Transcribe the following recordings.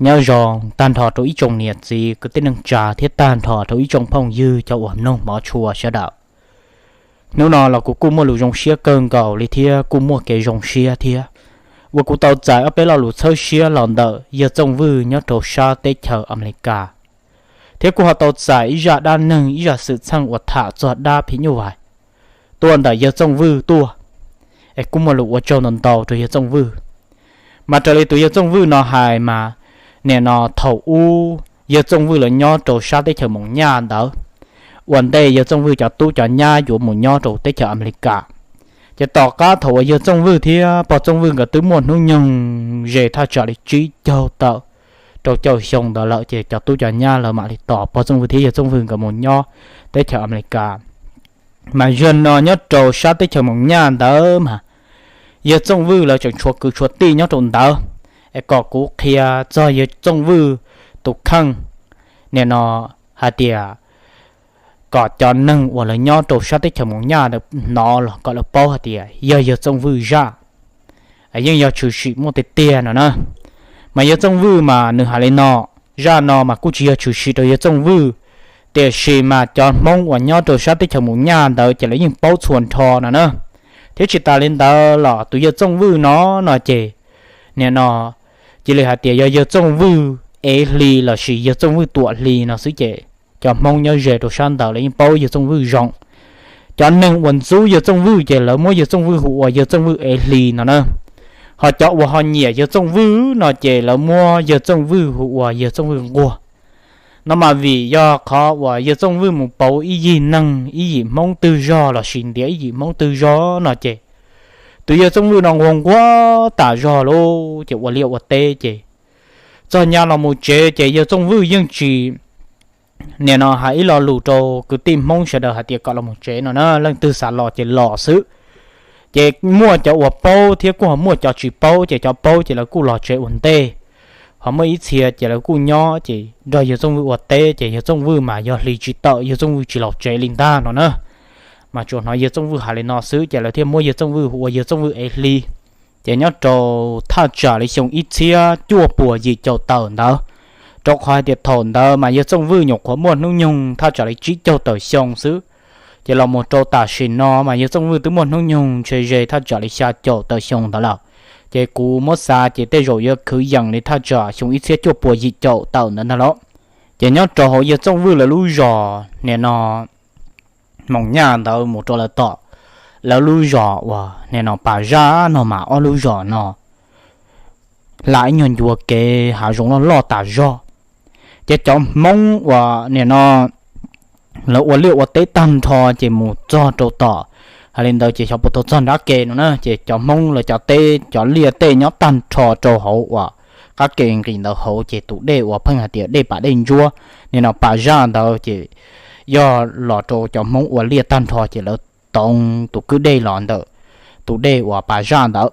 Nyob zoo tag nrho rau ib tsoom niam txiv kwv tij neej tsa thiab tag nrho rau ib tsoom phooj ywg cov uas mloog hmov tshua sawv daws. Hnub no los kuv kuj muaj lus zoo siab kawg nkaus li thiab kuj muaj kev zoo siab thiab, uas kuv tau txais ob peb lo lus txhawb siab los ntawm yawg Txooj Vwj nyob rau sab teb chaws Amelikas, thiab kuj ho tau txais ib zaj dab neeg ib zaj xwm txheej uas tham txog dab phim nyuj vais tuaj ntawm yawg Txooj Vwj tuaj. Es kuj muaj lus ua tsaug ntau ntau rau yawg Txooj Vwj. Mas raws li tus yawg Txooj Vwj no hais mas, nim no thaum ub yawg Txooj Vwj lawv nyob rau sab teb chaws Moos Nyaj ntawd, ua ntej yawg Txooj Vwj cov tub cov nyab yuav mus nyob rau teb chaws Amelikas, ces tom qab thaum uas yawg Txooj Vwj thiab pog Txooj Vwj nkawd twb muaj hnub nyoog ze thaj tsam li tsib caug tawm rau caum xyoo ntawd lawm, ces cov tub cov nyab lawv mam li tos pog Txooj Vwj thiab yawg Txooj Vwj nkawd mus nyob teb chaws Amelikas. Mas zaum no nyob rau sab teb chaws Moos Nyaj ntawd mas yawg Txooj Vwj lawv tseem tshuav kwv tshuav tij nyob rau ntawd. Es kom kuv qhia txog yawg Txooj Vwj tus kheej, nim no hais tias kom cov neeg uas lawv nyob rau sab teb chaws Moos Nyaj hnov los kom lawv paub hais tias yog yawg Txooj Vwj zaj, yeej yog tshwm sim muaj tiag tiag no na. Mas yawg Txooj Vwj mas nws hais li no, zaj no mas kuj tsis yog tshwm sim rau yawg Txooj Vwj, tiam sis mas cov Hmoob uas nyob rau sab teb chaws Moos Nyaj ntawd ces lawv yeej paub txhua nrho no na. Thiab tsis tas li ntawd los tus yawg Txooj Vwj no, no ces, nim no cia li hais tias yog yawg Txooj Vwj ev hli lossis yawg Txooj Vwj tuam hli no xwb ces cov Hmoob nyob ze rau sab ntawd lawv yeej paub yawg Txooj Vwj zoo. Cov neeg uas ntxub yawg Txooj Vwj ces lawv muab yawg Txooj Vwj hu ua yawg Txooj Vwj ev hli no na. Ho cov uas ho nyiam yawg Txooj Vwj no ces lawv muab yawg Txooj Vwj hu ua yawg Txooj Vwj nquag. No mas vim yog qhov uas yawg Txooj Vwj mus pauv ib yim neeg ib yim Hmoob twg zog lossis ntiav ib yim Hmoob twg zog no ces tus yawg Txooj Vwj no nquag nquag tas zog lauj, ces ua liaj ua teb ces txog nyab los mus tsev ces yawg Txooj Vwj yeej tsis, nim no hais ib lo lus rau kwv tij Hmoob sawv daws hais tias kom los mus tsev no na, leej twg xav los ces los xwb. Ces muaj cov uas paub thiab kuj ho muaj cov tsis paub, ces cov paub ces lawv kuj los tsev ua ntej. Ho muaj ib txhia ces lawv kuj nyob ces nrog yawg Txooj Vwj ua teb, ces yawg Txooj Vwj mas yog hli tsis tawm yawg Txooj Vwj tsis los tsev li ntag no na. Mas tsuas hnov yawg Txooj Vwj hais li no xwb ces lawv thiaj muab yawg Txooj Vwj hu ua yawg Txooj Vwj ev hli. Ces nyob rau thaj tsam li xyoo ib txhiab cuaj puas yim caum tawm ntawd, rau qhov hais tias thaum ntawd mas yawg Txooj Vwj nyuam qhuav muaj hnub nyoog thaj tsam li tsib caug tawm xyoo xwb, ces los mus rau tam sim no mas yawg Txooj Vwj twb muaj hnub nyoog ntshe ze thaj tsam li xya caum tawm xyoo ntawd lawm. Ces kuv muab xav ces tej zaum yuav kwv yees li thaj tsam xyoo ib txhiab cuaj puas yim caum tawm ntawd ntag lauj. Ces nyob rau hauv yawg Txooj Vwj lawv lub zos nim no Moos Nyaj ntawd mus rau lawv tom lawv lub zos uas nim no Pas Zaj no mas ob lub zos no hla ib nyuag ncua kev hav zoov loj loj tas zog. Ces cov Hmoob uas nim no lawv ua liaj ua teb tag nrho ces mus txog rau tom, hais li ntawd ces xyov puas tau txog nrab ke no na, ces cov Hmoob lawv cov teb cov liaj tej nyob tag nrho rau hauv uas qab ke nqis ntawd hauv ces tus dej uas pheej hais tias dej Pas Dej Ntsuab, nim no Pas Zaj ntawd ces yog los rau cov Hmoob ua liaj tag nrho ces lawv toov tus kwj dej los ntawm tus dej uas Pas Zaj ntawd.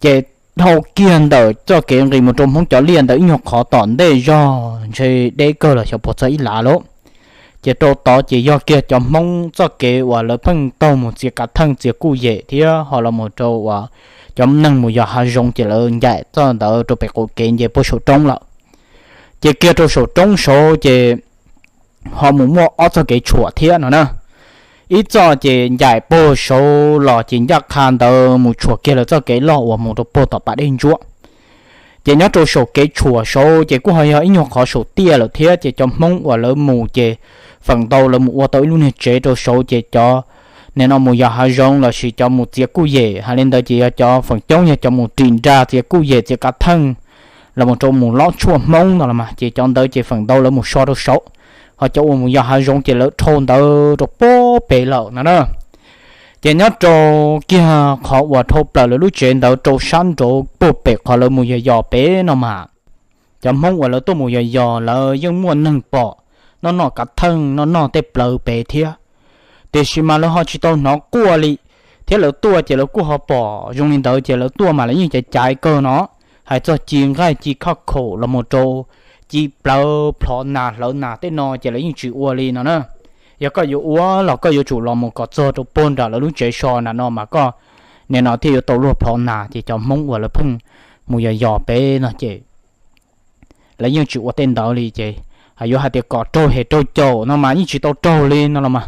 Ces dhau kiag ntawm txoj kev nqis mus rau Hmoob cov liaj ntawd ib nyuag qhov tom ntej zog ntshe deb kawg los xyov puas txog ib lav lauj. Ces rau tod ces yog kiag cov Hmoob txoj kev uas lawv pheej taug mus txiav kav theej txiav kuj yem thiab ho los mus rau uas cov neeg mus yos hav zoov ces lawv ncaim txoj ntawd rau pem qaum kev nce puag saum roob lawm. Ces kiag rau saum roob saud ces ho mus muaj ob txoj kev tshuam thiab no na. Ib txoj ces ncaim puag saud los ces ncaj qha ntawd mus tshuam kiag lawv txoj kev loj uas mus rau puag tom Pas Dej Ntsuab. Ces nyob rau saum kev tshuam saud ces kuj ho yog ib nyuag qhov saum tiaj lawm thiab, ces cov Hmoob uas lawv mus ces feem ntau lawv mus ua tau ib lub niag tsev rau saud, ces cov nim no mus yos hav zoov lossis cov mus txiav kuj yem hais li ntawd ces yog cov feem coob yog cov mus ris nra txiav kuj yem txiav kav theej los mus rau mus lob tshuaj Hmoob no los mas, ces cov ntawd ces feem ntau lawv mus so rau saud. Ho cov uas mus yos hav zoov ces lawv dhau ntawd rau puag pem lawm no na. Ces nyob rau kiag qhov uas dhau plaws lawv lub tsev ntawd rau sab nraud puag pem qhov lawv mus yos yos pem no mas, cov Hmoob uas lawv tuaj mus yos yos lawv yeej muaj neeg pom noj noj kav theej noj noj tej plawv pem thiab. Tiam sis mas lawv ho tsis tau hnov quaj li, thiab lawv tuaj ces lawv kuj ho pom zoo li ntawd ces lawv tuaj mas lawv yeej caiv caiv kawg no. Hais txog ci nqaij ci khaj khaum los mus rau ci plawv plhov nas hlawv nas tej no ces lawv yeej tsis ua li no na. Yog koj yuav ua los koj yuav tsum los mus kom txog rau puag nram lawv lub tsev so nram no mas koj nim no thiaj yuav tau luag plhov nas, ces cov Hmoob uas lawv pheej mus yos yos pem no ces lawv yeej tsis ua tej ntawd li ces yuav hais tias kom raug hem raug caum no mas yeej tsis tau raug li no los mas.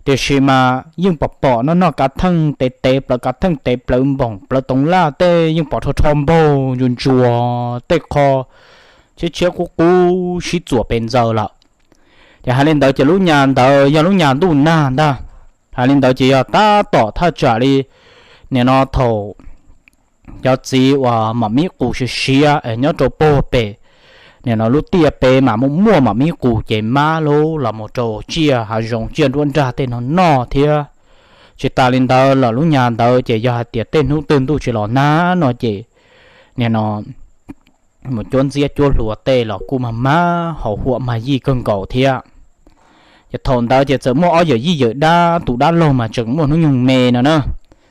Tiam sis mas yeej pom pom noj noj kav theej tev tev plawv kav theej tev plawv npoom plawv toov laj tej yeej pom rho rho npaug ntsuas ntsuas tej qho tshiab tshiab qub qub sib txuam pes ntxaws lawm. Ces hais li ntawd ces lub nyas ntawd yog lub nyas ntuj nag ntag. Hais li ntawd ces yog tab tom thaj tsam li nim no thaum cov txiv uas mam mib qus siav siav nyob rau puag pem nim no lub tiaj pem mas muaj muaj mam mib qus ces mab lub los mus rau tsiaj hav zoov tsiaj nruab nrag tej no noj thiab. Tsis tas li ntawd los lub nyas ntawd ces yog hais tias tej hnub twg ntuj tsis los nag no ces nim no mus cuab ntxiab cuab hlua tej los kuj mag mag hauv huam mag yij kawg nkaus thiab. Ces thaum ntawd ces txawm muaj ob yawm yij yawm dab, tus dab laug mas tseem muaj hnub nyoog me no na,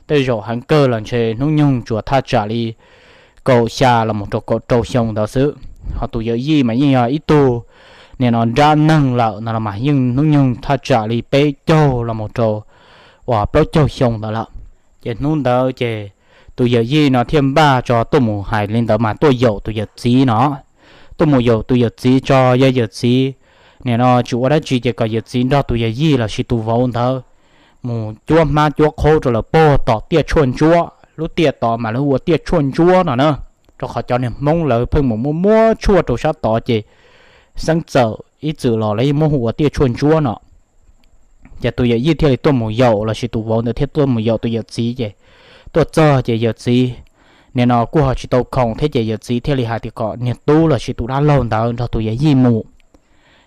tej zaum heev kawg los ntshe hnub nyoog tsuas thaj tsam li kaum xya los mus rau kaum rau xyoo ntawd xwb. Ho tus yawm yij mas yeej yog ib tug nim no nrab neeg lawm no los mas yeej hnub nyoog thaj tsam li peb caug los mus rau uas plaub caug xyoo ntawd lawm. Ces hnub ntawd ces tus yawm yij no thiaj npaj tso tuaj mus hais li ntawd mas tuaj yaum tus yawm txiv no. Tuaj mus yaum tus yawm txiv tso, yog yawm txiv nim no tsis ua dab tsi ces kom yawm txiv nrog tus yawm yij los sis tus vauv ntawd mus cuab hmab cuab qhaub rau lawv puag tom tiaj tshuaj ntsuab. Lub tiaj tod mas lawv hu ua tiaj tshuaj ntsuab no na, rau qhov cov niag Hmoob lawv pheej mus muab muab tshuaj rau sab tod ces xeeb txawm ib txwm los lawv yeej muab hu ua tiaj tshuaj ntsuab no. Ces tus yawm yij thiaj li tuaj mus yaum los sis tus vauv ntawd thiaj tuaj mus yaum tus yawm txiv ces tuaj txog ces yawm txiv nim no kuj ho tsis tau khoom thiab ces yawm txiv thiaj li hais tias kom niag tub los sis tus dab laug ntawd nrog tus yawm yij mus.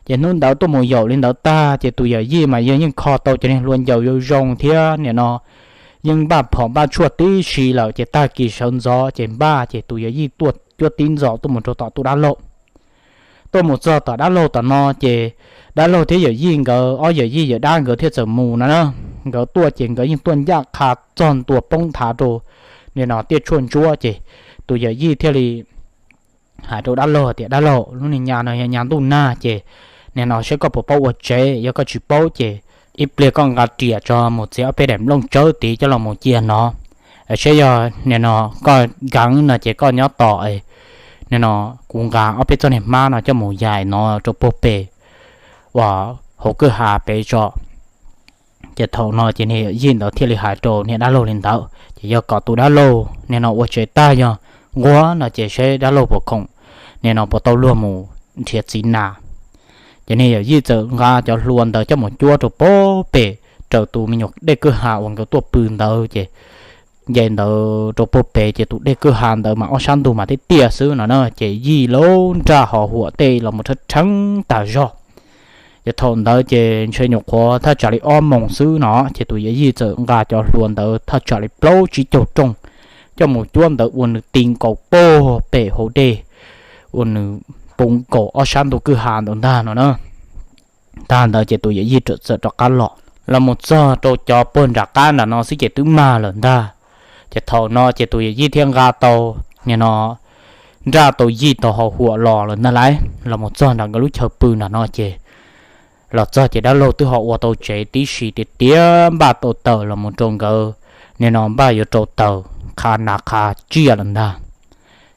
Ces hnub ntawd tuaj mus yaum li ntawd tag ces tus yawm yij mas yog yeej kho tau cov niag hlua ncaus zoo zoo thiab nim no yeej npaj phom npaj tshuaj tib si lawm ces tag kis sawv ntxov ces npaj ces tus yawm yij tuaj cuab tib ntxov tuaj mus rau tom tus dab laug. Tuaj mus txog tom dab laug tom no ces dab laug thiab yawm yij nkawd ob yawm yij yawm dab nkawd thiaj txawm mus no na. Nkawd tuaj ces nkawd yeej tuaj ncaj qha txog ntua poob nthav rau nim no tiaj tshuaj ntsuab ces tus yawm yij thiaj li hais rau dab laug tias, Dab laug, lub niag nyas no yog nyas ntuj nag ces nim no saib koj puas paub ua tsev, yog koj tsis paub ces ib pliag koj nqa riam tso mus txiav ob peb daim nplooj tsawb tid coj los mus cia no. Saib yog nim no koj nkeev no ces koj nyob tos, nim no kuv nqa ob peb txoj niag hmab no coj mus yaim no rau puag pem uas hauv kwj ha pem tso. Ces thaum no ces niag yawm yij ntawd thiaj li hais rau niag dab laug li ntawd ces yog kom tus dab laug nim no ua tsev tag yog nquag no ces saib dab laug puas khoom nim no puas tau luag mus nrhiav txiv nas. Ces niag yawm yij txawm nqa cov hlua ntawd coj mus cuab rau puag pem raws tus me nyuam dej kwj ha uas nkawd tuaj pw ntawd ces nce ntawd rau puag pem ces tus dej kwj ha ntawd mas ob sab ntug mas tiaj tiaj xwb no na ces yij lub nraj ho huam tej los mus rhawv rheeb tag zog. Ces thaum ntawd ces ntshe nyuam qhuav thaj tsam li ob moos xwb no ces tus yawm yij txawm nqa cov hlua ntawd thaj tsam li plaub tsib caug rooj coj mus cuab ntawd ua nws ti nkaus puag pem hauv dej, ua nws puv nkaus ob sab ntug kwj ha ntawd ntag no na. Tag ntawd ces tus yawm yij txawm rov qab los, los mus txog rau cov puag nram qab nram no xwb ces twb mag lawm ntag. Ces thaum no ces tus yawm yij thiaj nqa tau nim no nraj tau yij tau ho huam los lawm ntag lauj. Los mus txog nram nkawd lub chaw pw nram no ces los txog ces dab laug twb ho ua tau tsev tib si tiag tiag, npaj tau taws los mus rau nkawd nim no npaj yuav rau taws qhav nas qhav tsiaj lawm ntag.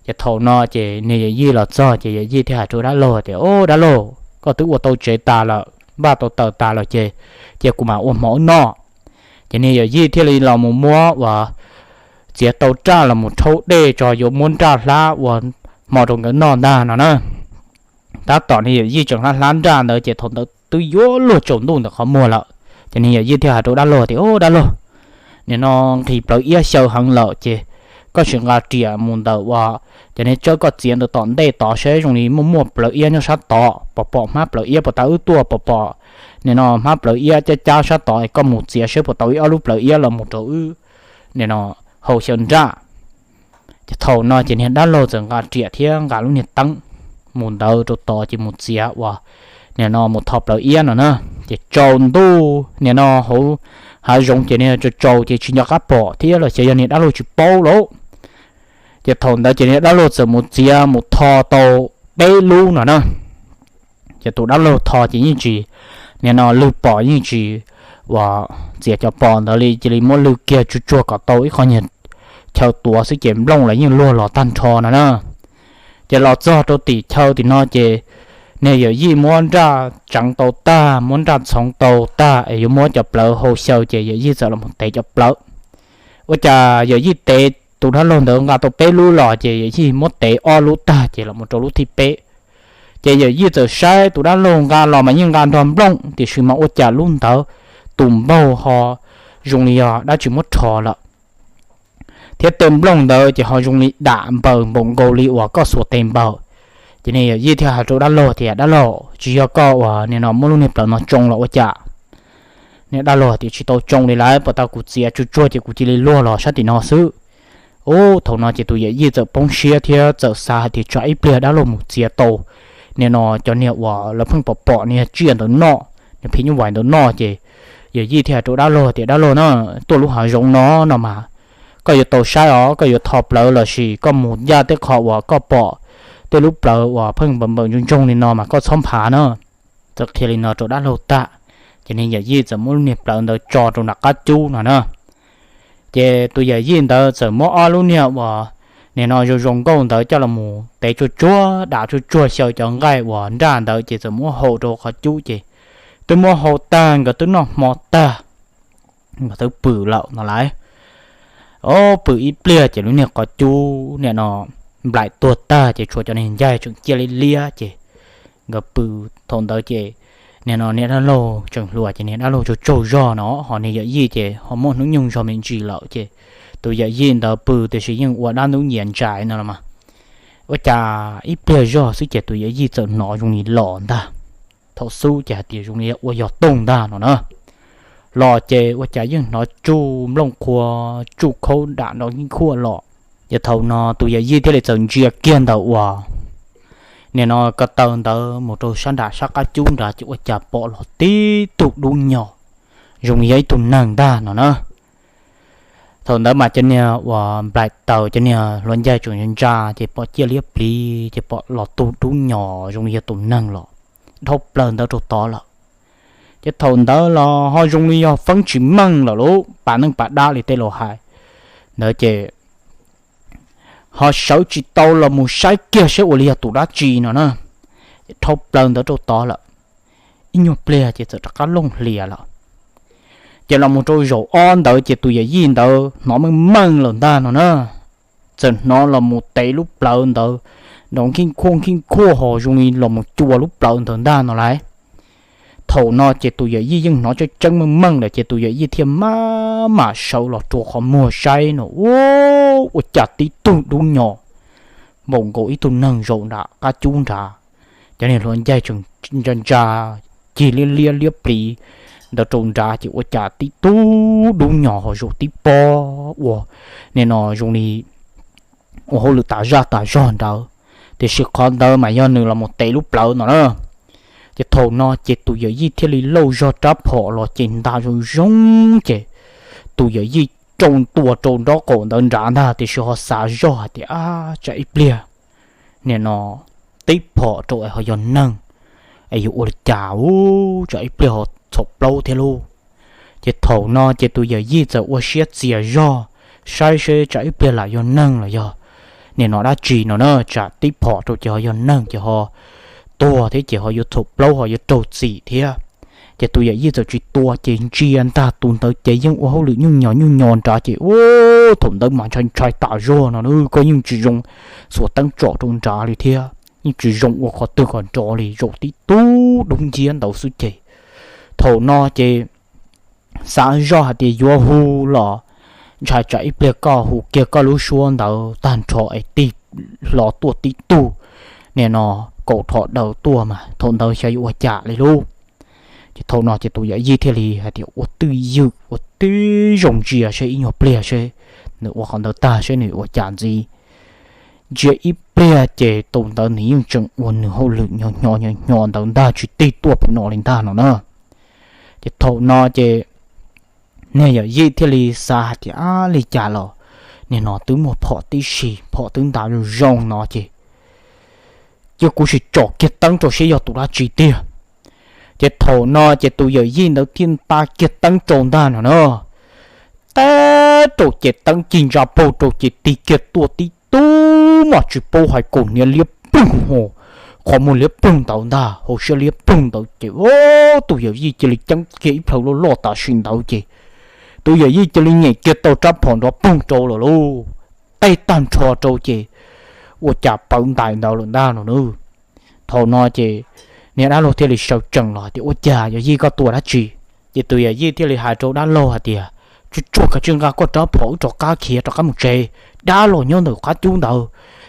Ces thaum no ces niag yawm yij los txog ces yawm yij thiaj hais rau dab laug tias, Au dab laug, koj twb ua tau tsev tas lawm, npaj tau taws tas lawm ces cia kuv mam ua hmo wb noj. Ces niag yawm yij thiaj li los mus muab uas txiav tau raj los mus rhaub dej tso yuav muab nraj hlab ua hmo rau nkawd noj ntag no na. Tab tom niag yawm yij tseem hlab hlab nraj ntawd ces thaum ntawd twb yuav luag tsaus ntuj ntawm qhov muag lawm. Ces niag yawm yij thiaj hais rau dab laug tias, Au dab laug, nim no nqhis plawv iab xyaw heev lawm ces koj sim nqa riam mus ntawm uas cov niag tsawb koj txiav ntawd tom ntej tod saib zoo li muaj muaj plawv iab nyob sab tod, pom pom hmab plawv iab puas tau wb tuaj, pom pom nim no hmab plawv iab cab cab sab tod es koj mus txiav saib puas tau ib ob lub plawv iab los mus rau wb nim no hau xyaw nraj. Ces thaum no ces niag dab laug txawm nqa riam thiab nqa lub niag teeb mus ntawd rau tod ces mus txiav uas nim no mus tho plawv iab no na. Ces tsaus ntuj nim no hauv hav zoov ces niag tsaus tsaus ces tsis nco qab pom thiab los xyov yog niag dab laug tsis paub lauj. Ces thaum ntawd ces niag dab laug txawm mus txiav mus tho tau peb lub no na. Ces tus dab laug tho ces yeej tsis, nim no lwg pom yeej tsis uas txiav cov pos ntawd li, cia li muab lwg kiag tsuag tsuag kom tau ib qho nyuag chaw tuav xwb ces nplooj los yeej luag los tag nrho no na. Ces los txog rau tim chaw tim no ces niag yawm yij muab nraj tseev tau tag, muab nraj txhoov tau tag es yuav muab cov plawv hau xyaw ces yawm yij txawm los mus tev cov plawv. Ua cas yawm yij tev tus dab laug ntawd nqa tau peb lub los ces yawm yij muab tev ob lub tag ces los mus rau lub thib peb. Ces yawm yij txawm saib tus dab laug nqa los mas yeej nqa nrog nplooj, tiam sis mas ua cas lub ntawd tus npaug ho zoo li yog dab tsi muab rho lawm, thiab tej nplooj ntawd ces ho zoo li dam npaws npaum nkaus li uas koj xuas tes npaws. Ces niag yawm yij thiaj hais rau dab laug tias, Dab laug, tsis yog koj uas nim no muab lub niag plawv no tsoo los ua cas? Niag dab laug tias, Tsis tau tsoo li lawm, puas tau kuv txiav tsuag tsuag ces kuv cia li luag los sab tim no xwb. Ub, thaum no ces tus yawm yij txawm poob siab thiab txawm xav hais tias tsam ib pliag dab laug mus txiav tau nim no cov niag uas lawv pheej pom pom niag tsiaj ntawd noj, niag phim nyuj vais ntawd noj ces yawm yij thiaj hais rau dab laug tias, Dab laug na, tuaj lub hav zoov no no mas koj yuav tau saib os, koj yuav tho plawv los sis koj mus ncaj tej qho uas koj pom tej lub plawv uas pheej npaws npaws ntsoog ntsoog li no mas koj txhob nphav na. Txawm qhia li no rau dab laug tag, ces niag yawm yij txawm muab lub niag plawv ntawd tso rau nram qab cub no na. Ces tus yawm yij ntawd txawm muab ob lub niag uas nim no zoo zoo nkauj ntawd coj los mus tev tsuag tsuag, dam tsuag tsuag xyaw cov nqaij uas nraj ntawd ces txawm muab hau rau qhov cub ces twb muab hau tag, nkawd twb noj hmo tag, nkawd twb pw lawm no lauj. Ob pw ib pliag ces lub niag qhov cub nim no nplaim tuag tag ces tshuav cov niag ncaig tseem ciaj liab liab ces nkawd pw. Thaum ntawd ces nim no niag dab laug tseem hluas ces niag dab laug tsaug tsaug zog no, ho niag yawm yij ces ho muaj hnub nyoog zog me ntsis lawm ces tus yawm yij ntawd pw tiam sis yeej ua dab ntub nyias ntsais no los mas. Ua cas ib pliag zog xwb ces tus yawm yij txawm hnov zoo li los ntag. Thaum xub ces hais tias zoo li ua yog toog ntag no na. Los ces ua cas yeej hnov tsuj nplooj qhuav tsuj khaub dam nrov nkij khuaj los. Ces thaum no tus yawm yij thiaj li txawm ntsia kiag ntawm uas nim no ko taw ntawd mus rau sab nram sab qab cub nrad ces ua cas pom los tib tug dub nyos zoo li yog ib tug neeg ntag no na. Thaum ntawd mas cov niag uas nplaim taws cov niag hluav ncaig tseem ntsa ces pom ciaj liab pliv ces pom los tug dub nyos zoo li yog tus neeg los dhau plaws ntawd rau tod lawm. Ces thaum ntawd los ho zoo li yog feeb tsis meej lawm lauj, pas neej pas dab li tej laus hais ntawd ces ho sawv tsis tau los mus saib kiag saib ua li yog tus dab tsi no na. Dhau plaws ntawd rau tod lawm, ib nyuag pliag ces txawm rov qab looj hlias lawm. Ces los mus rau zaum ob ntawd ces tus yawm yij ntawd hnov meej meej lawm ntag no na. Txawm hnov los mus tev lub plawv ntawd nrov nkij khuaj nkij khuaj ho zoo li los mus cua lub plawv ntawd ntag no lauj. Thaum no ces tus yawm yij yeej hnov tseeb tseeb meej meej lawm ces tus yawm yij thiaj maj mam sawv los rua qhov muag saib no, ua cas tib tug dub nyos npaum nkaus ib tug neeg zaum nram qab cub nrad. Cov niag hluav ncaig tseem ntsa ntsa cig liab liab liab pliv ntawd rau nrad ces ua cas tib tug dub nyos ho zaum tib pob ua nim no zoo li ua hauj lwm tas zaj tas zog ntawd, tiam sis qhov ntawd mas yog nws los mus tev lub plawv no na. Ces thaum no ces tus yawm yij thiaj li lauj zog rab phom los ces nta zoo zoo ces tus yawm yij rau ntua rau nraub qaum ntawd nrad ntag, tiam sis ho xav zoj hais tias, Ab, tsam ib pliag nim no tib phom rau es ho yog neeg es yuav ua li cas ub, tsam ib pliag ho txhaum plaub thiab lauj. Ces thaum no ces tus yawm yij txawm ua siab txias zog saib seb tsam ib pliag lam yog neeg los yog nim no dab tsi no na, tsam tib phom rau ces ho yog neeg ces ho tuag thiab ces ho yuav txhaum plaub ho yuav raug txim thiab. Ces tus yawm yij txawm tsis tua ces ntsia ntag tus ntawd ces yeej ua hauj lwm nyuj nyos nyuj nyos nrad ces ub, thaum ntawd mas ntshai ntshai tas zog no na, koj yeej tsis zoo xuas teeb tsom rau nrad li thiab yeej tsis zoo ua qhov twg qhov nrov li, zaum tib tug dub nciab ntawd xwb ces thaum no ces xav zoj hais tias yuav hu los ntshai tsam ib pliag koj hu kiag koj lub suab ntawd tag nrho es tig hlo tuaj tib tug nim no kaum rho daws tuaj mas thaum ntawd xyov yuav ua cas li lauj. Ces thaum no ces tus yawm yij thiaj li hais tias ua twj ywm ua tib zoo ntsia seb ib nyuag pliag seb nws ua qhov ntawd tag seb nws ua cas ntxiv. Ntsia ib pliag ces tus ntawd nws yeej tseem ua nws hauj lwm nyo nyo nyo nyo ntawd ntag tsis tig tuaj pem no li ntag no na. Ces thaum no ces niag yawm yij thiaj li xav hais tias ab li cas los nim no twb muaj phom tib si, phom twb nta zoo zoo no ces cia kuv sim tsom kiag teeb rau seb yog tus dab tsi tiag. Ces thaum no ces tus yawm yij ntawd thiaj nta kiag teeb rau ntag no na. Tab rau ces teeb cig ntsa paug rau ces tig kiag tuaj tib tug mas tsis paub hais kaus hniav liab pwg, qhov muag liab ploog ntawd ntag, hauv siab liab ploog ntawd ces tus yawm yij cia li ceeb kiag ib plhaw loj loj tam sim ntawd ces tus yawm yij cia li nyem kiag tau rab phom nrov poog rau lawm lauj, tej tag nrho rau ces ua cas pawv ntais ntawd lawm ntag no na. Thaum no ces niag dab laug thiaj li sawv tsees los tias, Ua cas yawm yij koj tua dab tsi? Ces tus yawm yij thiaj li hais rau dab laug hais tias, Tsuag tsuag kav tsij nqa koj rab phom wb rov qab khiav rov qab mus tsev, dab los nyob ntawm qab cub ntawd.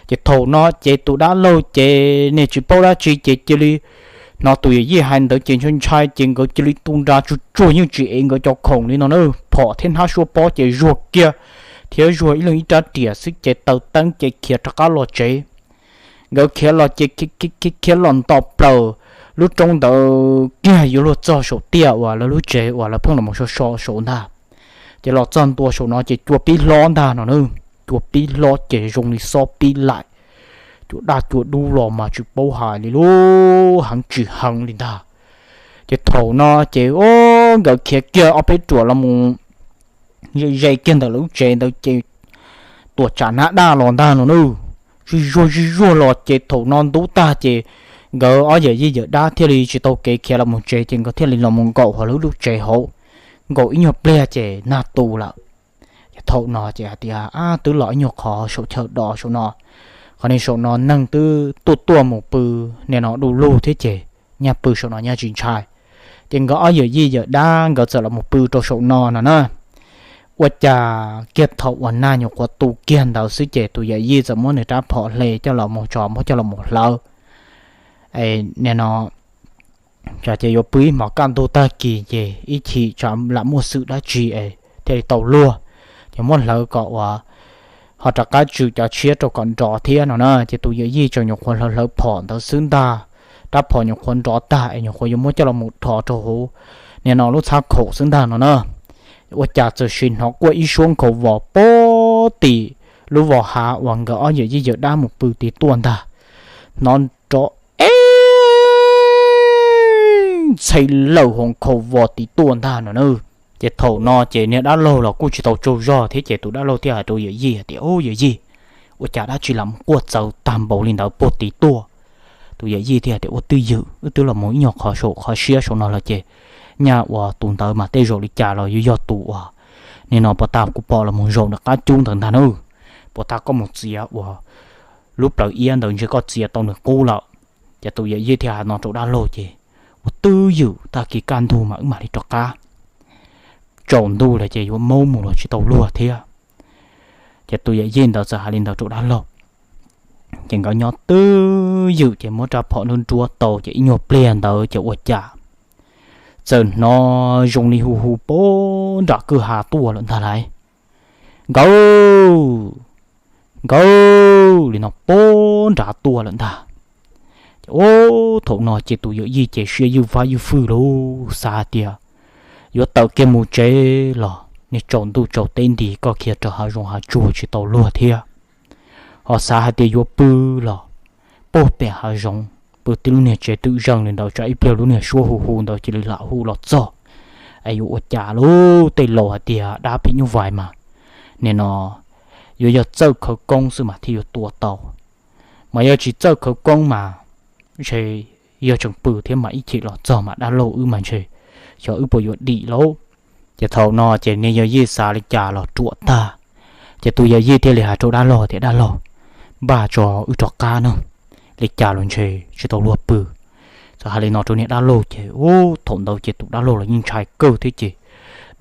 Ces thaum no ces tus dab laug ces niag tsis paub dab tsi ces cia li hnov tus yawm yij hais ntawd ces ntshai ntshai ces nkawd cia li tu nra tsuag tsuag yeej tsis ev nkawd cov khoom li no na, phom thiab hnab suab pob ces zuag kiag thiab zuag ib leeg ib rab riam xwb ces taws teeb ces khiav rov qab los tsev. Nkawd khiav los ces khiav los nto plaws lub roob ntawd kiag yuav luag txog saum tiaj uas lawv lub tsev uas lawv pheej los so so saud ntag. Ces los txog ntua saum no ces cua pib hlob ntag no na, cua pib hlob ces zoo li xob pib laim, cua daj cua dub los mas tsis paub hais li lub heev tsis heev li ntag. Ces thaum no ces nkawd khiav kiag ob peb ruam los mus ze ze kiag ntawm lub tsev ntawd ces tuam tsam hnab daj los ntag no na, zij zuag zij zuag los ces thaum no ntub tag ces nkawd ob yawm yij yawm dab thiaj li tsis tau kev khiav los mus tsev ces nkawd thiaj li los mus nkaum hauv lub lub tsev hauv, nkaum ib nyuag pliag ces nag tu lawm. Ces thaum no ces hais tias, Ab, twb los ib nyuag qhov saum chaw do saum no, qhov niag saum no neeg twb tuaj tuaj mus pw niag no du lug thiab ces nyaj pw saum no nyaj tsis ntshai. Ces nkawd ob yawm yij yawm dab nkawd txawm los mus pw rau saum no no na. Ua cas kiag thaum uas nag nyuam qhuav tu kiag ntawd xwb ces tus yawm yij txawm muab nws rab phom hle coj los mus tso muab coj los mus hlawv. Nim no ces yuav pw ib hmos kaj ntug tag kis ces ib chim tsam lam muaj xwm dab tsi es thiaj li tau luag, ces muab hlawv kom uas ho rov qab tswm cov tshiab rau kom nrov thiab no na. Ces tus yawm yij tseem nyuam qhuav hlawv hlawv phom ntawd xwb ntag, rab phom nyuam qhuav nrov tag es nyuam qhuav yuav muab coj los mus rho rau hauv nim no lub txhab khaum xwb ntag no na. Ua cas txawm sim hnov quaj ib suab nkhaus vos pem tim lub vos hav uas nkawd ob yawm yij yawm dab mus pw tid tuaj ntag. Hnov nrov eeb ntxhe lawm hauv nkhaus vos tid tuaj ntag no na. Ces thaum no ces niag dab laug los kuj tsis tau tsaug zog thiab ces tus dab laug thiaj hais rau yawm yij hais tias, Ub, yawm yij, ua cas dab tsi lam quaj txawv tag npaum li ntawd puag tid tuaj? Tus yawm yij thiaj tias, Ua twj ywm, wb twb los mus ib nyuag qhov saum qhov siab saum no lawm ces nyaj uas tus ntawd mas tej zaum li cas los yuav yog tus uas nim no puag ta kuv pom los mus zaum nram qab cub ntawd ntag na. Puag ta koj mus txiav uas lub plawv iab ntawd ntshe koj txiav tau nws qub lawm. Ces tus yawm yij thiaj hais no rau dab laug ces ua twj ywm tag kis kaj ntug mas wb mam li rov qab, tsaus ntuj lawm ces yuav maub mus los tsis tau luag thiab. Ces tus yawm yij ntawd txawm hais li ntawd rau dab laug. Ces nkawd nyob twj ywm ces muab rab phom nruab nruab tau ces ib nyuag pliag ntawd ces ua cas txawm hnov zoo li hu hu puag nram kwj ha tuaj lawm ntag lauj. Nkawd, nkawd li no puag nrad tuaj lawm ntag. Ces thaum no ces tus yawm yij ces siab ywj vab ywj fwj lawm xav hais tias yuav tawm kiag mus tsev los niag tsaus ntuj tsaus teb nti koj khiav raws hav zoov hav tsuag tsis tau luag thiab. Ho xav hais tias yuav pw los puag pem hav zoov pw tib lub niag tsev twm zeeg li ntawd tsam ib pliag lub niag suab hu hu ntawd cia li lam hu los txog. Es yuav ua cas lub tej laus hais tias dab phim nyuj vais mas nim no yuav yog txawj khawv koob xwb mas thiaj yuav tua tau. Mas yog tsis txawj khawv koob mas ntshe yog tseem pw thiab mas ib chim los txog mas dab laug wb mas ntshe xyov wb puas yuav dim lauj. Ces thaum no ces niag yawm yij xav li cas los ruam tag. Ces tus yawm yij thiaj li hais rau dab laug tias, Dab laug, npaj tso wb rov qab no, li cas los ntshe tsis tau luag pw. Txawm hais li no rau niag dab laug ces ub thaum ntawd ces tus dab laug los yeej ntshai kawg thiab ces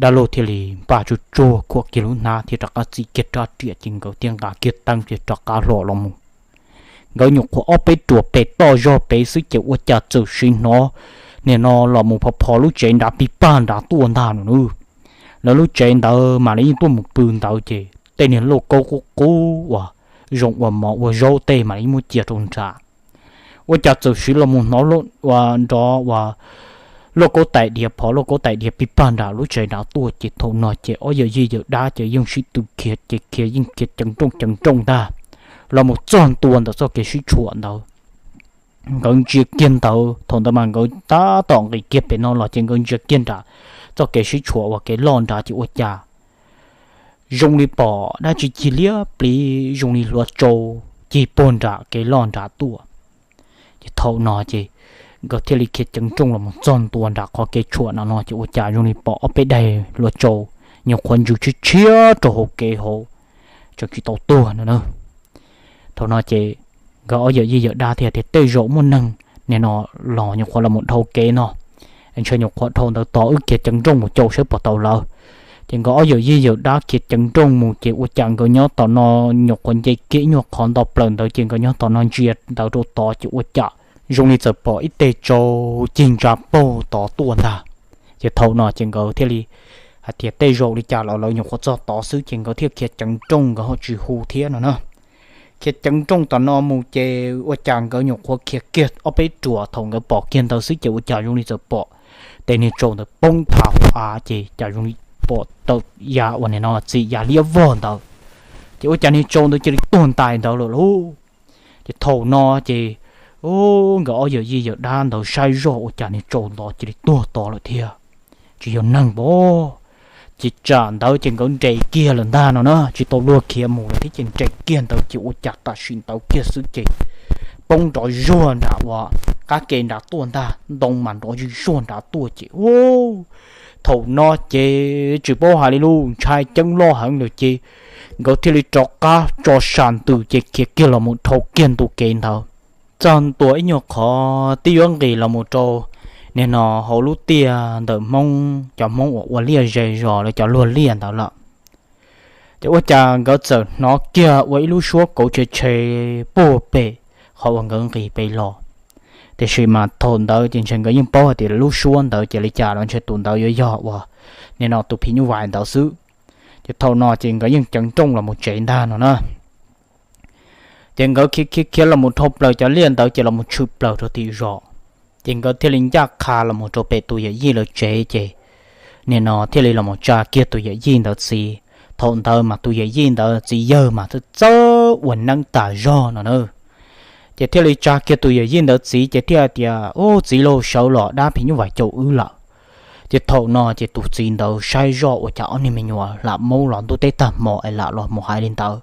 dab laug thiaj li npaj tsuag tsuag khuam kiag lub hnab thiab rov qab txib kiag rab riam ces nkawd thiaj nqa kiag teeb ces rov qab hlo los mus. Nkawd nyuam qhuav ob peb ruam pem toj zog pem xwb ces ua cas txawm sim hnov nim no los mus phov phov lub tsev nrad pig pag nrad tuaj ntag no na. Lawv lub tsev ntawd mas lawv yeej tuaj mus pw ntawd ces tej niag lauj kaub qub qub uas zoo ua mov ua zaub tej mas lawv yeej muab cia rau nram. Ua cas txawm sim los mus hnov ua nrov uas lauj kaub tais diav phov lauj kaub tais diav pig pag nram lub tsev nrad tuaj ces thaum no ces ob yawm yij yawm dab ces yeej sib tw khiav ces khiav yeej khiav ceev nrooj ceev nrooj ntag los mus txog ntua ntawm txoj kev sib tshuam ntawd. Nkawd ntsia kiag ntawd thaum ntawd mas nkawd tab tom nqis kiag pem no los ces nkawd ntsia kiag nram txoj kev sib tshuam uas kev loj nrad ces ua cas zoo li pom dab tsi cig liab pliv zoo li hluav tsau cig puag nram kev loj nrad tuaj. Ces thaum no ces nkawd thiaj li khiav ceev nrooj los mus txog ntua nram qhov kev tshuam no no ces ua cas zoo li pom ob peb daim hluas tsaus nyuam qhuav ntsws tshiab tshiab rau hauv kev hauv, tseem tsis tau tuag no na. Thaum no ces nkawd ob yawm yij yawm dab thiaj tias tej zaum muaj neeg nim no los nyuam qhuav los mus dhau kev no, ntshe nyuam qhuav dhau ntawd tod wb khiav ceev nrooj mus caum saib puas tau lawv. Ces nkawd ob yawm yij yawm dab khiav ceev nrooj mus ces ua cas nkawd nyob tom no nyuam qhuav nce kiag ib nyuag qhov nto plaws ntawd ces nkawd nyob tom no ntsia ntawd rau tod ces ua cas zoo li txawm pom ib teg tsaus cig ntsa paug tod tuaj ntag. Ces thaum no ces nkawd thiaj li hais tias tej zaum li cas los lawv nyuam qhuav txog tod xwb ces nkawd thiaj khiav ceev nrooj nkawd ho tsis hu thiab no na. Khiav ceev nrooj tom no mus ces ua cas nkawd nyuam qhuav khiav kiag ob peb ruam thaum nkawd pom kiag ntawd xwb ces ua cas zoo li txawm pom tes niag tsaus ntawd poob thav hauv av ces cas zoo li pom tawm ya uas nim no txim ya liab vog ntawd. Ces ua cas niag tsaus ntawd cia li tuag ntais ntawd lawm lauj. Ces thaum no ces nkawd ob yawm yij yawm dab ntawd saib zoj ua cas niag tsaus ntawd cia li tuag tod lawm thiab, tsis yog neeg pab. Ces tsam ntawd ces nkawd nres kiag lawm ntag no na, tsis tau luag khiav mus lawm thiab ces nres kiag ntawd ces ua cas tam sim ntawd kiag xwb ces poob nrov zuag nram uas qab ke nrad tuaj ntag, ntoo mas nrov zig zuag nrad tuaj ces u thaum no ces tsis paub hais li lus ntshai ceeb loj heev lawm ces nkawd thiaj li rov qab tso sam ntws ces khiav kiag los mus dhau kiag ntu kev ntawd. Txog ntua ib nyuag qhov twb yuav nqis los mus rau nim no hauv lub tiaj ntawm Hmoob, cov Hmoob uas ua liaj ze zos lawv cov luag liaj ntawd lawm. Ces ua cas nkawd txawm hnov kiag ua ib lub suab kauv tshe tshe puag pem qhov uas nkawd nqis pem los. Tiam sis mas thaum ntawd ces ntshe nkawd yeej paub hais tias lub suab ntawd ces li cas los ntshe tus ntawd yuav yog uas nim no tus phim nyuj vais ntawd xwb. Ces thaum no ces nkawd yeej ceev nrooj los mus tsev ntag no na. Ces nkawd khiav khiav khiav los mus dhau plaws cov liaj ntawd ces los mus tshwm plaws rau tim zos. Ces nkawd thiaj li ncaj qha los mus rau pem tus yawm yij lawv tsev ces nim no thiaj li los mus tsa kiag tus yawm yij ntawd txiv. Thaum ntawd mas tus yawm yij ntawd txiv yawg mas txawj txawj ua neeb tas zog no na. Ces thiaj li tsa kiag tus yawm yij ntawd txiv ces thiaj tias, Ub, txiv lauj, sawv los dab phim nyuj vais caum wb lawm. Ces thaum no ces tus txiv ntawd saib zoj ua cas ob niag me nyuam lam maub los ntuj teb tag hmo es lam los mus hais li ntawd.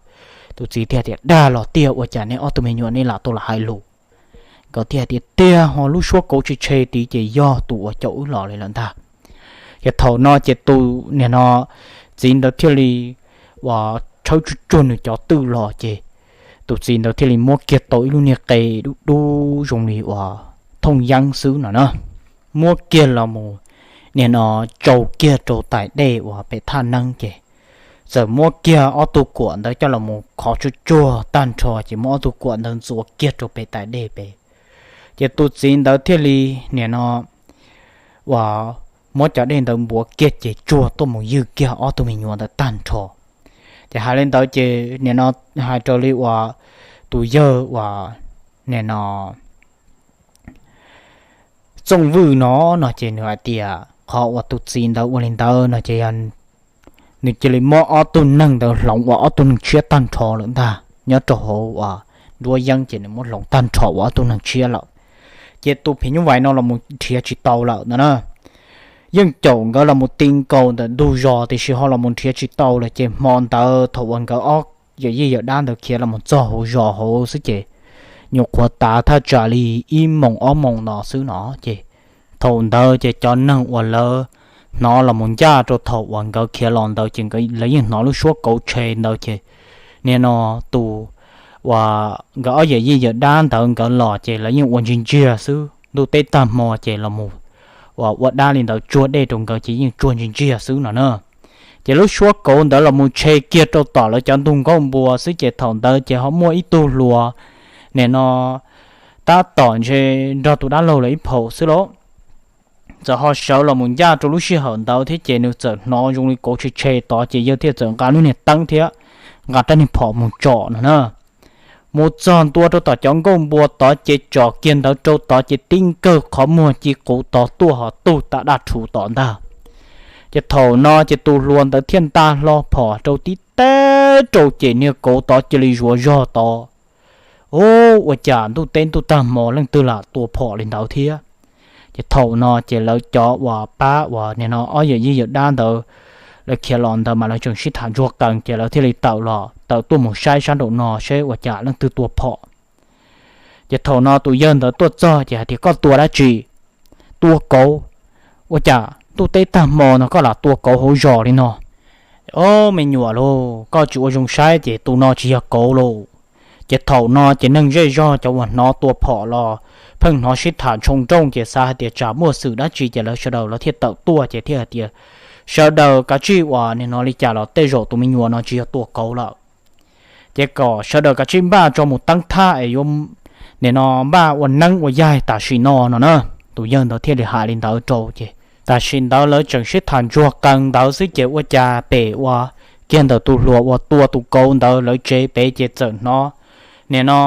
Tus txiv thiaj tias, Dag los tiag, ua cas nej ob tug me nyuam nej lam tau lam hais lus? Nkawd thiaj tias, Tiag ho, lub suab kauv tshe tshe tid ces yog tus uas caum wb los li lawm ntag. Ces thaum no ces tus nim no txiv ntawd thiaj li uas tshawb tsuj tsuag nws cov twj los ces tus txiv ntawd thiaj li muab kiag tau ib lub niag qe dub dub zoo li uas thooj yeeb xwb no na, muab kiag los mus nim no tsau kiag rau tais dej uas pem thaj neeb ces txawm muab kiag ob tug kuam ntawd coj los mus khov tsuj tsuag tag nrho ces muab ob tug kuam ntawd ntxuav kiag rau pem tais dej pem. Ces tus txiv ntawd thiaj li nim no uas muab cov dej ntawd npuav kiag ces tsuag tuaj mus ywg kiag ob tug me nyuam ntawd tag nrho. Ces hais li ntawd ces nim no hais raws li uas tus yawg uas nim no Txooj Vwj no no ces nws hais tias qhov uas tus txiv ntawd ua li ntawd no ces yog nws cia li muab ob tug neeg ntawd hloov ua ob tug neeg tshiab tag nrho lawm ntag, nyob rau hauv uas nruab yeeb ces nws muab hloov tag nrho ua ob tug neeg tshiab lawm. Ces tus phim nyuj vais no los mus nrhiav tsis tau lawm no na. Yeej caum nkawd los mus ti nkaus ntawm ntug zos tiam sis ho los mus nrhiav tsis tau lawm ces hmo ntawd thaum uas nkawd ob yawm yij yawm dab ntawd khiav los mus txog hauv zos hauv xwb ces nyuam qhuav tav thaj tsam li ib moos ob moos no xwb no ces thaum ntawd ces cov neeg uas lawv hnov los mus ncaj rau thaum uas nkawd khiav los ntawd ces lawv yeej hnov lub suab kauv tshe ntawd ces nim no tus uas nkawd ob yawm yij yawm dab ntawd nkawd los ces lawv yeej ua ntsiag ntsiag xwb, ntuj teb tag hmo ces los mus uas ua dab li ntawd tsuag dej rau nkawd ces yeej tsuag ntsiag ntsiag xwb no na. Ces lub suab kauv ntawd los mus tshe kiag rau tom lawv cov ntug nkuaj npua xwb ces thaum ntawd ces ho muaj ib tug hluas nim no tab tom ntshe nrog tus dab laug lawv ib phaum xwb lauj, txawm ho sawv los mus ncaj rau lub sij hawm ntawd thiab ces nws txawm hnov zoo li kauv tshe tshe tod ces yawg thiaj txawm nqa lub niag teeb thiab nqa rab niag phom mus tsom no na. Mus txog ntua rau tom cov nkuaj npua tod ces tsom kiag ntawd rau tod ces tib nkawg qhov muag ci quv tod tuaj ho tug ta daj rhuv tod ntag. Ces thaum no ces tus hluas ntawd thiaj nta hlo phom rau tib teb rau ces niag kauv tod cia li zuav zog tod. Ub, ua cas ntuj teb ntuj tag hmo leej twg lam tua phom li ntawd thiab? Ces thaum no ces lawv cov uas pab uas nim no ob yawm yij yawm dab ntawd lawv khiav los ntawd mas lawv tseem sib tham ntsuag qees ces lawv thiaj li tawm los tawm tuaj mus saib sab nraum no seb ua cas leej twg tua phom. Ces thaum no tus yawg ntawd tuaj txog ces hais tias, Koj tua dab tsi? Tua kauv. Ua cas ntuj teb tag hmo no koj lam tua kauv hauv zos li no? Ob, me nyuam lauj, koj tsis ua zoo saib ces tus no tsis yog kauv lauj. Ces thaum no ces neeg zej zog cov uas hnov tua phom los pheej hnov sib tham ntshoo nrooj ces xav hais tias tsam muaj xwm dab tsi ces lawv sawv daws lawv thiaj tawm tuaj ces thiaj hais tias, Sawv daws kav tsij uas nim no li cas los tej zaum tus me nyuam no tsis yog tua kauv lawm. Ces kom sawv daws kav tsij npaj tso mus teeb thaj es yuav nim no npaj ua neeb ua yaig tam sim no no na. Tus yawg ntawd thiaj li hais li ntawd rau ces tam sim ntawd lawv tseem sib tham ntsuag qees ntawd xwb ces ua cas pem uas kiag ntawm tus hluas uas tua tus kauv ntawd lawv tsev pem ces txawm hnov nim no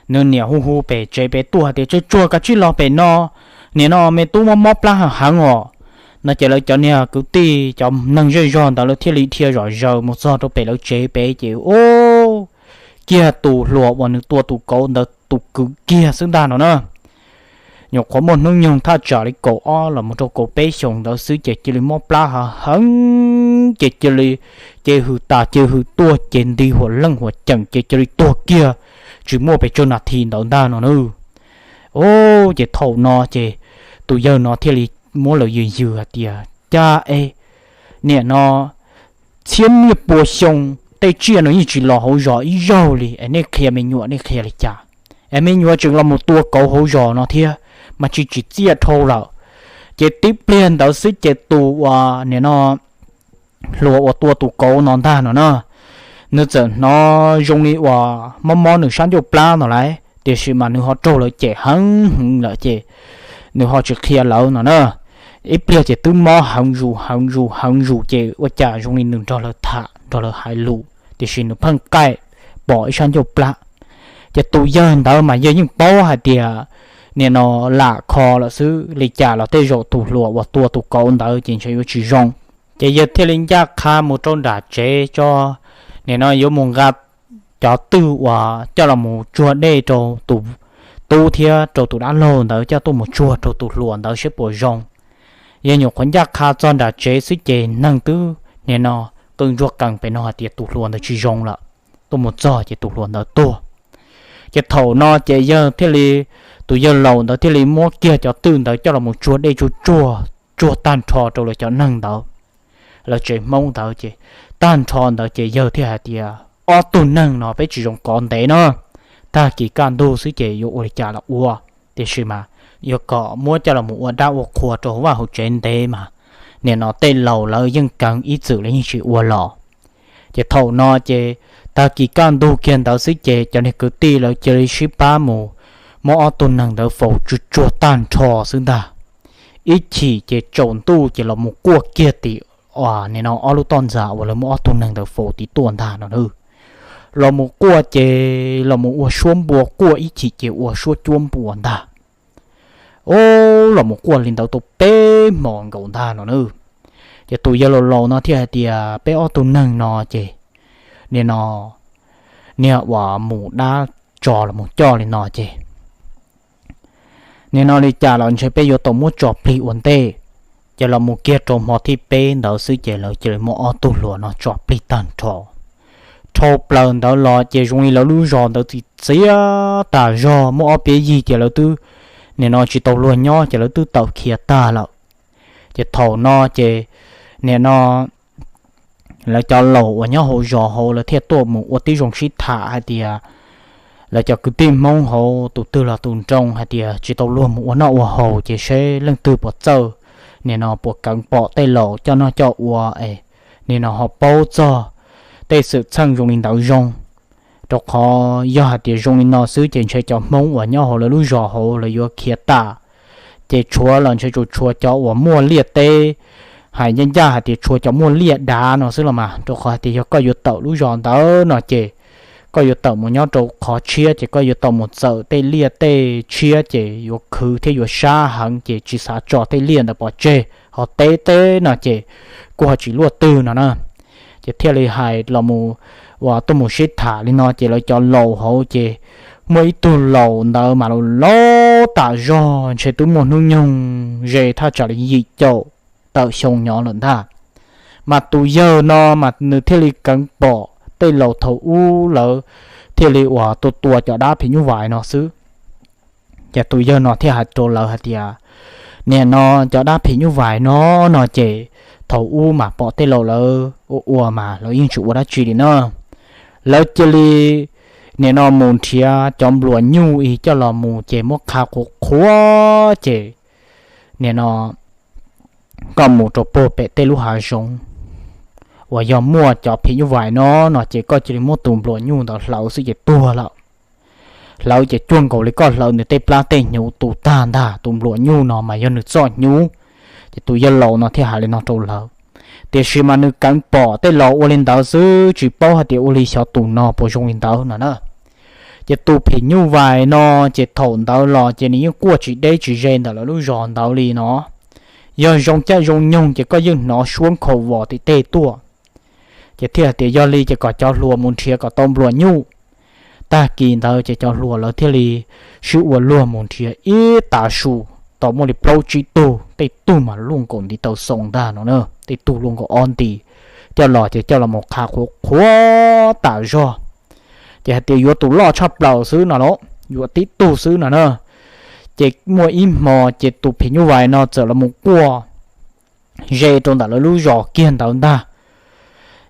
nws niam hu hu pem tsev pem tuaj hais tias, Tsuag tsuag, kav tsij los pem no, nim no me tub mob mob plab heev heev os. No ces lawv cov niag kwv tij cov neeg zej zog ntawd lawv thiaj li dhia zom zaws mus txog rau pem lawv tsev pem ces ub, kiag tus hluas uas nws tua tus kauv ntawd tus kwv kiag xwb ntag no na. Nyuam qhuav muaj hnub nyoog thaj tsam li kaum ob los mus rau kaum peb xyoos ntawd xwb ces cia li mob plab heev heev ces cia li, ces hws tas ces hws tuag ces nti huam leej huam ceem ces cia li tuag kiag, tsis muaj pes tsawg nas this ntawd ntag no na. Ub, ces thaum no ces tus yawg no thiaj li muab lawv yws yws hais tias, Cas es nim no txhiab niaj pua xyoo tej tsiaj no yeej tsis los hauv zos ib zaug li es nej qhia me nyuam nej qhia li cas es me nyuam tseem los mus tua kauv hauv zos no thiab mas tsis tsim txiaj dhau lawm. Ces tib pliag ntawd xwb ces tus uas nim no hluas uas tua tus kauv no ntag no na, nws txawm hnov zoo li uas mob mob nws sab ncauj plab no lawm tiam sis mas nws ho raug lawv cem heev heev lawm ces nws ho tsis qhia lawv no na. Ib pliag ces twb mob heev zus heev zus heev zus ces ua cas zoo li nws nrog lawv tham nrog lawv hais lus tiam sis nws pheej qaij pom ib sab ncauj plab. Ces tus yawg ntawd mas yawg yeej paub hais tias nim no lam kho lawm xwb, li cas los tej zaum tus hluas uas tua tus kauv ntawd ces ntshe yuav tsis zoo. Ces yawg thiaj li ncaj qha mus rau nram tsev tso, nim no yuav mus nqa cov twj uas coj los mus tsuag dej rau tus tub thiab rau tus dab laug ntawd coj tuaj mus tsuag rau tus hluas ntawd seb puas zoo. Yawg nyuam qhuav ncaj qha txog nram tsev xwb ces neeg twb nim no qw ntsuag qees pem no hais tias tus hluas ntawd tsis zoo lawm, tuaj mus txog ces tus hluas ntawd tuag. Ces thaum no ces yawg thiaj li, tus yawg laus ntawd thiaj li muab kiag cov twj ntawd coj los mus tsuag dej tsuag tsuag tsuag tag nrho rau lawv cov neeg ntawd, lawv tsev Hmoob ntawd ces tag nrho ntawd ces yawg thiaj hais tias, Ob tug neeg no peb tsis zoo kov ntev no, tag kis kaj ntug xwb ces yuav ua li cas los ua, tiam sis mas yuav kom muab coj los ua dab ua qhua rau hauv vaj hauv tsev ntev mas nim no tej laus lawv yeej keev ib txwm lawv yeej tsis ua los. Ces thaum no ces tag kis kaj ntug kiag ntawd xwb ces cov niag kwv tij lawv cia li sib pab mus muab ob tug neeg ntawd faus tsuag tsuag tag nrho xwb ntag. Ib chim ces tsaus ntuj ces los mus quaj kiag tim nim no ob lub toj ntxas uas lawv muab ob tug neeg ntawd faus tim tuaj ntag no na. Los mus quaj ces los mus ua suab npua, quaj ib chim ces ua suab cuab npua ntag. Ub, los mus quaj li ntawd tau peb hmo nkaus ntag no na. Ces tus yawg laus laus no thiaj hais tias, Peb ob tug neeg no ces nim no niag uas mus dab tso los mus coj li no ces nim no li cas los ntshe peb yuav tau muab tso plig ua ntej. Ces los mus kiag rau hmo thib peb ntawd xwb ces lawv cia li muab ob tug hluas no tso plig tag nrho. Dhau plaws ntawd los ces zoo li lawv lub zos ntawd txiv txiav tag zog, muaj ob peb yig ces lawv twb nim no tsis tau luag nyob ces lawv twb tawm khiav tag lawm. Ces thaum no ces nim no lawv cov laus uas nyob hauv zos hauv lawv thiaj tuaj mus ua tib zoo sib tham hais tias, lawv cov kwv tij Hmoob hauv tus twg los tus nroo hais tias tsis tau luag mus ua noj ua haus ces seb leej twg puas txawj, nim no puas keev pom tej laus coj noj coj ua es nim no ho paub txog tej xwm txheej zoo li ntawd zoo. Rau qhov yog hais tias zoo li no xwb ces ntshe cov Hmoob uas nyob hauv lawv lub zos hauv lawv yuav khiav tas. Ces tshuav los ntshe tsuas tshuav cov uas muaj liaj teb, hais ncaj ncaj hais tias tshuav cov muaj liaj dav no xwb los mas, rau qhov hais tias yog koj yuav tawm lub zos ntawd no ces koj yuav tawm mus nyob rau qhov tshiab ces koj yuav tau mus txawm tej liaj tej tshiab ces yuav khwv thiab yuav sab heev ces tsis xav tso tej liaj ntawd pov tseg, ho teb teb no ces kuj ho tsis luaj twg no na. Ces thiaj li hais los mus, uas tuaj mus sib tham li no ces lawv cov laus hauv ces muaj ib tug laus ntawd mas laus laus tas zog ntshe twb muaj hnub nyoog ze thaj tsam li yim caum tawm xyoo nyob lawm ntag. Mas tus yawg no mas nws thiaj li keev pom tej laus thaum ub lawv thiaj li uas tua tua cov dab phim nyuj vais no xwb. Ces tus yawg no thiaj hais rau lawv hais tias, nim no cov dab phim nyuj vais no no ces thaum ub mas pom tej laus lawv ua ua mas lawv yeej tsis ua dab tsi li na. Lawv cia li nim no mus nrhiav cov npluas nyuj es coj los mus ces muab qha qhuav qhuav ces nim no koj mus rau puag pem tej lub hav zoov uas yog muaj cov phim nyuj vais no no ces koj cia li muab tus npluas nyuj ntawd hlawv xwb ces tuag lawm. Hlawv ces cuag nkaus li koj hlawv nws tej plab tej hnyuv tu tag ntag, tus npluas nyuj no mas yog nws txoj hnyuv. Ces tus yawg laus no thiaj hais li no rau lawv. Tiam sis mas nws kheev pom tej laus ua li ntawd xwb tsis paub hais tias ua li xyov tus no puas zoo li ntawd no na. Ces tus phim nyuj vais no ces thaum ntawd los ces nws yeej quaj tsis deb tsis ze ntawm lawv lub zos ntawd li no. Yog zoo caij zoo nyoog ces koj yeej hnov suab nkhaus vos tim tej tuaj. Ces thiaj tias yog li ces kom cov hluas mus nrhiav kom tau npluas nyuj. Tag kis ntawd ces cov hluas lawv thiaj li sib ua luag mus nrhiav ib tav su, tau muaj li plaub tsib tug, tej tug mas luaj nkaus ntiv taw xoo ntag no na, tej tug luaj nkaus ob nti, coj los ces coj los mus qha qhuav qhuav tas zog. Ces hais tias yuav tus loj tshaj plaws xwb no los yuav tib tug xwb no na. Ces muaj ib hmo ces tus phim nyuj vais no txawm los mus quaj ze rau ntawm lawv lub zos kiag ntawd ntag.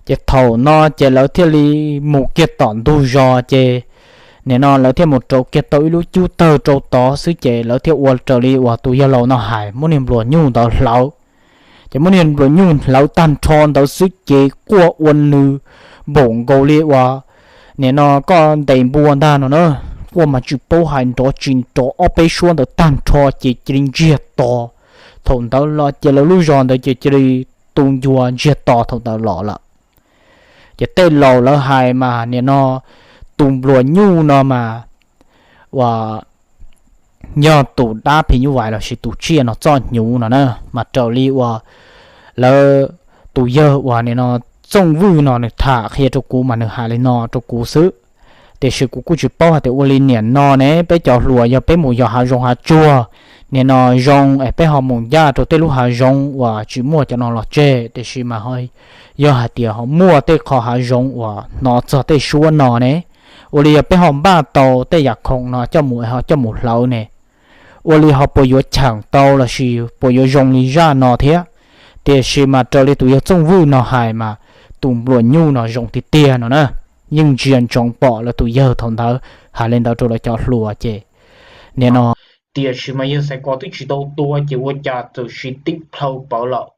Ces thaum no ces lawv thiaj li mus kiag tom ntug zos ces nim no lawv thiaj mus rauv kiag tau ib lub cub tawg rau tod xwb ces lawv thiaj ua raws li uas tus yawg laus no hais, muab niag npluas nyuj ntawd hlawv. Ces muab niag npluas nyuj hlawv tag nrho ntawd xwb ces quaj ua nws npaum nkaus li uas nim no koj ntes npua ntag no na. Quaj mas tsis paub hais nrov tsis nrov ob peb suab ntawd tag nrho ces cia li ntsiag to. Thaum ntawd los ces lawv lub zos ntawd ces cia li tu ncua ntsiag to thaum ntawd los lawm. Ces tej laus lawv hais mas nim no tus npluas nyuj no mas uas yog tus dab phim nyuj vais lossis tus tsiaj no txoj hnyuv no na, mas raws li uas lawv tus yawg uas nim no Txooj Vwj no nws tham qhia rau kuv mas nws hais li no rau kuv xwb. Tiam sis kuv kuj tsis paub hais tias ua li nim no ne peb cov hluas yog peb mus yos hav zoov hav tsuag, nim no zoo es peb ho mus ncaj rau tej lub hav zoov uas tsis muaj cov no los tseg, tiam sis mas yog hais tias ho muaj tej qho hav zoov uas hnov txog tej suab no ne, ua li yog peb ho npaj tau tej yam khoom no coj mus es ho coj mus hlawv ne, ua li ho puas yuav cheem tau lossis puas yuav zoo li zaj no thiab. Tiam sis mas raws li tus yawg Txooj Vwj no hais mas tus npluas nyuj no zoo tiag tiag no na. Yeej ntsia ntsoov pom lawv tus yawg thaum ntawd hais li ntawd rau lawv cov hluas ces nim no, tiam sis mas yawg Xaiv Kos twb tsis tau tua ces ua cas txawm sis tib plhaw pawv lawm.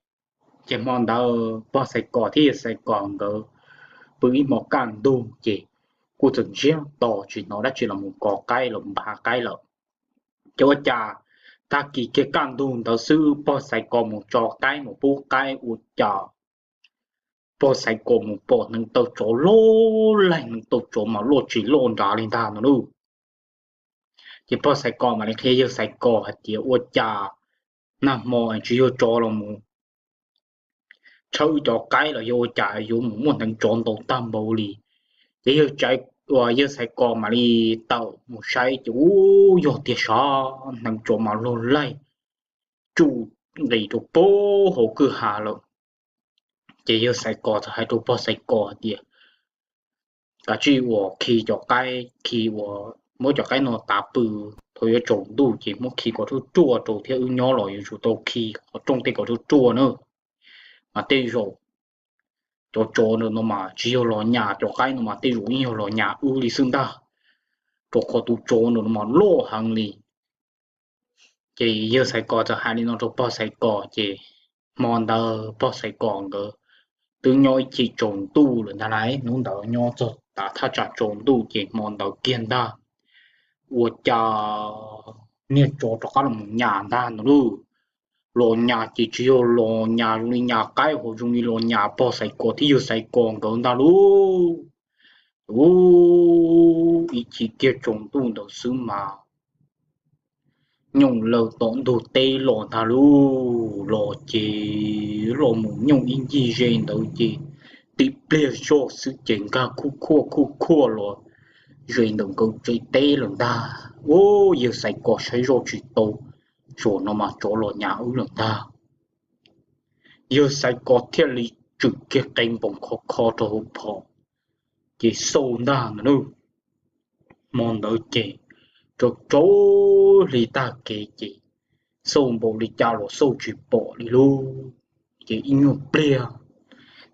Ces hmo ntawd pog Xaiv Kos thiab yawg Xaiv Kos nkawd pw ib hmo kaj ntug ces kuj txawm ntsiag to tsis hnov dab tsi los mus kov qaib los npaj qaib lawm. Ces ua cas tag kis kiag kaj ntug ntawd xwb pog Xaiv Kos mus tso qaib mus pub qaib ua cas pog Xaiv Kos mus pom hneev taw tsov loj laig, hneev taw tsov mas loj tsis loj nrad li ntag no lauj. Ces pog Xaiv Kos mam li qhia yawg Xaiv Kos hais tias ua cas nag hmo tsis yog tsov los mus tshawb cov qaib los yog ua cas yuav mus muaj hneev tsov ntau tag npaum li. Ces yawg, yawg Xaiv Kos mam li tawm mus saib ces ub yog tiag sav, hneev tsov mas loj laig tsuj nqis rau pem hauv kwj ha lawm. Ces yawg Xaiv Kos txawm hais rau pog Xaiv Kos hais tias kav tsij uas khi cov qaib, khi uas muab cov qaib no tav pw, thaum yuav tsaus ntuj ces muab khi kom ruaj ruaj rau thiab wb nyob los yuav tsum tau khi qhov rooj tej kom ruaj ruaj na. Mas tej zaum cov tsov no mas tsis yog los nyas cov qaib no mas tej zaum yeej yog los nyas wb li xwb ntag, rau qhov tus tsov no mas loj heev li. Ces yawg Xaiv Kos txawm hais li no rau pog Xaiv Kos ces hmo ntawd pog Xaiv Kos nkawd twb nyob ib chim tsaus ntuj lawm ntag lauj. Hnub ntawd nyob txog tav thaj tsam tsaus ntuj ces hmo ntawd kiag ntag ua cas niag tsov rov qab los mus nyas ntag no lauj. Los nyas ces tsis yog los nyas zoo li nyas qaib ho zoo li los nyas pog Xaiv Kos thiab yawg Xaiv Kos nkawd ntag lauj. Ub, ib chim kiag tsaus ntuj ntawd xwb mas nyooj lawm tom ntug teb los ntag lauj. Los ces los mus nyooj ib ncig ze ntawd ces tib pliag zoj xwb ces nkag khuj khuaj khuj khuaj los ze ntawm nkawd tsev teb lawm ntag. Ub, yawg Xaiv Kos saib zoj tsis tau, zaum no mas tsov los nyas wb lawm ntag. Yawg Xaiv Kos thiaj li tswm kiag qe npoos kho kho rau hauv phom ces xauj ntag no lauj. Hmo ntawd ces rau rau hli tag kev ces xauj npaum li cas los xauj tsis pom li lauj. Ces ib nyuag pliag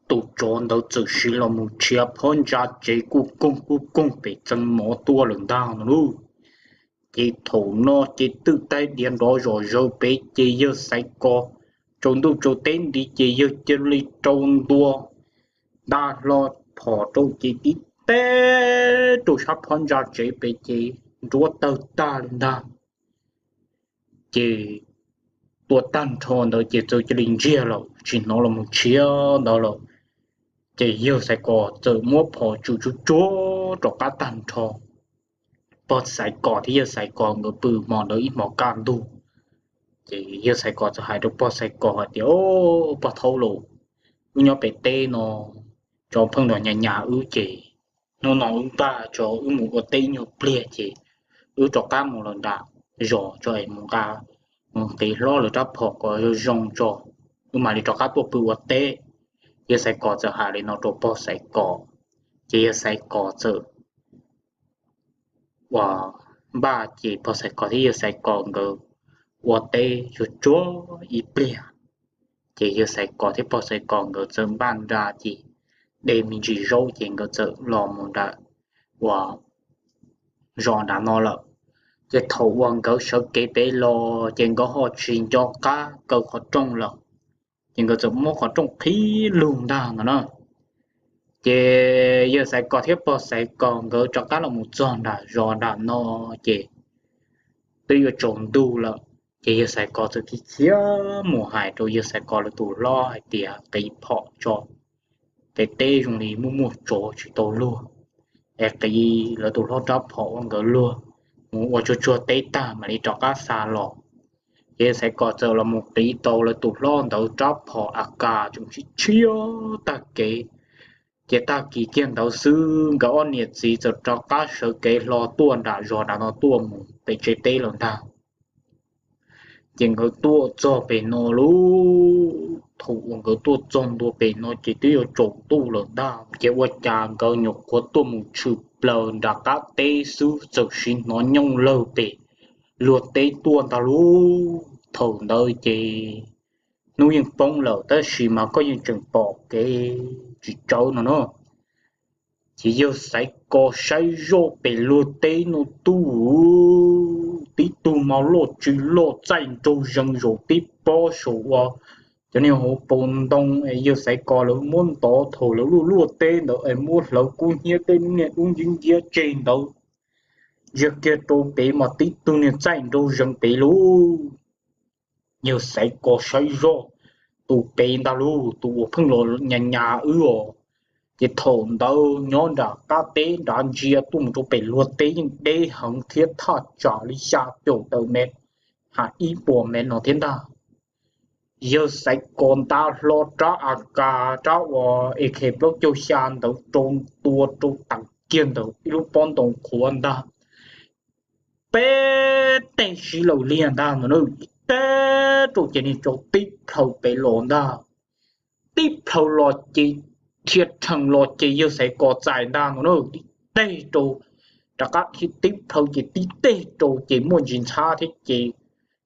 tus tsov ntawd txawm siv los mus tshiav phab ntsa tsev kuj koog kuj koog pem txee mov tuaj lawm ntag no lauj. Ces thaum no ces twb taig diav nrov zom zaws pem ces yawg Xaiv Kos tsaus ntuj tsaus teb nti ces yawg cia li rau ntua nta hlo phom rau ces tib teg rau sab phab ntsa tsev pem ces nruab tawg tag li ntag. Ces tua tag nrho ntawd ces txawm cia li ntsiag lawm tsis hnov los mus tshiab ntawd lawm. Ces yawg Xaiv Kos txawm muab phom tsum tsuag tsuag rov qab tag nrho. Pog Xaiv Kos thiab yawg Xaiv Kos nkawd pw hmo ntawd ib hmos kaj ntug. Ces yawg Xaiv Kos txawm hais rau pog Xaiv Kos hais tias, Pog thaub lauj, wb nyob pem teb no, tsov pheej los nyas nyas wb ces hnub no wb npaj tso wb mus ua teb ib nyuag pliag ces wb rov qab mus los nram zos tso es mus nqa, mus nqis hlob lawv rab phom kom zoo zoo tso, wb mam li rov qab tuaj pw ua teb. Yawg Xaiv Kos txawm hais li no rau pog Xaiv Kos, ces yawg Xaiv Kos txawm ua npaj ces pog Xaiv Kos thiab yawg Xaiv Kos nkawd ua teb tsuag tsuag ib pliag. Ces yawg Xaiv Kos thiab pog Xaiv Kos nkawd txawm npaj nra ces de me ntsis zaub ces nkawd txawm los mus nram uas zos nram no lawm. Ces thaum uas nkawd sawv kev pem los ces nkawd ho tsis nco qab kaw qhov rooj lawm, ces nkawd txawm muab qhov rooj qhib lug ntag no na. Ces yawg Xaiv Kos thiab pog Xaiv Kos nkawd rov qab los mus txog nram zos nram no ces twb yuav tsaus ntuj lawm. Ces yawg Xaiv Kos txawm khiav khiav mus hais rau yawg Xaiv Kos lawv tus hlob hais tias, Qiv phom tso, pem teb zoo li muaj muaj tsov tsis tau luag, es qiv lawv tus hlob rab phom ua nkawd luag, mus ua tsuag tsuag teb tag mam li rov qab xa los. Ces yawg Xaiv Kos txawm los mus qiv tau lawv tus hlob ntawd rab phom AK tseem tshiab tshiab tag kev. Ces tag kis kiag ntawd xwb nkawd ob niam txiv txawm rov qab sawv kev hlo tuaj nram zos nram no tuaj mus pem tsev teb lawm ntag. Ces nkawd tuaj txog pem no lauj, thaum uas nkawd tuaj txog ntua pem no ces twb yuav tsaus ntuj lawm ntag, ces ua cas nkawd nyuam qhuav tuaj mus tshwm plaws nram qab teb xwb txawm siv hnov nyooj lawg pem luag teb tuaj ntag lauj. Thaum ntawd ces hnub yeej poob lawm tab sis mas koj yeej tseem pom kev tsis tsawv no na. Ces yawg Xaiv Kos saib zoj pem luag teb no tub, tib tug mos loj tsw loj txaij nraug zeeg zaum tib pob saum ua cov niag hauv paus ntoo es yawg Xaiv Kos lawv muab ntov thaum lawv luaj luaj teb ntawd es muab hlawv kub hnyiab tej niag dub nciab nciab tseg ntawd, ntsia kiag rau pem mas tib tug niag txaij nraug zeeg pem lauj. Yawg Xaiv Kos saib zoj tus pem ntag lauj, tus uas pheej los nyas nyas wb os. Ces thaum ntawd nyob nram qab teb nrad ntsia tuaj mus rau pem luag teb yeej deb heev thiab thaj tsam li xya caum tawm mev, ha ib puas mev no thiab ntag. Yawg Xaiv Kos nta hlo rab AK, rab uas AK plaub caug xya ntawd rau ntua rau teem kiag ntawm ib lub pob ntoo qhuav ntag, peb teg sib laws liag ntag no na, tib teg rau ces niag tsov tib plhaw pem los ntag. Tib plhaw los ces dhia rhees los ces yawg Xaiv Kos txais ntag no na, tib teg rau, rov qab dhia tib plhaw ces tib teg rau ces muaj ntsis ntxhab thiab ces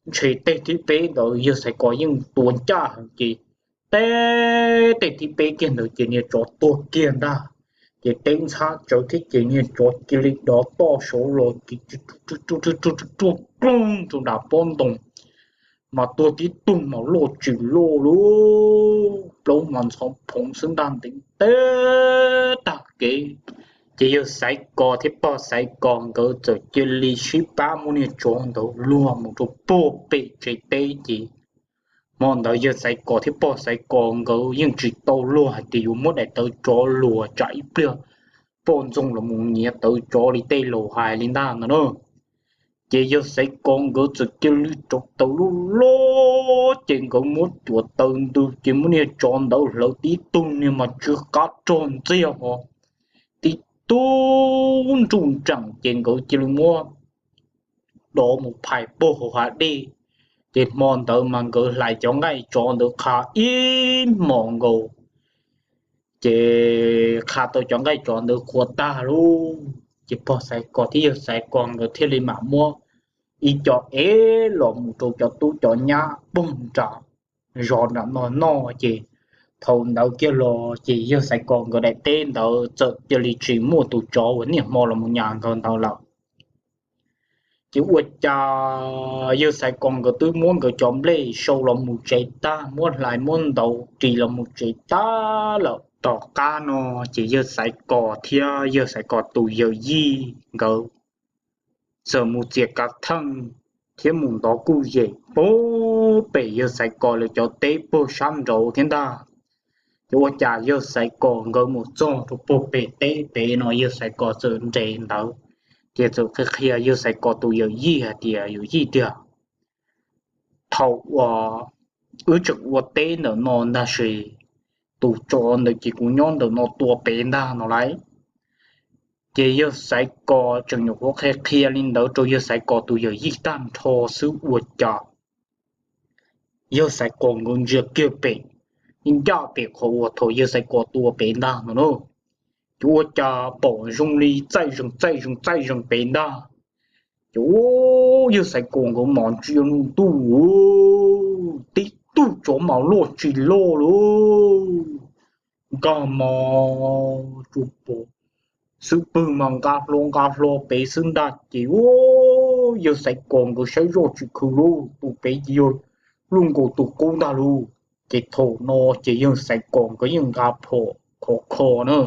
ntshe teg thib peb ntawd yawg Xaiv Kos yeej tua ncaj heev ces teb teg thib peb kiag ntawd ces niag tsov tuag kiag ntag. Ces teb ntxhab tsawv thiab ces niag tsov cia li dov toj saud los ces ruaj ruaj ruaj ruaj ruaj ruaj rau nram pob ntoo, mas tuag tib tug mas loj tsis loj lauj, plaub mas ntxhov phoov xwb ntag ntev teb tag kev. Ces yawg Xaiv Kos thiab pog Xaiv Kos nkawd txawm cia li sib pab muab niag tsov ntawd luag mus rau puag pem tsev teb ces hmo ntawd yawg Xaiv Kos thiab pog Xaiv Kos nkawd yeej tsis tau luag hais tias yuav muab daim tawv tsov luag tsam ib pliag poj ntxoog los mus nyiav tawv tsov li tej laus hais li ntag no na. Ces yawg Xaiv Kos nkawd txawm cia li rauv taws loj loj ces nkawd muab cuam taws ntws ces muab niag tsov ntawd hlawv tib tug niag mas tsw qab rog ntxiag ho tib tug nruj nreem ces nkawd cia li muab dov mus phais puag hauv hav dej. Ces hmo ntawd mas nkawd hlais cov nqaij tsov ntawd qha ib hmos nkaus, ces qha tau cov nqaij tsov ntawd qhuav tag lauj. Ces pog Xaiv Kos thiab yawg Xaiv Kos nkawd thiaj li mam muab ib co ev los mus rau cov tub cov nyab pog nram zos nram no noj. Ces thaum ntawd kiag los ces yawg Xaiv Kos nkawd daim teb ntawd txawm cia li tsis muaj tus tsov uas niaj hmo los mus nyas nkawd ntawd lawm. Ces ua cas yawg Xaiv Kos nkawd twb muab nkawd cov nplej sau los mus tsev tag, muab hlais muab ntaus ris los mus tsev tag lawm. Tom qab no ces yawg Xaiv Kos thiab yawg Xaiv Kos tus yawm yij nkawd txawm mus txiav kav theej thiab mus ntov kuj yem puag pem yawg Xaiv Kos lawv cov teb puag sab nraud thiab ntag. Ces ua cas yawg Xaiv Kos nkawd mus txog rau puag pem teb pem no yawg Xaiv Kos txawm nres ntawd, ces txawm qhia qhia yawg Xaiv Kos tus yawm yij hais tias, yawm yij tiag, thaum uas wb tseem ua teb ntawm no ntag sis tus tsov ntawd ces kuv nyob ntawm no tua pem ntag no lauj. Ces yawg Xaiv Kos tseem nyuam qhuav qhia qhia li ntawd rau yawg Xaiv Kos tus yawm yij tag nrho xwb ua cas yawg Xaiv Kos nkawd ntsia kiag pem, ncaj pem qhov uas thaum yawg Xaiv Kos tua pem ntag no na, ces ua cas pom zoo li txaij zees txaij zees txaij zees pem ntag. Ces yawg Xaiv Kos nkawd mam ntsia ntuj, tib tug tsov mas loj tsis loj lauj, nkag mas tsuas pom xub pwg mas nqa hlo nqa hlo pem xwb ntag. Ces yawg Xaiv Kos nkawd saib zoj tsis khwv lauj, tus pem ces yog luj nkaus tus qub ntag lauj. Ces thaum no ces yawg Xaiv Kos nkawd yeej nqa phom khov kho na.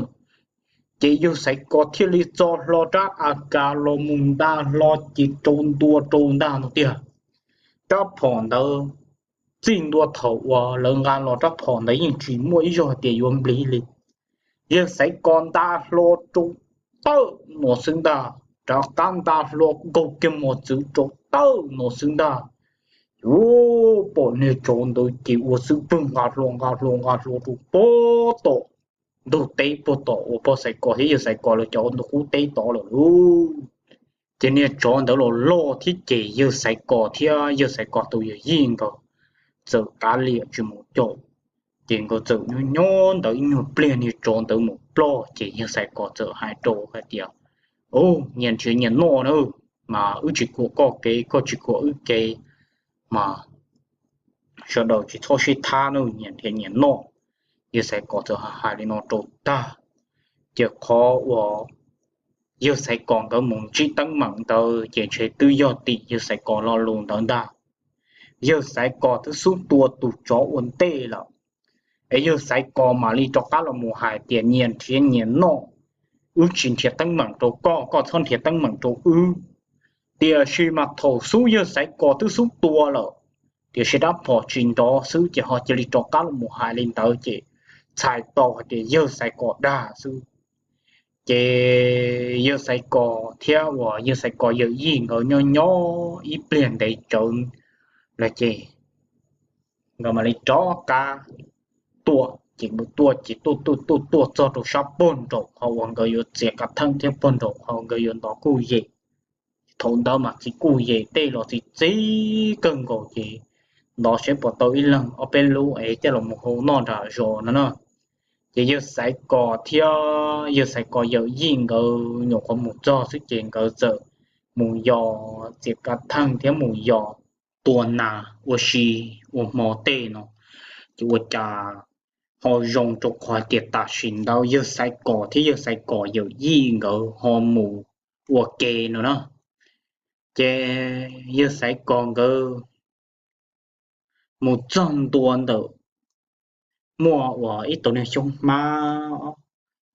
Ces yawg Xaiv Kos thiaj li txo hlo rab AK los mus nta hlo ces rau ntua rau ntag no tiag. Rab phom ntawd txij ntua thaum uas lawv nqa los rab phom ntawd yeej tsis muaj ib zaug hais tias yuav nplig li. Yawg Xaiv Kos nta hlo rau tawm no xwb ntag, rov qab nta hlo nkaug kiag mos txwv rau tawm no xwb ntag. Ces pom niag tsov ntawd ces ua xub pwg nqa hlo nqa hlo nqa hlo rau puag tom ntug teb puag tom uas pog Xaiv Kos thiab yawg Xaiv Kos lawv cov ntug qub teb tod lawm lauj. Ces niag tsov ntawd los loj thiab ces yawg Xaiv Kos thiab yawg Xaiv Kos tus yawm yij nkawd txawm kav liam tsis mus caum. Ces nkawd txawm nyob nyob ntawd ib nyuag pliag niag tsov ntawd mus ploj ces yawg Xaiv Kos txawm hais rau hais tias, Ub, nyias nrhiav nyias noj na, mas wb tsis khuam koj kev koj tsis khuam wb kev, mas sawv daws tsis txhob sib thab na, nyias nrhiav nyias noj. Yawg Xaiv Kos txawm hais li no rau tag, ces qhov uas yawg Xaiv Kos nkawd mus ntsib teeb meem ntawd ces ntshe twb yog tim yawg Xaiv Kos lo lus ntawd ntag. Yawg Xaiv Kos twb xub tua tus tsov ua ntej lawm, es yawg Xaiv Kos mam li rov qab los mus hais tias nyias nrhiav nyias noj, wb tsis nrhiav teeb meem rau koj, koj txhob nrhiav teeb meem rau wb. Tiam sis mas thaum xub yawg Xaiv Kos twb xub tua lawm, tiam sis rab phom tsis nrov xwb ces ho cia li rov qab los mus hais li ntawd ces txhais tau hais tias yawg Xaiv Kos dag xwb. Ces yawg Xaiv Kos thiab uas yawg Xaiv Kos yawm yij nkawd nyob nyob ib pliag ntev tsawv lawm ces nkawd mam li rov qab tuaj, ces nkawd tuaj ces tuaj tuaj tuaj tuaj txog rau sab puag nraum qhov uas nkawd yuav txiav kav theej thiab puag nraum qhov nkawd yuav ntov kuj yem. Thaum ntawd mas txiv kuj yem tej los txiv txiv kawg nkaus ces ntov seb puas tau ib leeg ob peb lub es coj los mus hau noj nram zos no na. Ces yawg Xaiv Kos thiab yawg Xaiv Kos yawm yij nkawd nyuam qhuav mus txog xwb ces nkawd txawm mus yos txiav kav theej thiab mus yos tua nas ua si ua hmo tej no. Ces ua cas ho zoo rau qhov tias tam sim ntawd yawg Xaiv Kos thiab yawg Xaiv Kos yawm yij nkawd ho mus ua ke no na. Ces yawg Xaiv Kos nkawd mus txog ntua ntawm muaj uas ib tug niag xyoob hmab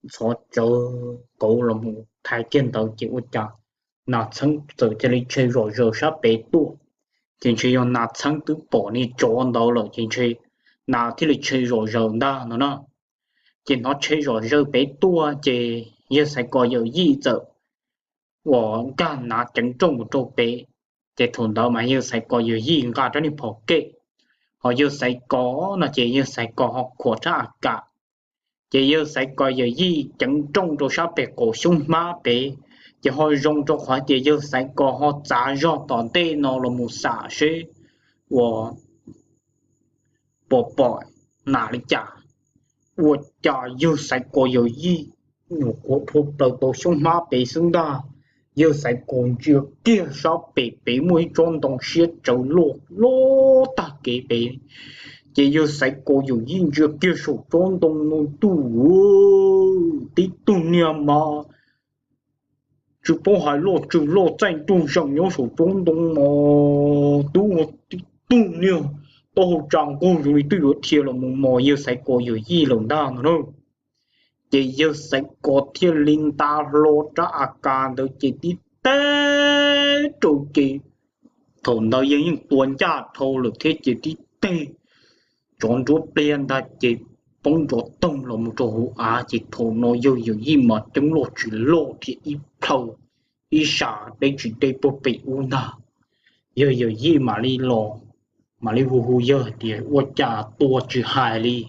ntxhov tsawv kauv los mus thaiv kiag ntawd ces ua cas nas txheeb txawm cia li tshe zom zaws sab pem tuaj. Ces ntshe yog nas txheeb twb pom niag tsov ntawd lawm ces ntshe nas thiaj li tshe zom zaws ntag no na. Ces hnov tshe zom zaws pem tuaj ces yawg Xaiv Kos yawm yij txawm uas nkag nav ceev nrooj mus rau pem. Ces thaum ntawd mas yawg Xaiv Kos yawm yij nqa rab niag phom kem, ho yawg Xaiv Kos no ces yawg Xaiv Kos ho khuam rab a kam. Ces yawg Xaiv Kos yawm yij ceev nrooj rau sab pem qaum xyoob hmab pem, ces ho zoo rau qhov tias yawg Xaiv Kos ho txav zog tom ntej no los mus xam seb uas pom pom nas li cas. Ua cas yawg Xaiv Kos yawm yij nyuam qhuav plhu plaws tau xyoob hmab pem xwb ntag. Yawg Xaiv Kos ntsia kiag sab pem, pem muaj ib tsob ntoo siab tsawv loj loj tag kev pem, ces yawg Xaiv Kos yawm yij ntsia kiag saum tsob ntoo no, tub, tib tug niag mas tsis paub hais loj tsis loj txaij ntuj zeem nyob saum tsob ntoo no, tub, tib tug niag taub hau tsa nqug zoo li twb yuav dhia los mus mos yawg Xaiv Kos yawm yij lawm ntag no na. Ces yawg Xaiv Kos thiaj li nta hlo rab a kas ntawd ces tib teg rau ces thaum ntawd yawg yeej tua ncaj dhau lawm thiab ces tib teg tsov nruab pliag ntag ces poob nrov toog los mus rau hauv av ces thaum no yawg yawm yij mas ceeb loj tsis loj dhia ib plhaw ib sab deb tsis deb puag pem ub ntag. Yawg yawm yij mam li los, mam li hu hu yawg tias ua cas tua tsis hais li.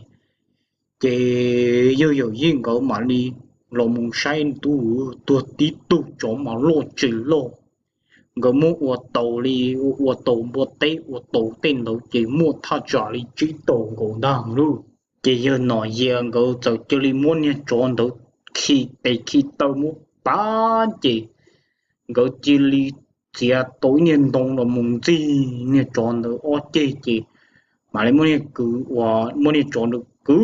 Ces yawg yawm yij nkawd mam li los mus saib, tub, tuag tib tug tsov mas loj tsis loj. Nkawd muab ua taus li, ua taus npua teb ua taus tej ntawd ces muaj thaj tsam li tsib tau nkaus ntag lauj. Ces yawg Nom Yias nkawd txawm cia li muab niag tsov ntawd khi tes khi taw muab pab ces nkawd cia li txiav tau ib niag ntoo los mus ntxig niag tsov ntawd ob ceg ces mam li muab niag kwv uas muab niag tsov ntawd kwv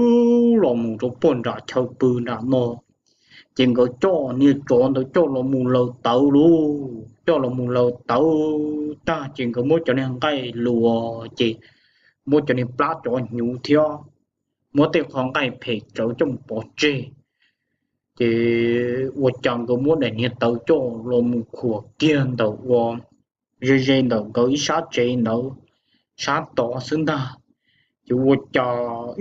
los mus rau puag nram chaw pw nram no. Ces nkawd coj niag tsov ntawd coj los mus laws tawv lauj, coj los mus laws tawv tag ces nkawd muab cov niag nqaij luas ces muab cov niag plab tsov hnyuv thiab muab tej qho nqaij phem tsawv coj mus pov tseg. Ces ua cas nkawd muab daim niag tawv coj los mus khuam kiag ntawm ua ze ze ntawm nkawd ib sab tsev ntawd sab tod xwb ntag. Ces ua cas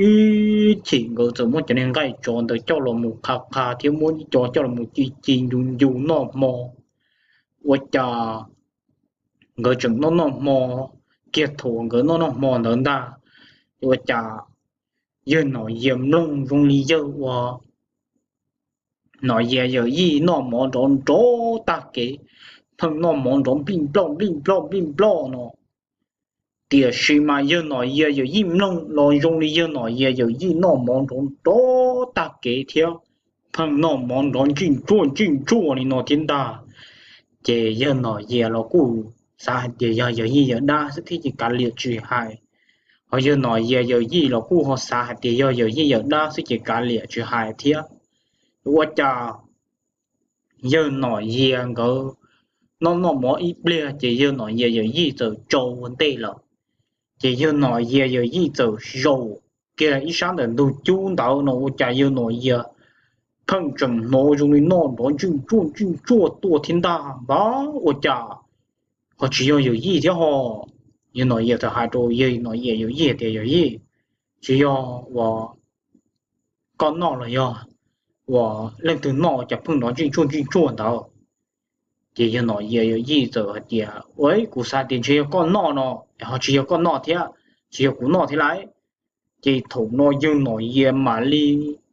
ib chim nkawd txawm muab cov niag nqaij tsov ntawd coj los mus qha qha thiab muab ib co coj los mus ci ci ncu ncu noj hmo. Ua cas nkawd tseem noj noj hmo kiag, thaum nkawd noj noj hmo ntawd ntag, ua cas yawg Nom Yias mloog zoo li yawg ua Nom Yias yawm yij noj mov nrov nrov tag kev, pheej noj mov nrov nplij nploj nplij nploj nplij nploj no. Tiam sis mas yawg Nom Yias yawm yij mloog los zoo li yawg Nom Yias yawm yij noj mov nrov nrov tag kev thiab pheej noj mov nrov ntsij ntsuaj ntsij ntsuaj li no thiab ntag. Ces yawg Nom Yias los kuj xav hais tias yog yawm yij yawm dab xwb thiab ces kav liam tsis hais. Ho yawg Nom Yias yawm yij los kuj ho xav hais tias yog yawm yij yawm dab xwb ces kav liam tsis hais thiab. Ua cas yawg Nom Yias nkawd noj noj mov ib pliag ces yawg Nom Yias yawm yij txawm tsaus ua ntej lawm. Ces yawg Nom Yias yawm yij txawm zaum kiag ib sab ntawm ntug cub ntawd no ua cas yawg Nom Yias pheej tseem hnov zoo li noj nrov ntsij ntsuaj ntsij ntsuaj tuaj thiab ntag. Npab, ua cas ho tsis yog yawm yij thiab ho? Yawg Nom Yias txawm hais rau yawg Nom Yias yawm yij tias yawm yij, tsis yog uas koj noj los yog uas leej twg noj cas pheej nrov ntsij ntsuaj ntsij ntsuaj ntawd? Ces yawg Nom Yias yawm yij txawm hais tias ua kuv xav tias ntshe yog koj noj no, ho tsis yog koj noj thiab, tsis yog kuv noj thiab lauj. Ces thaum no yawg Nom Yias mam li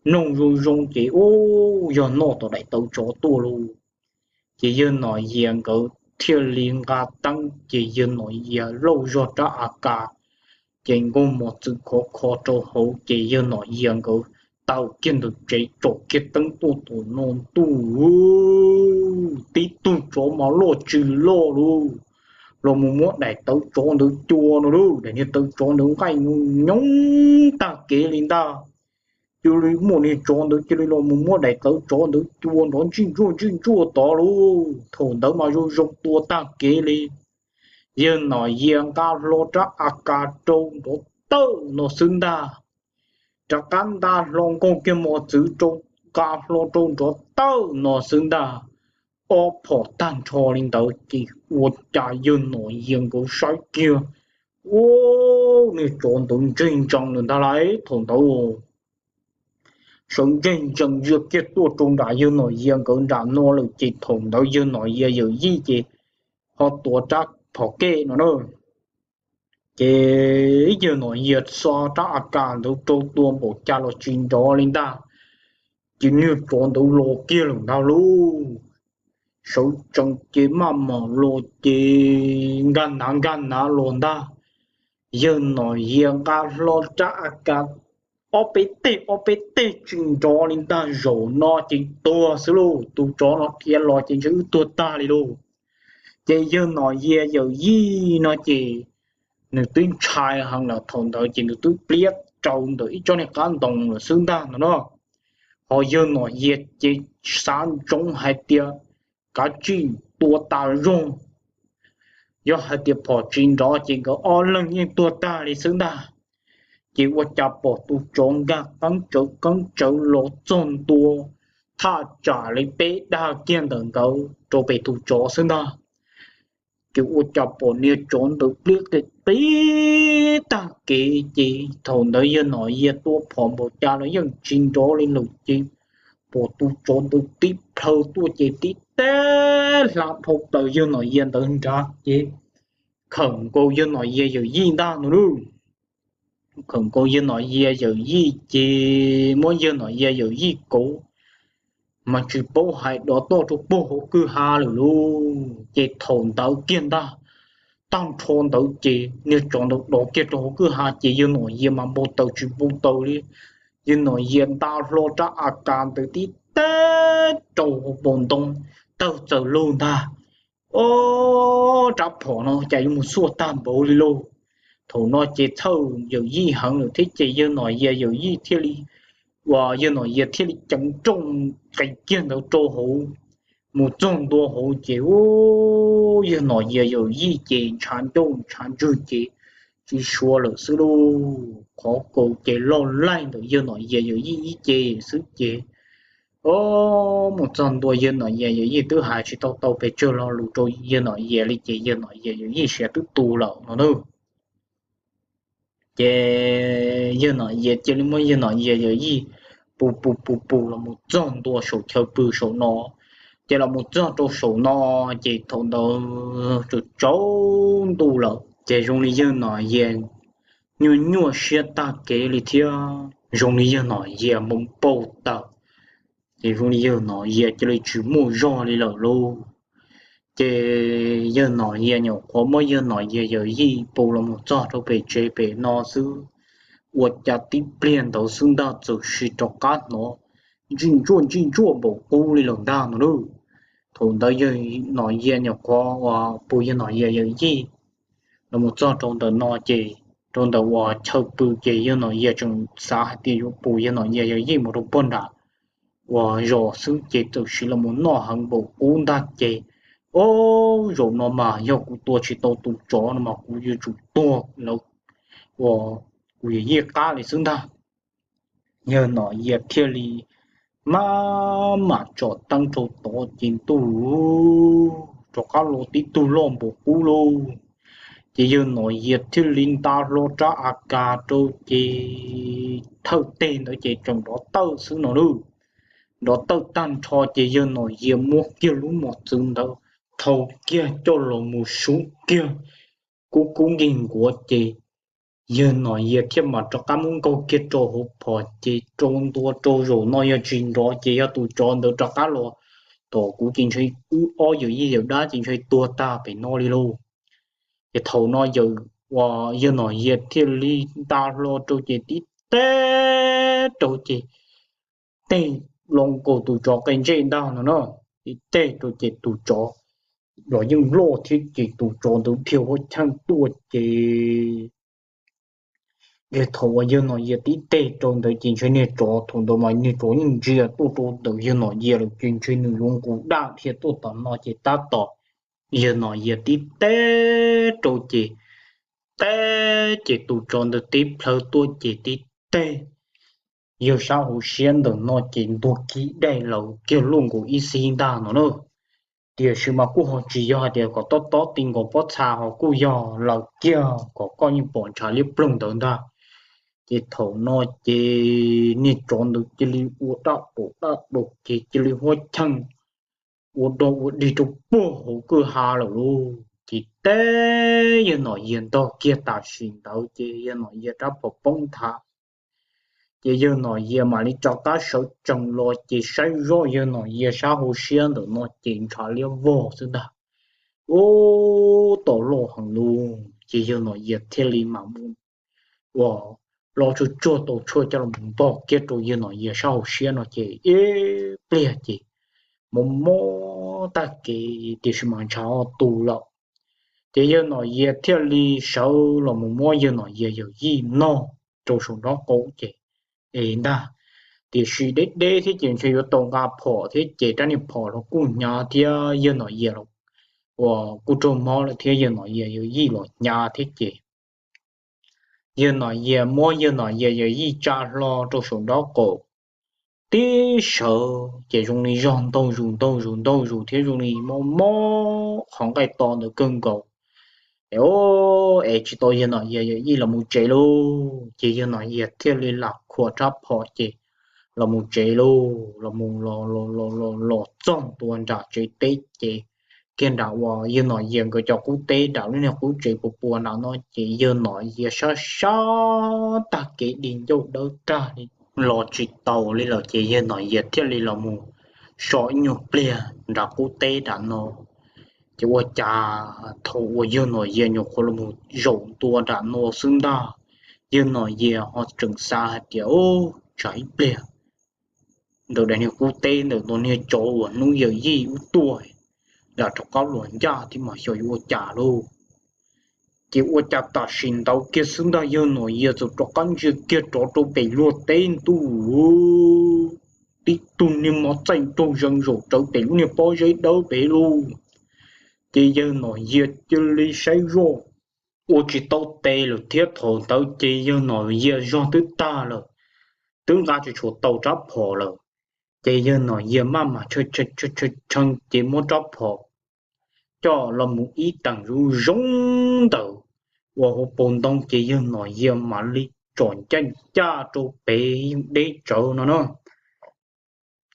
mloog zoo zoo ces ub, yog noj tom daim tawv tsov tuaj lauj. Ces yawg Nom Yias nkawd thiaj li nqa teeb ces yawg Nom Yias lauj zog rab a kas, ces nkauj mos txwv khov kho rau hauv ces yawg Nom Yias nkawd tawm kiag ntawm tsev tsom kiag teeb tuaj tom no ntuj, tib tug tsov mas loj tsis loj lauj, los mus muab daim tawv tsov ntawd cua no lauj, daim niag tawv tsov ntawd nqaij nyoos tag kev li ntag. Cia li muaj niag tsov ntawd cia li los mus muab daim tawv tsov ntawd cua nrov ntsij ntsuaj ntsij ntsuaj tod lauj. Thaum ntawd mas zoo zoo tua tag kev li. Yawg Nom Yias nqa hlo rab a kas rau nrov tawm no xwb ntag. Rov qab nta hlo nkaug kiag mos txwv rau, nqa hlo rau nrov tawm no xwb ntag. Ob phom tag nrho li ntawd ces ua cas yawg Nom Yias nkawd saib kiag, ub, niag tsov ntawd ntseg ntsees lawm ntag lauj. Thaum ntawd sawv ntseg ntsees ntsia kiag tuaj rau nram yawg Nom Yias nkawd nram no lawm ces thaum ntawd yawg Nom Yias yawm yij ces ho tuav rab phom kej no na. Ces yawg Nom Yias xo rab a kas ntawd rau tua npaum cas los tsis nrov li ntag. Ces niag tsov ntawd los kiag lawm ntag lauj. Sawv tsees ces maj mam los ces nkag nav nkag nav los ntag. Yawg Nom Yias nqa hlo rab a kas ob peb teg ob peb teg tsis nrov li ntag. Zaum no ces tuag xwb lauj, tus tsov no dhia los ces ntshe wb tuag tag li lauj. Ces yawg Nom Yias yawm yij no ces nws twb ntshai heev lawm, thaum ntawd ces nws twb pliab rau ntawm ib tsob niag qab ntoo lawm xwb ntag no na. Ho yawg Nom Yias ces xav ntsoov hais tias kav tsij tua tas zog, yog hais tias phom tsis nrov ces nkawd ob leeg yeej tuag tag li xwb ntag. Ces ua cas pom tus tsov nkag qeeb tsawv qeeb tsawv los txog ntua thaj tsam li peb dag kiag ntawm nkawd rau pem tus tsov xwb ntag. Ces ua cas pom niag tsov ntawd pliab qis qis tag kev, ces thaum ntawd yawg Nom Yias tua phom npaum cas los yeej tsis nrov li lawm, ces pom tus tsov ntawd tib plhaw tuaj ces tib teg hla dhau plaws yawg Nom Yias ntawd nrad ces khawm nkaus yawg Nom Yias yawm yij ntag no lauj. Khawm nkaus yawg Nom Yias yawm yij ces muab yawg Nom Yias yawm yij kauv mas tsis paub hais dov toj rau puag hauv kwj ha lawm lauj. Ces thaum ntawd kiag ntag, tag nrho ntawd ces niag tsov ntawd dov kiag rau hauv kwj ha ces yawg Nom Yias mas npau taws tsis npau taws li. Yawg Nom Yias nta hlo rab a kas ntawd tib teg rau hauv paus ntoo, tawg txaws lug ntag. Ob rab phom no cas yuav mus xuaj tag npaum li lauj. Thaum no ces txhawj yawm yij heev lawm thiab ces yawg Nom Yias yawm yij thiaj li, uas yawg Nom Yias thiaj li ceev nrooj qis kiag ntawd rau hauv, mus txog ntua hauv ces yawg Nom Yias yawm yij ces ntshav ncauj ntshav ntswg ces tsis suav lawm xwb lauj. Qhov kaus ces loj laij ntawm yawg Nom Yias yawm yij ib ce xwb ces, o, mus txog ntua yawg Nom Yias yawm yij twb hais tsis tau tau pes tsawg lo lus rau yawg Nom Yias li ces yawg Nom Yias yawm yij siav twb tu lawm no na. Ces yawg Nom Yias cia li muab yawg Nom Yias yawm yij pus pus pus pus los mus txog ntua saum chaw pw saum no. Ces los mus txog rau saum no, ces thaum ntawd tsaus tsaus ntuj lawm ces zoo li yawg Nom Yias nyuaj nyuaj siab tag kev li thiab zoo li yawg Nom Yias npau npau taws. Ces zoo li yawg Nom Yias cia li tsis muaj zog li lawm lauj. Ces yawg Nom Yias nyuam qhuav muab yawg Nom Yias yawm yij pus los mus txog rau pem tsev pem no xwb, ua cas tib pliag ntawd xwb ntag txawm sim rov qab hnov ntsij ntsuaj ntsij ntsuaj npaum qub li lawm ntag no lauj. Thaum ntawd yawg Nom Yias nyuam qhuav uas pus yawg Nom Yias yawm yij los mus txog rau ntawm no ces rau ntawm uas chaw pw ces yawg Nom Yias tseem xav hais tias yuav pus yawg Nom Yias yawm yij mus rau puag nram uas zos xwb ces txawm sim los mus noj heev npaum qub ntag ces, o, zaum no mas yog kuv tua tsis tau tus tsov no mas kuv yuav tsum tuag lawv uas kuv yawm yij qab li xwb ntag. Yawg Nom Yias thiaj li maj mam tsom teeb rau tod ces ntuj rov qab los tib tug loj npaum qub lauj. Ces yawg Nom Yias thiaj li nta hlo rab a kas rau ces thawj teg ntawd ces tseem nrov tawj xwb no lauj. Nrov tawj tag nrho ces yawg Nom Yias muab kiag lub mos txwv ntawd thau kiag coj los mus sub kiag kub kub nkig nkuav ces yawg Nom Yias thiaj mam rov qab muab nkaug kiag rau hauv phom ces rau ntua rau zaum no yog tsis nrov ces yog tus tsov ntawd rov qab los tom kuv ces ntshe wb ob yawm yij yawm dab ces ntshe tuag tag pem no li lauj. Ces thaum no yawg, uas yawg Nom Yias thiaj li nta hlo rau ces tib teg rau ces tej lo nkaus tus tsov qe ntsej ntag no na. Tib teg rau ces tus tsov los yeej loj thiab ces tus tsov ntawd dhia huab cheej tuaj ces thaum uas yawg Nom Yias tib teg rau ntawd ces ntshe niag tsov thaum ntawd mas niag tsov yeej ntsia tuaj rau ntawm yawg Nom Yias lawm ces ntshe nws yuav nqus daj dhia tuaj tom no ces tab tom yawg Nom Yias tib teg rau ces teb ces tus tsov ntawd tib plhaw tuaj ces tib teg yawg sab hauv siab ntawm no ces ntuag kiag daim lawv kiag luaj nkaus ib xib ntag no na. Tiam sis mas kuj ho tsis yog hais tias kom tob tob ti nkaus pob txha ho kuj yog lawv kiag kom koj yeej pom ntshav liab ploog ntawd ntag. Ces thaum no ces niag tsov ntawd cia li ua daj pom daj daus ces cia li huab cheej ua dog ua dig rau puag hauv kwj ha lawm lauj. Ces teb yawg Nom Yias ntog kiag tam sim ntawd ces yawg Nom Yias rab phom poob nthav. Ces yawg Nom Yias mam li rov qab sawv tsees los ces saib zoj yawg Nom Yias sab hauv siab ntawm no ces ntshav liab vog xwb ntag. Ub, tau loj heev lauj. Ces yawg Nom Yias thiaj li mam mus ua los tsuag tsuag tau tshuaj coj los npog kiag rau yawg Nom Yias sab hauv siab no ces ib pliag ces mob mob tag kev tiam sis mas ntshav ho tu lawm. Ces yawg Nom Yias thiaj li sawv los mus muab yawg Nom Yias yawm yij noj rau saum nraub qaum ces es ntag. Tiam sis deb deb thiab ces ntshe yuav tau nqa phom thiab ces rab niag phom los kuj hnyav thiab yawg Nom Yias los uas kuj raug mob lawm thiab yawg Nom Yias yawm yij los hnyav thiab ces yawg Nom Yias muab yawg Nom Yias yawm yij tsa hlo rau saum nraub qaum tib sawv ces zoo li zog ntaug zus ntaug zus ntaug zus thiab zoo li mob mob qhov nqaij to ntawd kawg nkaus. Es, es tsis tau yawg Nom Yias yawm yij los mus tsev lauj, ces yawg Nom Yias thiaj li lam khuam rab phom ces los mus tsev lauj, los mus los los los los txog ntua nram tsev teb ces kiag nram uas yawg Nom Yias nkawd cov qub teb nram lub niag qub tsev puas puas nram no ces yawg Nom Yias sab sab tag kev di ncauj dawb tag li los tsis taus li lawm ces yawg Nom Yias thiaj li los mus so ib nyuag pliag nram qub teb nram no. Ces ua cas thaum uas yawg Nom Yias nyuam qhuav los mus zaum ntua nram no xwb ntag, yawg Nom Yias ho tseem xav hais tias, Ub, tsam ib pliag ntawm daim niag qub teb ntawm tus niag tsov uas hnub yawm yij wb tuaj nram rov qab los ncaj thiab mas xyov yuav ua cas lauj. Ces ua cas tam sim ntawd kiag xwb ntag yawg Nom Yias txawm rov qab ntsia kiag rov rau pem luag teb ntuj, tib tug niag mos txaij nraug zees zaum rawv pem lub niag pob zeb dawb pem lauj. Ces yawg Nom Yias cia li saib zoj ua tsis tau tes lawm thiab thaum ntawd ces yawg Nom Yias zog twb tag lawm, twb nqa tsis tshua tau rab phom lawm. Ces yawg Nom Yias maj mam tshee ces muab rab phom coj los mus ib teem zoo zoo ntawm uas hauv paus ntoo ces yawg Nom Yias mam li tsom ncaij ncaj rau pem yeej deb tsawv no na.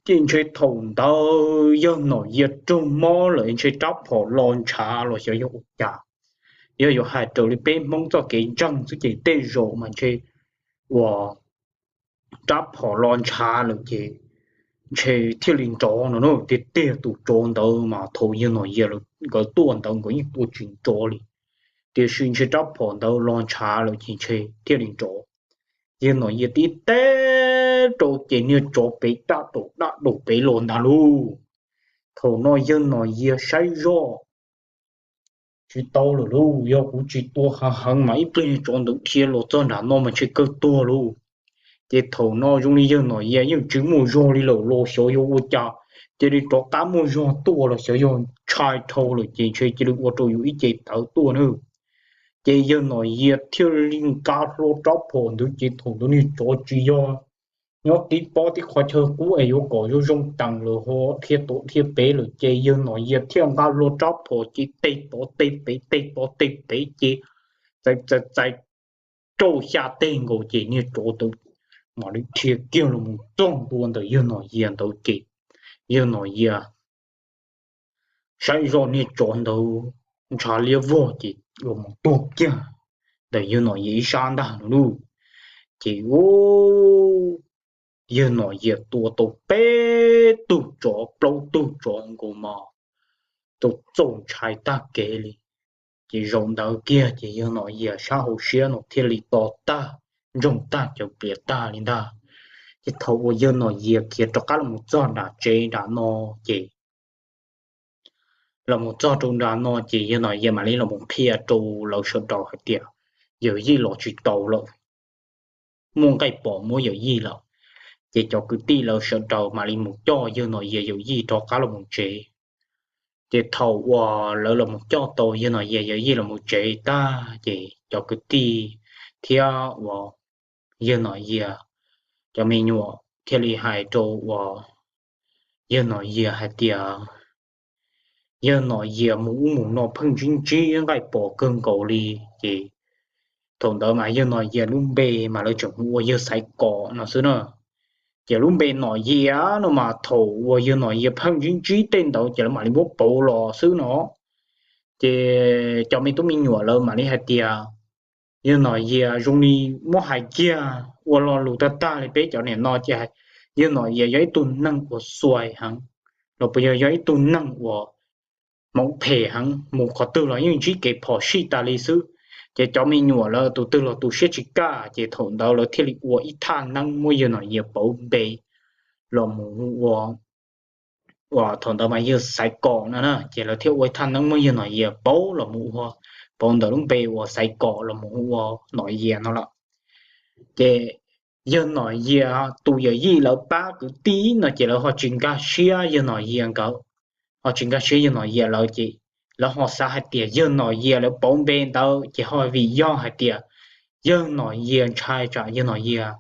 Ces ntshe thaum ntawd yawg Nom Yias raug mob lawm ntshe rab phom los ntshav los xyov yog ua cas. Yog yuav hais raws li peb Hmoob txoj kev ntseeg xwb ces tej zaum mas ntshe uas rab phom los ntshav lawm ces ntshe thiaj li nrov no na. Tiag tiag tus tsov ntawd mas thaum yawg Nom Yias nkawd tuaj ntawd nkawd yeej tua tsis nrov li, tiam sis ntshe rab phom ntawd los ntshav lawm ces ntshe thiaj li nrov. Yawg Nom Yias tib teb rau ces niag tsov pem daj daum daj daum pem los ntag lauj. Thaum no yawg Nom Yias saib zoj tsis tau lawm lauj, yog kuv tsis tua heev heev mas ib pliag niag tsov ntawd dhia los txog nram no mas ntshe kawg tuag lauj. Ces thaum no zoo li yawg Nom Yias yeej tsis muaj zog li lawm los xyov yog ua cas, cia li rov qab muaj zog tuaj los xyov yog ntshai dhau lawm ces ntshe cia li ua rau yus ib ce tawv tuaj na. Ces yawg Nom Yias thiaj li nqa hlo rab phom ntawd ces thaum ntawd niag tsov tsis yog nyob tib pob tib qhov chaw qub es yuav kom zoo zoo teem lawm ho dhia tod dhia pem lawm ces yawg Nom Yias thiaj nqa hlo rab phom ces tes tod tes pem tes tod tes pem ces txais txais txais rau xya teg nkaus ces niag tsov ntawd mam li dhia kiag los mus txog ntua ntawm yawg Nom Yias ntawd ces yawg Nom Yias saib zoj niag tsov ntawd ntshav liab vog ces los mus tuag kiag ntawm yawg Nom Yias ib sab ntag no lauj. Ces u, yawg Nom Yias tua tau peb tug tsov plaub tug tsov nkaus mas tau txaus ntshai tag kev li. Ces zaum ntawd kiag ces yawg Nom Yias sab hauv siab no thiaj li to tag, ntsoog tag cawv pliav tag li ntag. Ces thaum uas yawg Nom Yias khiav rov qab los mus txog nram tsev nram no ces los mus txog rau nram no ces yawg Nom Yias mam li los mus qhia rau lawv sawv daws hais tias yawm yij los tsis tau lawm, muaj nqaij pom muab yawm yij lawm. Ces cov kwv tij lawv sawv daws mam li mus coj yawg Nom Yias yawm yij rov qab los mus tsev. Ces thaum uas lawv los mus coj tau yawg Nom Yias yawm yij los mus tsev tag ces cov kwv tij thiab uas yawg Nom Yias cov me nyuam thiaj li hais rau uas yawg Nom Yias hais tias yawg Nom Yias mus ub mus no pheej ntsib ntsib nqaij pom kawg nkaus li. Ces thaum ntawd mas yawg Nom Yias lub npe mas lawv tseem hu ua yawg Xaiv Kom no xwb na. Ces lub npe Nom Yias no mas thaum uas yawg Nom Yias pheej ntsib ntsib tej ntawd ces lawv mam li muab pauv los xwb no. Ces cov me tub me nyuam lawv mam li hais tias yawg Nom Yias zoo li muab hais kiag ua lo lus tag tag li peb cov niam no ces yawg Nom Yias yog ib tug neeg uas xuas heev los puas yog yog ib tug neeg uas hmoov phem heev, mus qhov twg los yeej ntsib kev phom sij tas li xwb. Ces cov me nyuam lawv tus twg los tu siab tsis kaj, ces thaum ntawd lawv thiaj li ua ib thaj neeb muab yawg Nom Yias pauv npe los mus hu ua, uas thaum ntawd mas yawg Xaiv Kom no na, ces lawv thiaj ua ib thaj neeb muab yawg Nom Yias pauv los mus ua, pauv ntawm lub npe uas Xaiv Kom los mus hu ua Nom Yias no lawm. Ces yawg Nom Yias tus yawm yij lawv pab kwv tij no ces lawv ho tsis nkag siab yawg Nom Yias nkawd, ho tsis nkag siab yawg Nom Yias lawv ces lawv ho xav hais tias yawg Nom Yias lawv pauv npe ntawd ces ho vim yog hais tias yawg Nom Yias ntshai tsam yawg Nom Yias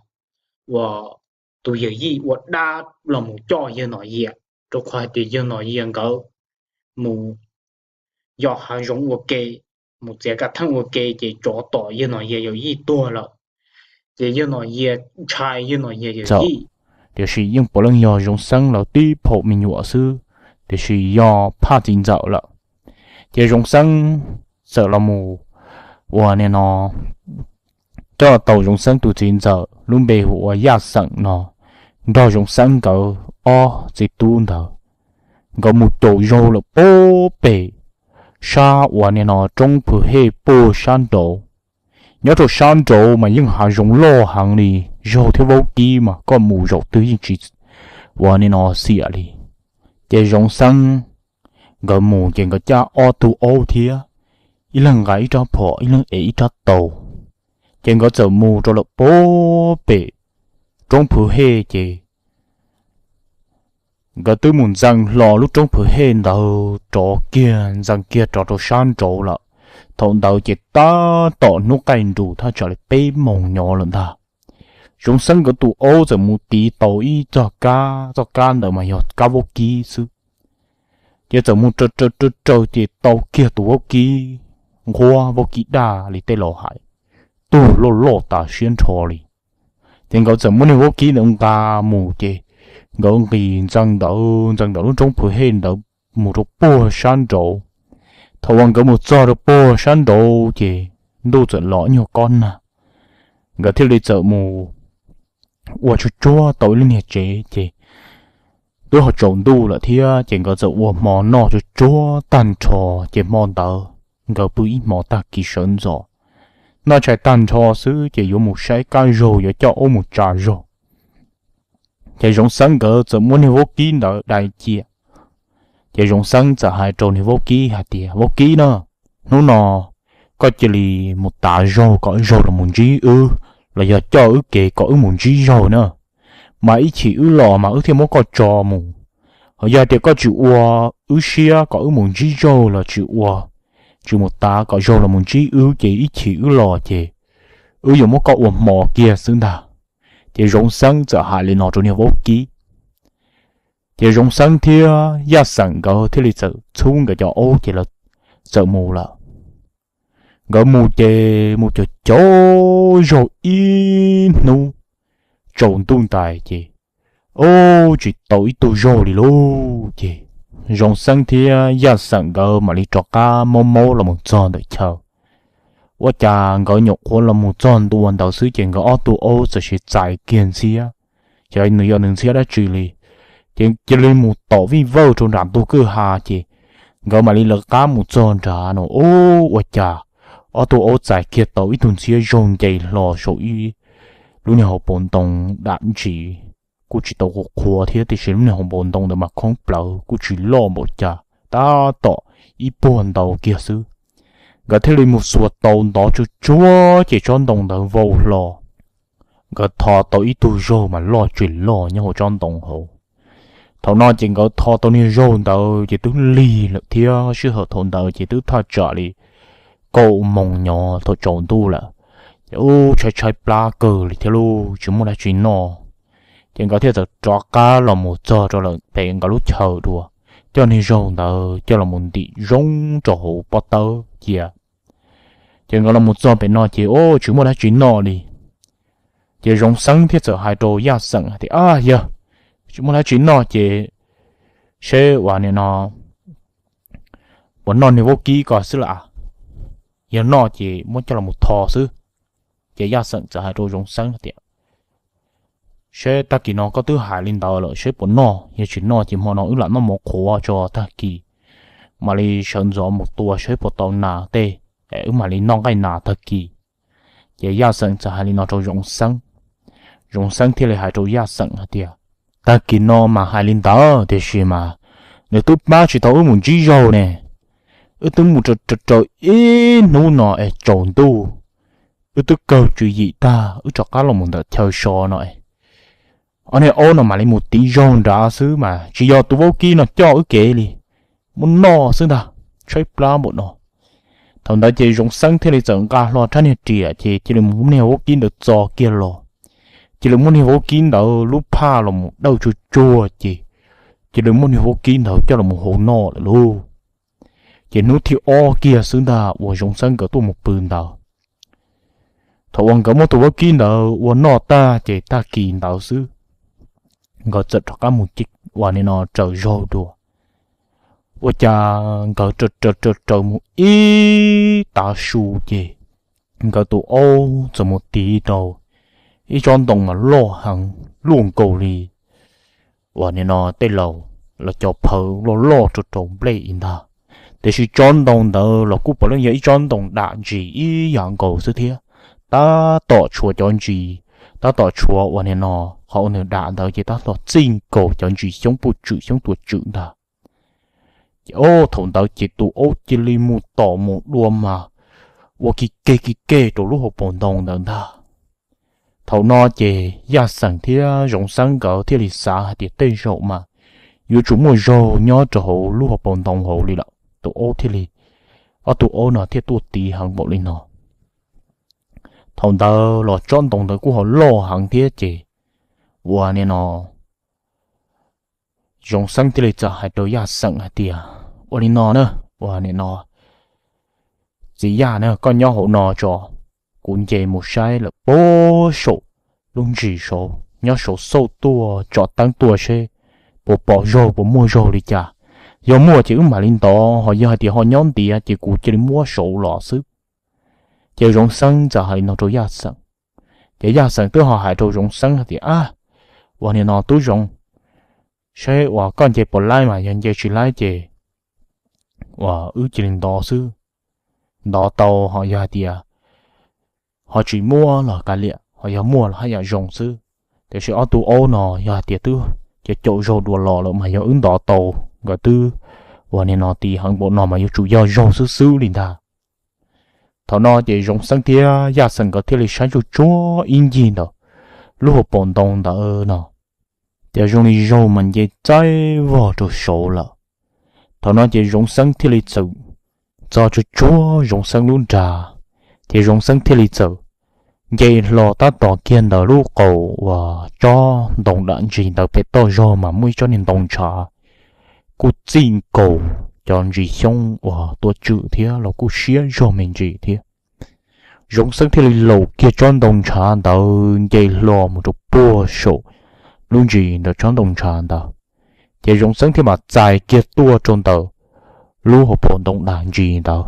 uas tus yawm yij ua dab los mus coj yawg Nom Yias, rau qhov hais tias yawg Nom Yias nkawd mus yos hav zoov ua ke, mus txiav kav theej ua ke ces tsov tom yawg Nom Yias yawm yij tuag lawm, ces yawg Nom Yias ntshai yawg Nom Yias yawm yij. Tiam sis yeej puav leej yog Zoov Xeeb lawv tib phaum me nyuam xwb, tiam sis yog phaj txiv ntxawm lawm. Ces Zoov Xeeb txawm los mus ua nim no coj tau Zoov Xeeb tus txiv ntxawm lub npe hu ua Yaj Xeem no nrog Zoov Xeeb nkawd ob txiv tub ntawd, nkawd mus caum zaug lawm puag pem sab uas nim no roob Phwv Hej puag sab nraud. Nyob rau sab nraud mas yeej hav zoov loj heev li, zaug thiab vaub kib mas koj mus zaum twg yeej tsis ua nim no xiam li. Ces Zoov Xeeb nkawd mus ces nkawd cab ob tug aub thiab, ib leeg nqa ib rab phom ib leeg ev ib rab taus, ces nkawd txawm mus rau lawm puag pem roob Phwv Hej ces nkawd twb mus ntxees hlo lub roob Phwv Hej ntawd rov kiag ntxees kiag rov rau sab nraud lawm. Thaum ntawd ces tab tom hnub qaij nrus thaj tsam li peb moos nyob lawm ntag. Zoov Xeeb nkawd tus aub txawm mus tiv tau ib txoj kab, txoj kab ntawd mas yog kab vaub kib xwb. Ces txawm mus raws raws raws ces tau kiag tus vaub kib nquab, vaub kib daj li tej laus hais, tug loj loj tas siab nrho li. Ces nkawd txawm muab niag vaub kib ntawd nqa mus ces nkawd nqis ntxees ntawd ntxees ntawm lub roob Phwv Hej ntawd mus rau puag sab nraud. Thaum uas nkawd mus txog rau puag sab nraud ces ntuj txawm los ib nyuag kob nag, nkawd thiaj li txawm mus ua tsuag tsuag tau ib lub niag tsev ces twb ho tsaus ntuj lawm thiab ces nkawd txawm ua hmo noj tsuag tsuag tag nrho. Ces hmo ntawd nkawd pw ib hmo tag kis sawv ntxov, noj tshais tag nrho xwb ces yuav mus saib kab zaug yuav coj aub mus tsa zaug. Ces Zoov Xeeb nkawd txawm muab niag vaub kib ntawd dai cia. Ces Zoov Xeeb txawm hais rau niag vaub kib hais tias, Vaub kib na, hnub no koj cia li mus tav zaug kom zaug los mus ntsib wb, los yog coj wb kev kom wb mus ntsib zaug na. Mas ib chim wb los mas wb thiaj muab koj tso mus. Ho yog tias koj tsis ua wb siab kom wb mus ntsib zaug los tsis ua, tsis mus tav kom zaug los mus ntsib wb ces ib chim wb los ces wb yuav muab koj ua hmo kiag xwb ntag. Ces Zoov Xeeb txawm hais li no rau niag vaub kib. Ces Zoov Xeeb thiab Yaj Xeem nkawd thiaj li txawm txhub nkawd cov aub ces lawv txawm mus lawm. Nkawd mus ces mus cov cov zaug ib hnub tsaus ntuj ntais ces, ub, tsis tau ib tug zaug li lauj. Ces Zoov Xeeb thiab Yaj Xeem nkawd mam li rov qab maub maub los mus txog ntawm chaw. Ua cas nkawd nyuam qhuav los mus txog ntua ntawd xwb ces nkawd ob tug aub txawm siv txais kiag ntxhiab, xyov nws yog nws ntxhiab dab tsi li. Ces cia li mus tom vij vawj rau nram ntug kwj ha ces nkawd mam li lawv qab mus txog nrad no, ub, ua cas ob tug aub txais kiag tau ib tug ntxhiab zaug nce hlo saum ib lub niag hauv paus ntoo dam ntsis, kuj tsis tau qhuav qhuav thiab tiam sis lub niag hauv paus ntoo ntawd mas khoob plawv kuj tsis loj npaum cas, tab tom ib puag ntau kiag xwb. Nkawd thiaj li mus xuas tau ntov tsuag tsuag ces tsob ntoo ntawd vau hlo. Nkawd tho tau ib tug zaug mas loj tsis loj nyob hauv tsob ntoo hauv. Thaum no ces nkawd tho tau niag zaug ntawd ces twb lig lawm thiab sij hawm thaum ntawd ces twb thaj tsam li kaum moos nyob thaum tsaus ntuj lawm. Ces ub, tshaib tshaib plab kawg li thiab lauj, tsis muaj dab tsi noj. Ces nkawd thiaj txawm rov qab los mus txog rau lawm pem nkawd lub chaw dua, coj niag zaug ntawd coj los mus ntim zoo rau hauv pob tawb cia. Ces nkawd los mus txog pem no ces ub, tsis muaj dab tsi noj li. Ces Zoov Xeeb thiaj txawm hais rau Yaj Xeem hais tias, Ab yawg, tsis muaj dab tsi noj ces seb ua nim no puas noj niag vaub kib ko xwb las. Yog noj ces muab coj los mus tho xwb. Ces Yaj Xeem txawm hais rau Zoov Xeeb hais tias, Seb tag kis no koj twb hais li ntawd lawm seb puas noj, yog tsis noj ces hmo no wb lam noj mov qhuav tso tag kis mam li sawv ntxov mus tua seb puas tau nas tej. wb mam li noj nqaij nas tag kis. Ces Yaj Xeem txawm hais li no rau Zoov Xeeb. Zoov Xeeb thiaj li hais rau Yaj Xeem hais tias, tag kis no mas hais li ntawd tiam sis mas nws twb pab tsis tau wb mus ntsib zaug ne. Wb twb mus raws raws ib hnub no es tsaus ntuj, wb twb kawg tswv yim tag wb rov qab los mus ntawm chaw so no. Ob niag aub no mam li mus tiv zaug nrad xwb mas tsis yog tus vaub kib no coj wb kev li, muab noj xwb ntag, tshaib plab npaum no. Thaum ntawd ces Zoov Xeeb thiaj li txawm nqa hlo rab niag riam ces cia li muab niag vaub kib ntawd txo kiag los. Cia li muab niag vaub kib ntawd lub phaj los mus dawj tsuag tsuag ces cia li muab niag vaub kib ntawd coj los mus hau noj lawm lauj. Ces hnub thib ob kiag xwb ntag uas Zoov Xeeb nkawd tuaj mus pw ntawd. Thaum uas nkawd muab tus vaub kib ntawd ua noj tag ces tag kis ntawd xwb, nkawd txawm rov qab mus ua nim no raws zaug dua. Ua cas nkawd raws raws raws mus ib tav su ces nkawd tus aub txawm mus tiv rau ib tsob ntoo mas loj heev luaj nkaus li uas nim no tej laus los cov phawv loj loj rau rau nplej ib ntag. Tiam sis tsob ntoo ntawd los kuj puav leej yog ib tsob ntoo dam ntsis ib yam nkaus xwb thiab. Tab tom tshuav cov ntsis, tab tom tshuav uas nim no qhov uas nws dam ntawd ces tab tom txij nkaus cov ntsis xyoob puj tswm xyoob tuam tswm ntag. Ces thaum ntawd ces tus aub cia li mus tom mus dua mas ua ki ke ki ke rau lub hauv paus ntoo ntawd ntag. Thaum no ces Yaj Xeem thiab Zoov Xeeb nkawd thiaj li xav hais tias tej zaum mas yuav tsum muaj zaug nyob rau hauv lub hauv paus ntoo hauv li lawm, tus aub thiaj li, ob tug aub no thiaj tuaj tiv heev npaum li no. Thaum ntawd los tsob ntoo ntawd kuj ho loj heev thiab ces uas nim no Zoov Xeeb thiaj li txawm hais rau Yaj Xeem hais tias, ua li no na, uas nim no txiv Yaj na, koj nyob hauv no tso, kuv nce mus saib lawm puag saum lub ntsis saud, nyob saud xauj tuaj tsom teeb tuaj seb puas pom zaug puas muaj zaug li cas. Yog muaj ces wb mam li ntov, ho yog hais tias ho nyob ntiav ces kuv cia li muab saud los xwb. Ces Zoov Xeeb txawm hais li no rau Yaj Xeem. Ces Yaj Xeem twb ho hais rau Zoov Xeeb hais tias, a, uas nim no tub Zoov, saib uas koj nce puas laib mas yog nce tsis laib ces uas wb cia li ntov xwb. Ntov tau ho yog hais tias ho tsis muaj los kav liam, ho yog muaj los haj yam zoo xwb. Tiam sis ob tug aub no yog hais tias twb caum caum zaug dua los lawm mas yog wb ntov tau, nkawd twb uas nim no tiv heev npaum no mas yuav tsum yog zaug xwb xwb li ntag. Thaum no ces Zoov Xeeb thiab Yaj Xeem nkawd thiaj li saib tsuag tsuag ib ncig ntawm lub hauv paus ntoo ntawd no, ces zoo li zaug mas nce txaij vog rau saud lawm. Thaum no ces Zoov Xeeb thiaj li txawm txog tsuag tsuag Zoov Xeeb lub nra, ces Zoov Xeeb thiaj li txawm nce hlo tab tom kiag ntawm lub qaum uas tsob ntoo dam ntsis ntawd pem toj zog mas muaj ib tsob niag ntoo ntshav kuj txij nkaus cov ntsis xyoob uas tuam tswm thiab los kuj siab zog me ntsis thiab. Zoov Xeeb thiaj li laus kiag tsob ntoo ntshav ntawd nce hlo mus rau puag saum lub ntsis ntawm tsob ntoo ntshav ntawd, ces Zoov Xeeb thiaj mam txais kiag tuaj rau ntawm lub hauv paus ntoo dam ntsis ntawd.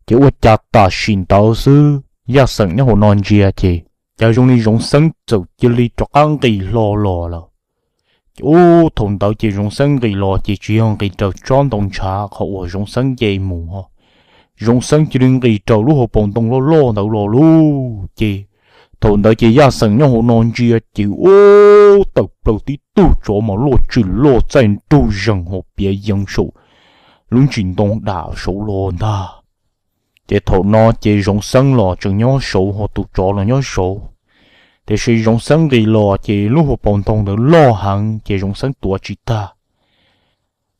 Ces ua cas tam sim ntawd xwb Yaj Xeem nyob hauv no ntsia ces cas zoo li Zoov Xeeb txawm cia li rov qab nqis hlo los lawm. Ces ub, thaum ntawd ces Zoov Xeeb nqis los ces tsis yog nqis raws tsob ntoo ntshav qhov uas Zoov Xeeb nce mus ho, Zoov Xeeb cia li nqis raws lub hauv paus ntoo loj loj ntawd los lauj. Ces thaum ntawd ces Yaj Xeem nyob hauv no ntsia ces ub, tawm plaws tib tug tsov mas loj tshaj loj txaij nraug zees ho piav yees saum lub ntsis ntoo dam saud los ntag. Ces thaum no ces Zoov Xeeb los tseem nyob saud ho tus tsov los nyob saud. Tiam sis Zoov Xeeb nqis los ces lub hauv paus ntoo ntawd loj heev ces Zoov Xeeb tuav tsis tag.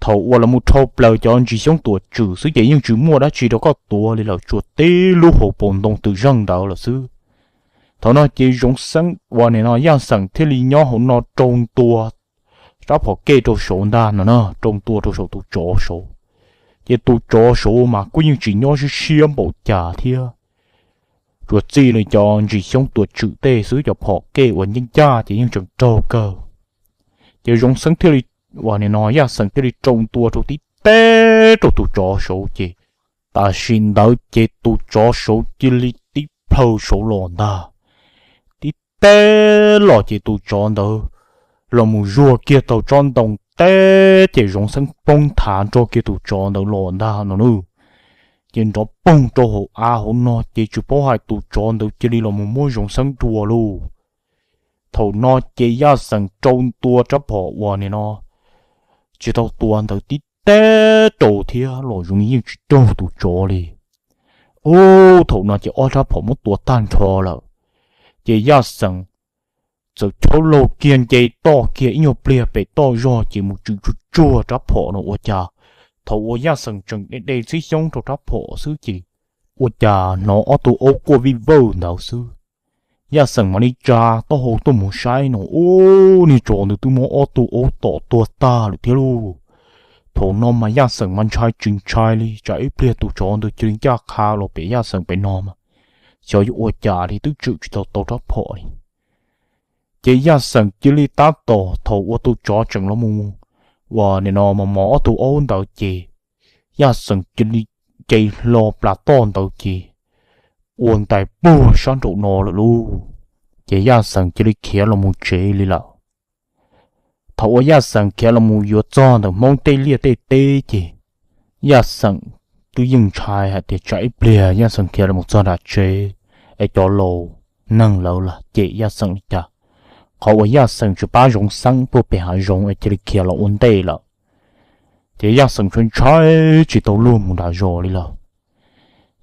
Thaum uas los mus dhau plaws cov ntsis xyoob tuam tswm xwb ces yeej tsis muaj dab tsi rau koj tuav li lawm, tsuas tib lub hauv paus ntoo twm zeej ntawd lawm xwb. Thaum no ces Zoov Xeeb uas nim no Yaj Xeem thiaj li nyob hauv no rau ntua rab phom kej rau saud ntag no na, rau ntua rau saum tus tsov saud. Ces tus tsov saud mas kuj yeej tsis nyob siab siab npaum cas thiab, tsuas txij li cov ntsis xyoob tuam tswm tej xwb, cov phom kej uas nceej ncaj ces yeej tseem raug kawg. Ces Zoov Xeeb thiaj li, uas nim no Yaj Xeem thiaj li rau ntua rau tib teb rau tus tsov saud ces tam sim ntawd ces tus tsov saud cia li tib plhaw saud los ntag. Tib teb los ces tus tsov ntawd los mus zuag kiag tau tsob ntoo teb ces Zoov Xeeb poob nthav nrog kiag tus tsov ntawd los ntag no nawb. ces nrov poog rau hauv av hauv no ces tsis paub hais tus tsov ntawd cia li los mus muab Zoov Xeeb dua lauj. Thaum no ces Yaj Xeem rau ntua rab phom uas nim no tsis tau tua ntawd tib teb rau thiab los zoo yeej tsis raug tus tsov li. Ub, thaum no ces ob rab phom muab tua tag nrho lawm, ces Yaj Xeem txawm chob laug kiag nce toj kiag ib nyuag pliag pem toj zog ces mus tswm tsuag tsuag rab phom no ua cas, thaum uas Yaj Xeem tseem de de txib xyoob rau rab phom xwb ces ua cas hnov ob tug aub quaj vij vawj ntawd xwb. Yaj Xeem mam li tsa taub hau tuaj mus saib no, ub, niag tsov ntawd twb muab ob tug aub tom tuag tag lawm thiab lauj. Thaum no mas Yaj Xeem mas ntshai tsis ntshai li, tsam ib pliag tus tsov ntawd cia li ncaj qha los pem Yaj Xeem pem no mas xyov yuav ua cas li, twb tswm tsis tau tau rab phom li. Ces Yaj Xeem cia li tab tom thaum uas tus tsov tseem los mus uas nim no mos mos ob tug aub ntawd ces Yaj Xeem cia li nce hlo plas toj ntawd ces ua ntais puag sab nraum no lawm lauj. Ces Yaj Xeem cia li khiav los mus tsev li lawm. Thaum uas Yaj Xeem khiav los mus yuav txog ntawm Hmoob tej liaj tej teb ces Yaj Xeem twb yeej ntshai hais tias tsam ib pliag Yaj Xeem khiav los mus txog nram tsev es cov laus neeg lawv los cem Yaj Xeem li cas. Qhov uas Yaj Xeem tsis pab Zoov Xeeb puag pem hav zoov es cia li khiav los ua ntej lawm, ces Yaj Xeem ntshai ntshai tsis tau luag mus nram zos li lawm.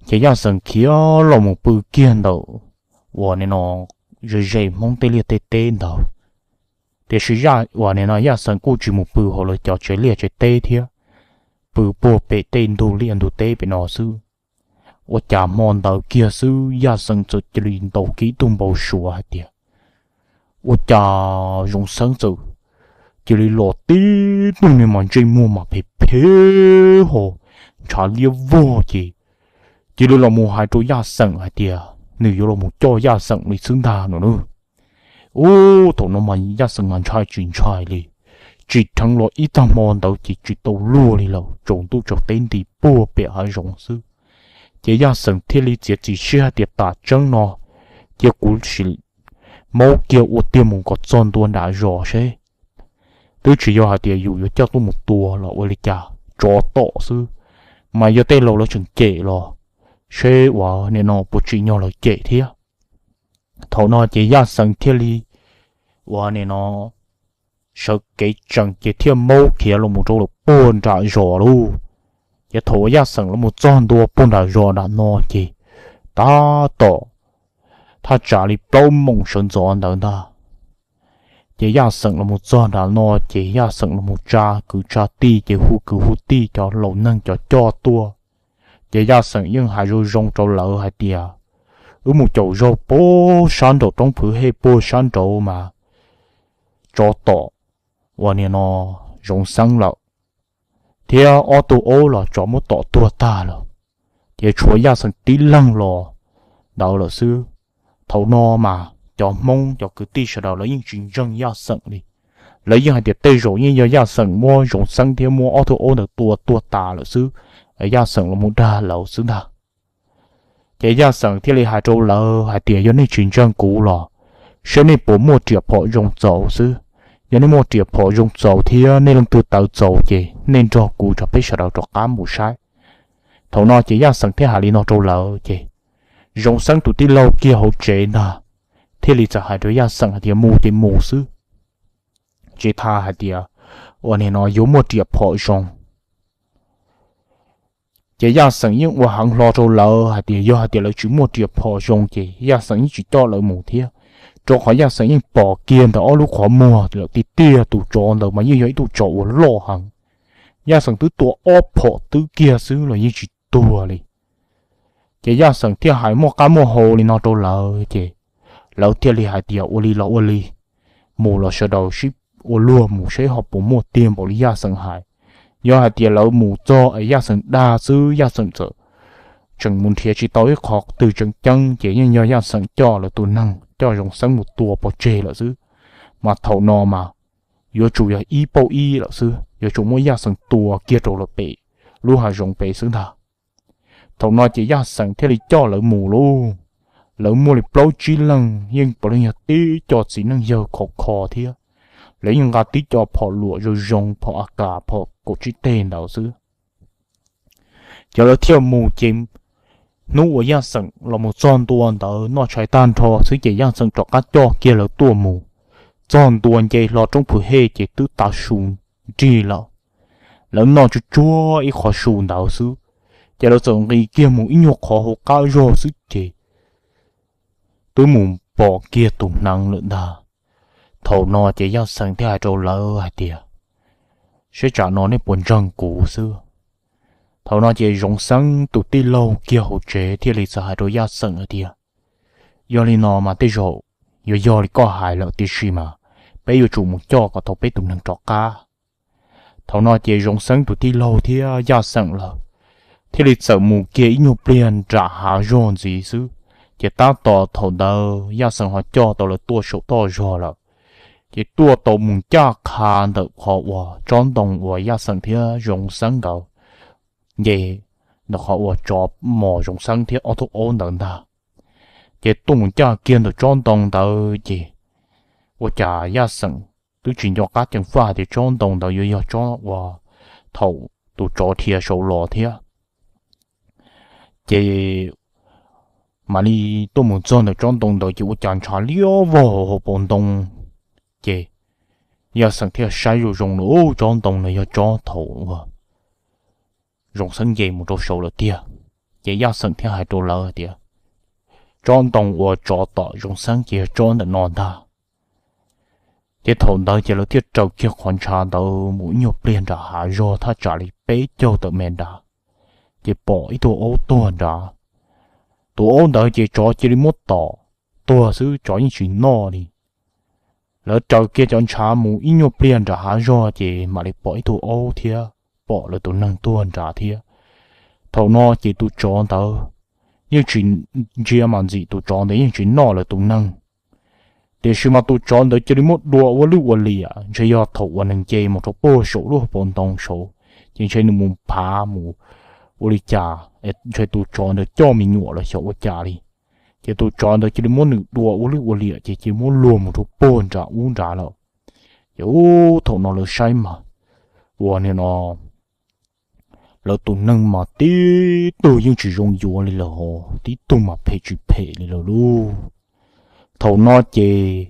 Ces Yaj Xeem khiav los mus pw kiag ntawm uas nim no ze ze Hmoob tej liaj tej teb ntawd. Tiam sis Yaj uas nim no Yaj Xeem kuj tsis mus pw hauv lawv cov tsev liaj tsev teb thiab, pw puag pem tej ntug liaj ntug teb pem no xwb. Ua cas hmo ntawd kiag xwb Yaj Xeem txawm cia li ntaus kiag ib tug npau suav hais tias ua cas Zoov Xeeb txawm cia li los tib tug niag mas ntsej muag mas phem phem ho ntshav liab vog ces cia li los mus hais rau Yaj Xeem hais tias nws yuav los mus coj Yaj Xeem li xwb ntag no na. Ub, thaum no mas Yaj Xeem mas ntshai tsis ntshai li, tsim dheev los ib tag hmo ntawd ces tsis tau luag li lawm, tsaus ntuj tsaus teb nti puag pem hav zoov xwb. Ces Yaj Xeem thiaj li txiav txim siab hais tias tam tseeb no cia kuv sim maub kiag ua tiag mus kom txog ntua nram zos seb, twb tsis yog hais tias yus yuav coj tuaj mus tua los ua li cas, tsov tom xwb, mas yog tej laus lawv tseem cem los seb uas nim no puas tsim nyog lawv cem thiab. Thaum no ces Yaj Xeem thiaj li uas nim no sawv kev tsees ces thiaj maub khiav los mus rau lawm puag nram zos lauj. Ces thaum uas Yaj Xeem los mus txog ntua puag nram zos nram no ces tab tom thaj tsam li plaub moos sawv ntxov ntawd ntag. Ces Yaj Xeem los mus txog nram no ces Yaj Xeem los mus tsa kwv tsa tij ces hu kwv hu tij cov laus neeg cov coj tuaj. Ces Yaj Xeem yeej hais zoo zoo rau lawv hais tias wb mus caum zaug puag sab nraum roob Phwv Hej puag sab nraud mas tsov tom uas nim no Zoov Xeeb lawm, thiab ob tug aub los tsov muab tom tuag tag lawm, ces tshuav Yaj Xeem tib leeg los ntawd lawm xwb. Thaum no mas cov Hmoob cov kwv tij sawv daws lawv yeej tsis ntseeg Yaj Xeem li. Lawv yeej hais tias tej zaum yeej yog Yaj Xeem muab Zoov Xeeb thiab muab ob tug aub ntawd tua tuag tas lawm xwb, Yaj Xeem los mus dag lawv xwb ntag. Ces Yaj Xeem thiaj li hais rau lawv hais tias yog nej tsis ntseeg kuv los seb nej puas muaj riam phom zoo txaus xwb. Yog nej muaj riam phom zoo txaus thiab nej leej twg tawv txaus ces nej nrog kuv rov peb sawv daws rov qab mus saib. Thaum no ces Yaj Xeem thiaj hais li no rau lawv ces Zoov Xeeb tus tij laug kiag hauv tsev ntag thiaj li txawm hais rau Yaj Xeem hais tias mus ces mus xwb, tsis tas hais tias uas nim no yuav muaj riam phom zoo. Ces Yaj Xeem yeej ua heev hlo rau lawv hais tias yog hais tias lawv tsis muaj riam phom zoo ces Yaj Xeem yeej tsis coj lawv mus thiab, rau qhov Yaj Xeem yeej pom kiag ntawm ob lub qhov muag lawm tiag tiag, tus tsov ntawd mas yeej yog ib tug tsov uas loj heev. Yaj Xeem twb tua ob phom twb kiag xwb los yeej tsis tuag li. Ces Yaj Xeem thiaj hais muaj qab muaj hau li no rau lawv ces lawv thiaj li hais tias ua li los ua li, mus los sawv daws sib ua luag mus seb ho puas muaj tiag npaum li Yaj Xeem hais. Yog hais tias lawv mus txog es Yaj Xeem dag xwb Yaj Xeem txawm tseem mus nrhiav tsis tau ib qhov twg tseem ceeb ces yeej yog Yaj Xeem coj lawv tus neeg coj Zoov Xeeb mus tua pov tseg lawm xwb. Mas thaum no mas yuav tsum yog ib pauj ib lawm xwb, yuav tsum muab Yaj Xeem tua kiag rau lawm pem lub hav zoov pem xwb ntag. Thaum no ces Yaj Xeem thiaj li coj lawv mus lauj. Lawv muaj li plaub tsib leeg yeej puav leej yog tib co txiv neej yawg khov kho thiab. Lawv yeej nqa tib co phom luam zoo zoo, phom A K, phom kaum tsib teg ntawd xwb. Ces lawv thiaj mus ces hnub uas Yaj Xeem los mus txog ntua ntawd noj tshais tag nrho xwb ces Yaj Xeem rov qab coj kiag lawv tuaj mus txog ntua nce hlo roob Phwv Hej ces twb tav su nrig lawm. Lawv noj tsuag tsuag ib qho su ntawd xwb, ces lawv txawm nqis kiag mus ib nyuag qhov hauv qab zog xwb ces twb mus pom kiag tus hneev lawm ntag. Thaum no ces Yaj Xeem thiaj hais rau lawv hais tias, seb tsam no nej puas ntseeg kuv xwb. Thaum no ces Zoov Xeeb tus tij laug kiag hauv tsev thiaj li txawm hais rau Yaj Xeem hais tias, yog li no mas tej zaum yuav yog li koj hais lawm tiam sis mas peb yuav tsum mus coj kom tau peb tus neeg rov qab. Thaum no ces Zoov Xeeb tus tij laug thiab Yaj Xeem lawv thiaj li txawm mus kiag ib nyuag pliag nram hav zog ntxiv xwb, ces tab tom thaum ntawd Yaj Xeem ho coj tau lawv tuaj saum toj zog lawm. Ces tuaj tau mus ncaj qha ntawm qhov uas tsob ntoo uas Yaj Xeem thiab Zoov Xeeb nkawd nce ntawm qhov uas tsov mos Zoov Xeeb thiab ob tug aub ntawd ntag. Ces tuaj mus ncaj kiag ntawm tsob ntoo ntawd ces ua cas Yaj Xeem twb tsis nco qab ceev faj tias tsob ntoo ntawd yuav yog tsob uas thaum tus tsov dhia saud los thiab. Ces mam li tuaj mus txog ntawm tsob ntoo ntawd ces ua cas ntshav liab vog hauv paus ntoo. Ces Yaj Xeem thiaj saib zoo zoo na, tsob ntoo no yog tsob thaum uas Zoov Xeeb nce mus rau saud lawm tiag. Ces Yaj Xeem thiaj hais rau lawv tias, tsob ntoo uas tsov tom Zoov Xeeb ces yog tsob ntawm no ntag. Ces thaum ntawd ces lawv thiaj raws kiag qhov ntshav ntawd mus ib nyuag pliag nram hav zog thaj tsam li peb caug tawm mev nrad, ces pom ib tug aub tuag nrad. Tus aub ntawd ces tsov cia li muab tom tuag xwb, tsov yeej tsis noj li. Lawv raws kiag cov ntshav mus ib nyuag pliag nram hav zog ces mam li pom ib tug aub thiab pom lawv tus neeg tuag nrad thiab. Thaum no ces tus tsov ntawd yeej tsis ntsia mas ntxim, tus tsov ntawd yeej tsis noj lawv tus neeg. Tiam sis mas tus tsov ntawd cia li muab dua ua lwj ua liam, ntshe yog thaum uas nws nce mus rau puag saum lub hauv paus ntoo saud, ces ntshe nws mus phav mus ua li cas, ntshe tus tsov ntawd coj me nyuam los xyov ua cas li. Ces tus tsov ntawd cia li muab nws dua ua lwj ua liam ces cia li muab luag mus rau puag nram ub nrad lawm. Ces ub thaum no lawv saib mas ua li no, lawv tus neeg mas tib tug yeej tsis zoo yuav li lawm hos, tib tug mas phem tsis phem li lawm lauj. Thaum no ces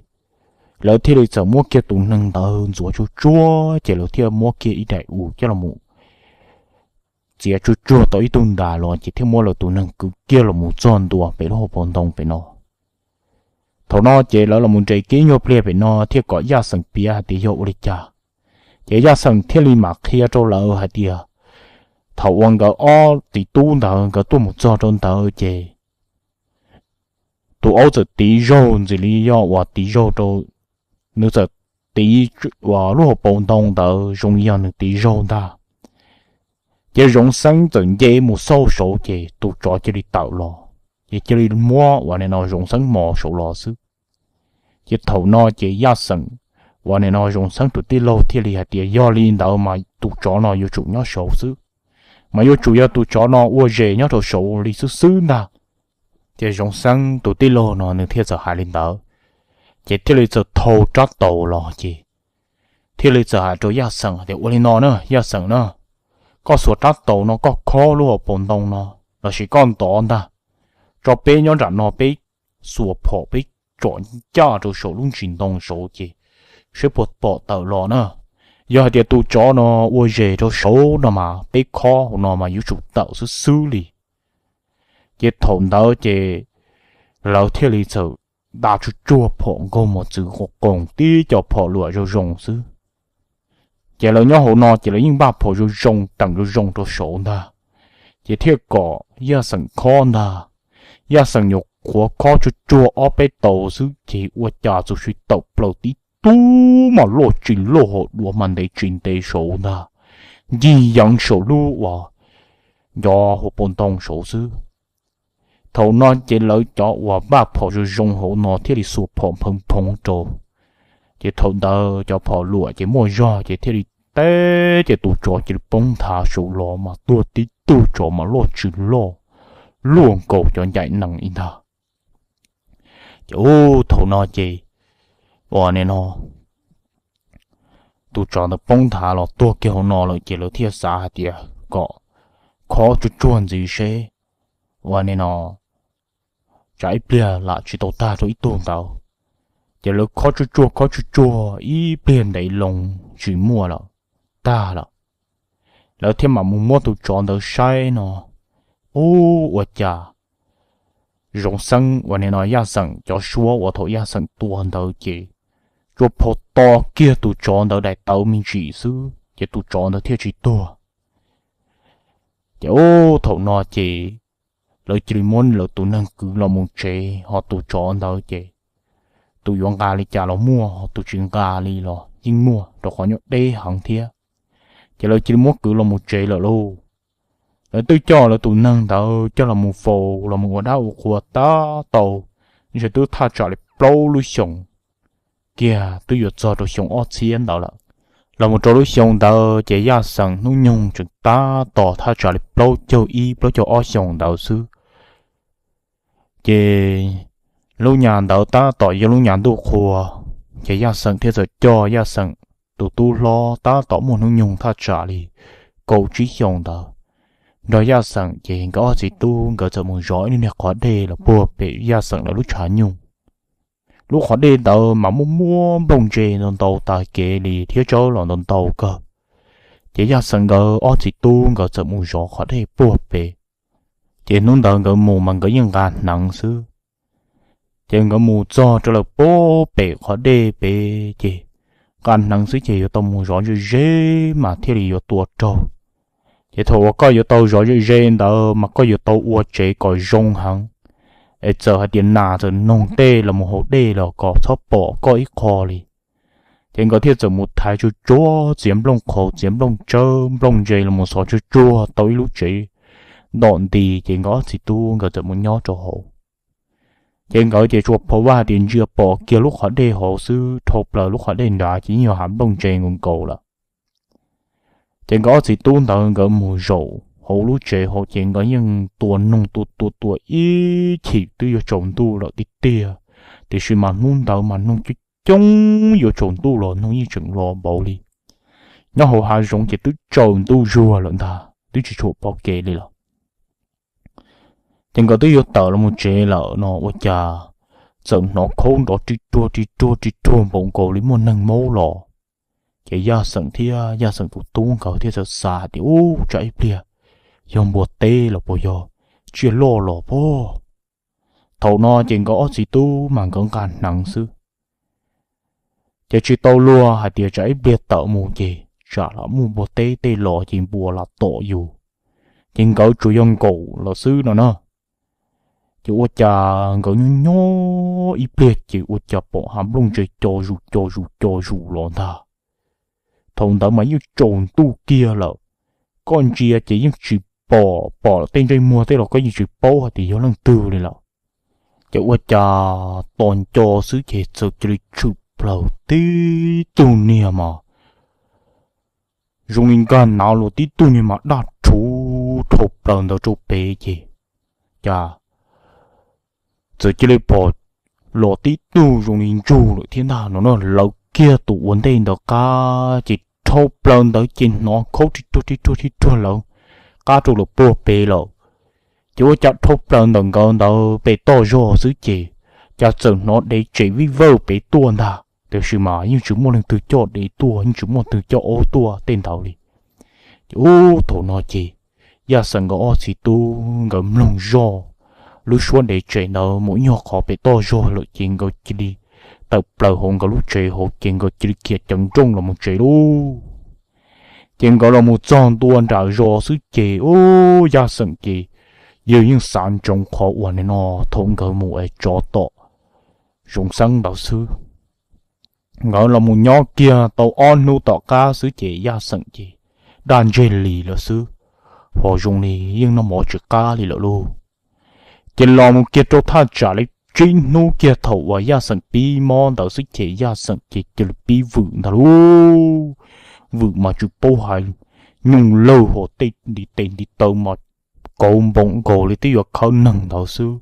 lawv thiaj li txawm muab kiag tus neeg ntawd ntxuav tsuag tsuag ces lawv thiaj muab kiag ib daim u coj los txiav tsuag tsuag tau ib tug ntas los ces thiaj muab lawv tus neeg kwv kiag los mus txog ntua pem lub hauv paus ntoo pem no. Thaum no ces lawv los mus nres kiag ib nyuag pliag pem no thiaj kom Yaj Xeem piav hais tias yog ua li cas. Ces Yaj Xeem thiaj li mam qhia rau lawv hais tias, thaum uas nkawd ob txiv tub ntawd nkawd tuaj mus txog rau ntawd ces tus aub txawm tiv zaug ntxim li yog uas tiv zaug rau, nws txawm tiv uas lub hauv paus ntoo ntawd zoo li yog nws tiv zaug ntag. Ces Zoov Xeeb txawm nce mus xauj saud ces tus tsov cia li tawm los, ces cia li muab uas nim no Zoov Xeeb mos saud los xwb. Ces thaum no ces Yaj Xeem uas nim no Zoov Xeeb tus tij laug thiaj li hais tias yog li ntawd mas tus tsov no yuav tsum nyob saud xwb, mas yuav tsum yog tus tsov no ua zes nyob rau saud li xwb xwb ntag. Ces Zoov Xeeb tus tij laug no nws thiaj txawm hais li ntawd, ces thiaj li txawm thau rab taus los ces thiaj li txawm hais rau Yaj Xeem tias ua li no na Yaj Xeem na, koj xuas rab taus no koj khob lub hauv paus ntoo no lossis koj ntov ntag, tso peb nyob nram no peb xuas phom peb tsom ncaj rau saum lub ntsis ntoo saud ces seb puas pom tawm los na. Yog hais tias tus tsov no ua zes rau saud no mas peb khob hauv no mas yuav tsum tawm xwb xwb li. Ces thaum ntawd ces lawv thiaj li txawm da tsuag tsuag phom nkaug mos txwv qoos qoos tib co phom luam zoo zoo xwb. Ces lawv nyob hauv no ces lawv yeej npaj phom zoo zoo teem zoo zoo rau saud ntag. Ces thiaj kom Yaj Xeem khob ntag. Yaj Xeem nyuam qhuav khob tsuag tsuag ob peb tau xwb ces ua cas txawm sis tawm plaws tib tug mas loj tsis loj hos duav mas ntev tsis ntev saud ntag, ncig yeev saum lub uas ncov hauv paus ntoo saud xwb. Thaum no ces lawv cov uas npaj phom zoo zoo hauv no thiaj li xuas phom nphoo nphoov rau. Ces thaum ntawd cov phom luam ces muaj zog ces thiaj li teb ces tus tsov cia li poob nthav saud los mas tuag tib tug tsov mas loj tsis loj, luaj nkaus cov ncaim nees li ntag. Ces ub thaum no ces uas nim no tus tsov ntawd poob nthav los tuag kiag hauv no lawm ces lawv thiaj xav hais tias kom khob tsuag tsuag ntxiv seb ua li no tsam ib pliag lam tsis tau tag rau ib tug ntawd. Ces lawv khob tsuag tsuag khob tsuag tsuag ib pliag ntev loo tsis muaj lawm, tag lawm. Lawv thiaj mam mus muab tus tsov ntawd saib no, ub, ua cas Zoov Xeeb uas nim no Yaj Xeem cov suab uas thaum Yaj Xeem tua ntawd ces tsuas phau to kiag tus tsov ntawd daim tawv me ntsis xwb ces tus tsov ntawd thiaj tsis tuag. Ces ub, thaum no ces lawv cia li muab lawv tus neeg kwv los mus tsev, ho tus tsov ntawd ces tus yuav nqa li cas los muaj, ho tus tsis nqa li los yeej muaj, rau qhov nyob deb heev thiab. Ces lawv cia li muab kwv los mus tsev lawm lauj. Lawv twb coj lawv tus neeg ntawd coj los mus faus los mus ua dab ua qhua tab tau, ntshe twb thaj tsam li plaub lub xyoos kiag, twb yuav txog rau xyoo ob txhiab ntawd lawm. Los mus rau lub xyoo ntawd ces Yaj Xeem hnub nyoog tseem tab tom thaj tsam li plaub caug ib plaub caug ob xyoos ntawd xwb. Ces lub nyas ntawd tab tom yog lub nyas ntuj qhua, ces Yaj Xeem thiaj txawm coj Yaj Xeem tus tub hlob tab tom muaj hnub nyoog thaj tsam li kaum tsib xyoos ntawd nrog Yaj Xeem, ces nkawd ob txiv tub nkawd txawm mus zov ib lub niag qhov dej los puag pem Yaj Xeem lawv lub tshav nyuj. Lub qhov dej ntawd mas muaj muaj nplooj ntse ntau ntau tas kev li thiab tsawb los ntau ntau kawg. Ces Yaj Xeem nkawd ob txiv tub nkawd txawm mus zov qhov dej puag pem. Ces hnub ntawd nkawd mus mas nkawd yeej nqa hneev xwb. Ces nkawd mus txog rau lawm puag pem qhov dej pem ces nqa hneev xwb ces yuav tau mus zov ze ze mas thiaj li yuav tua raug. Ces thaum uas koj yuav tau zov ze ze ntawd mas koj yuav tau ua tsev kom zoo heev, es txawm hais tias nas txawm noog tej los mus haus dej los kom txhob pom koj ib qho li. Ces nkawd thiaj txawm mus thaiv tsuag tsuag txiav nplooj qhauv txiav nplooj tsawb nplooj ntse los mus xov tsuag tsuag tau ib lub tsev ntom nti, ces nkawd ob txiv tub nkawd txawm mus nyob rau hauv. Ces nkawd ces tsuas phau vaj tias ntsia pom kiag lub qhov dej hauv xwb, dhau plaws lub qhov dej nrad ces yeej yog hav nplooj ntse nkaus nkaus lawm. Ces nkawd ob txiv tub ntawd nkawd mus zaum hauv lub tsev hauv ces nkawd yeej tua noog tua tua tua ib chim twb yuav tsaus ntuj lawm tiag tiag, tiam sis mas hnub ntawd mas noog coob coob yuav tsaus ntuj los noog yeej tseem los npaum li. Nyob hauv hav zoov ces twb tsaus ntuj zuag lawm ntag, twb tsis tshua pom kev li lawm. Ces nkawd twb yuav tawm los mus tsev lawm no ua cas txawm hnov khaub nrov ri ruag ri ruag ri ruag npaum nkaus li muaj neeg maub los. Ces Yaj Xeem thiab Yaj Xeem tus tub nkawd thiaj txawm xav hais tias, ub, tsam ib pliag yog npua teb los puas yog tsiaj loj los puag. Thaum no ces nkawd ob txiv tub mas nkawd nqa hneev xwb. Ces tsis tau luag hais tias tsam ib pliag tawm mus ces tsam lam muaj npua teb tej los ces npua lam tom yus, ces nkawd tsuas yog nkaum lawm xwb no na. Ces ua cas nkawd nyob nyob ib pliag ces ua cas pom hav nplooj ntse co zus co zus co zus los ntag. Thaum ntawd mas yeej tsaus ntuj kiag lawm, koj ntsia ces yeej tsis pom, pom tej ntsej muag tej los koj yeej tsis paub hais tias yog leej twg li lawm. Ces ua cas tos nco xwb ces txawm cia li tshwm plaws tib tug niag mas zoo li nkag nav los tib tug niag mas daj rhuv dhau plaws ntawd rau pem ces cas txawm cia li pom los tib tug zoo li ntsug lawm thiab ntag no na. Lawv kiag tus ua ntej ntawd qab ces dhau plaws ntawd ces hnov khaub ri ruag ri ruag ri ruag lawv qab rau lawm puag pem lawm. Ces ua cas dhau plaws ntawm nkawd ntawd pem toj zog xwb ces cas txawm hnov dev tsem vij vawj pem tuaj ntag, tiam sis mas yeej tsis muaj leej twg coj dev tuaj, yeej tsis muaj leej twg coj aub tuaj tej ntawd li. Ces ub, thaum no ces Yaj Xeem nkawd ob txiv tub nkawd mloog zoj lub suab dev tsem ntawd mus ib nyuag qhov pem toj zog lawm ces nkawd cia li tawm plaws hauv nkawd lub tsev hauv ces nkawd cia li khiav ceev nrooj los mus tsev lauj. Ces nkawd los mus txog ntua nram zos xwb ces ub, Yaj Xeem ces yawg yeej xav ntsoov qhov uas nim no thaum nkawd mus es tsov tom Zoov Xeeb ntawd xwb. Nkawd los mus nyob kiag tau ob hnub tom qab xwb ces Yaj Xeem ces daj ntseg li lawm xwb, ho zoo li yeej noj mov tsis qab li lawm lauj. Ces los mus kiag rau thaj tsam li tsib hnub kiag thaum uas Yaj Xeem pib mob ntawd xwb ces Yaj Xeem ces cia li pib vwm ntag lauj. Vwm mas tsis paub hais, nyooj lawg hos tej ntiv tes ntiv taw mas kauv npoom nkaus li twb yuav khawb neeg ntawd xwb.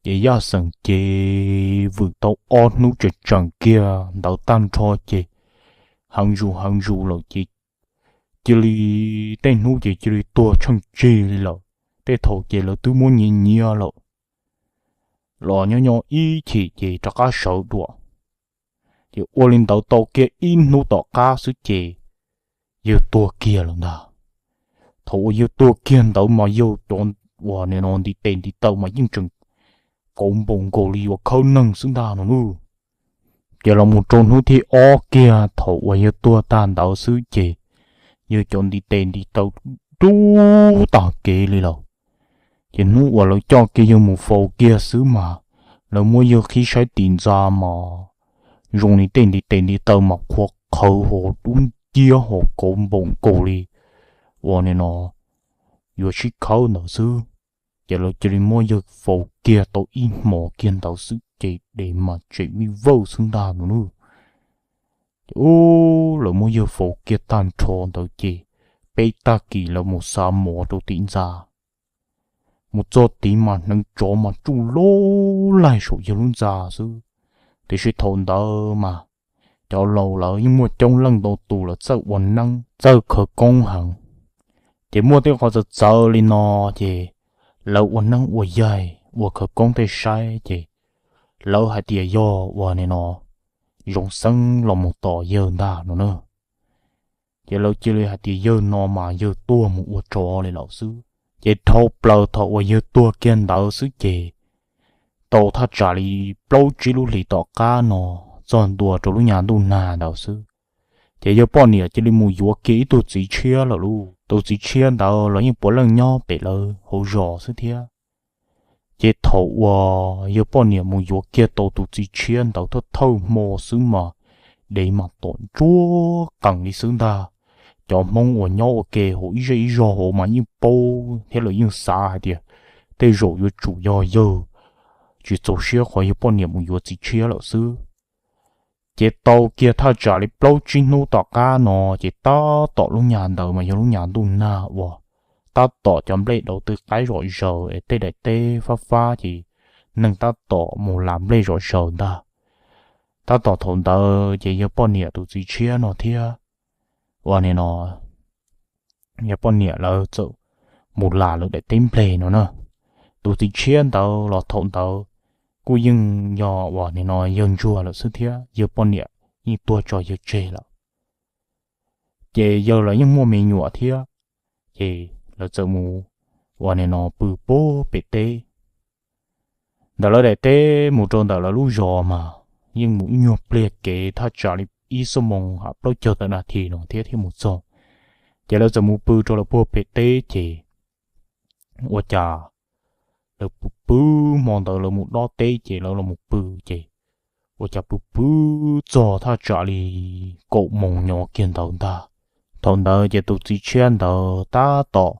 Ces Yaj Xeem ces vwm tau ob hnub tseem tseem kiag ntawd tag nrho ces heev zus heev zus lawm ces cia li, tej hnub ces cia li tuag tsheej tsig li lawm. Tej thaum ces lawv twb muab nyiav nyiav lawm los nyob nyob ib chim ces rov qab sawv dua. Ces ua li ntawd tau kiag ib hnub tom qab xwb ces yawg tuag kiag lawm ntag. Thaum uas yawg tuag kiag ntawd mas yawg cov uas nim no ntiv tes ntiv taw mas yeej tseem kauv npaum nkaus li yuav khawb neeg xwb ntag no nawb. Ces los mus rau hnub thib ob kiag thaum uas yawg tuag tag ntawd xwb ces yawg cov ntiv tes ntiv taw dub tag kev li lawm. Ces hnub uas lawv coj kiag yawg mus faus kiag xwb mas lawv muab yawg qhib saib tim ntxa mas zoo li tej ntiv tes ntiv taw mas qhuav qhawv ho dub nciab ho kauv npaum nkaus li uas nim no yuav sib khawb ntawd xwb. Ces lawv cia li muab yawg faus kiag tau ib hmos kiag ntawd xwb ces dev mas tseem vij vawj xwb ntag no nawb. Ces lawv muab yawg faus kiag tag nrho ntawd ces peb tag kis lawv mus xa mov rau tim ntxa. Mus txog tid mas hneev tsov mas tsuj loj laig saum yawg lub ntxa xwb. Tiam sis thaum ntawd mas cov laus lawv yeej muaj coob leej ntau tus lawv txawj ua neeb txawj khawv koob heev. Ces muaj tej qhov txawv txawv li no ces lawv ua neeb ua yaig ua khawv koob tej saib ces lawv hais tias yog uas nim no Zoov Xeeb los mus tom yawg ntag no na. Ces lawv cia li hais tias yawg no mas yawg tuag mus ua tsov li lawm xwb. Ces dhau plaws thaum uas yawg tuag kiag ntawd xwb ces tau thaj tsam li plaub tsib lub hlis tom qab no txog ntua rau lub nyas ntuj nag ntawd xwb, ces yawg poj niam cia li mus yuav kiag ib tug txiv tshiab lawm lauj. Tus txiv tshiab ntawd los yeej puav leej nyob pem lawv hauv zos xwb thiab. Ces thaum uas yawg poj niam mus yuav kiag tau tus txiv tshiab ntawd thawj thawj hmo xwb mas dev mas tom ntsuab qees li xwb ntag. Cov Hmoob uas nyob ua ke hauv ib zej ib zog hauv mas yeej paub thiab lawv yeej xav hais tias tej zaum yuav tsum yog yawg tsis txaus siab qhov yawg poj niam mus yuav txiv tshiab lawm xwb. Ces tau kiag thaj tsam li plaub tsib hnub tom qab no ces tab tom lub nyas ntawd mas yog lub nyas ntuj nag uas tab tom cov nplej dauv tw qaib zom zaws es tej daim teb fab fab ces neeg tab tom mus las nplej zom zaws ntag. Tab tom thaum ntawd ces yawg poj niam tus txiv tshiab no thiab uas nim no yawg poj niam lawv txawm mus las lawv daim teb nplej no na. Tus txiv tshiab ntawd los thaum ntawd kuj yeej yog uas nim no yawg ntsuag lawm xwb thiab yawg poj niam yeej tuag tso yawg tseg lawm. Ces yawg los yeej muaj me nyuam thiab, ces lawv txawm mus uas nim no pw puag pem teb. Ntawm lawv daim teb mus rau ntawm lawv lub zos mas yeej mus ib nyuag pliag kev thaj tsam li ib xuab moos ham plaub caug tawm nas this no thiab thiaj mus txog. Ces lawv txawm mus pw rau lawv puag pem teb ces ua cas lawv pw pw hmo ntawd lawv mus dob teb ces lawv los mus pw ces ua cas pw pw txog thaj tsam li kaum moos nyob kiag ntawd ntag. Thaum ntawd ces tus txiv tshiab ntawd tab tom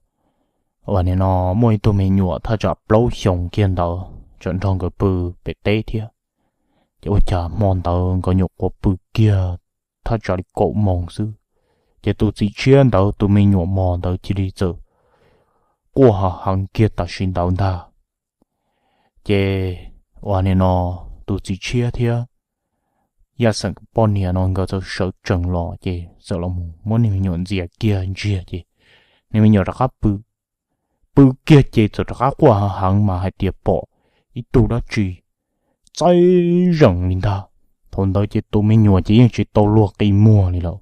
uas nim no muaj ib tug me nyuam thaj tsam plaub xyoos kiag ntawd tseem nrog nkawd pw pem teb thiab. Ces ua cas hmo ntawd nkawd nyuam qhuav pw kiag thaj tsam li kaum moos xwb, ces tus txiv tshiab ntawd tus me nyuam mos ntawd cia li txawm quaj hav heev kiag tam sim ntawd ntag. Ces uas nim no tus txiv tshiab thiab Yaj Xeem poj niam no nkawd txawm sawv tsees los ces txawm los muab niag me nyuam ntxias kiag ntsiag ces niag me nyuam rov qab pw. Pw kiag ces txawm rov qab quaj hav heev mas hais tias pom ib tug dab tsi txaij zeem li ntag. Thaum ntawd ces tus me nyuam ces yeej tsis tau luag qi muag li lawm.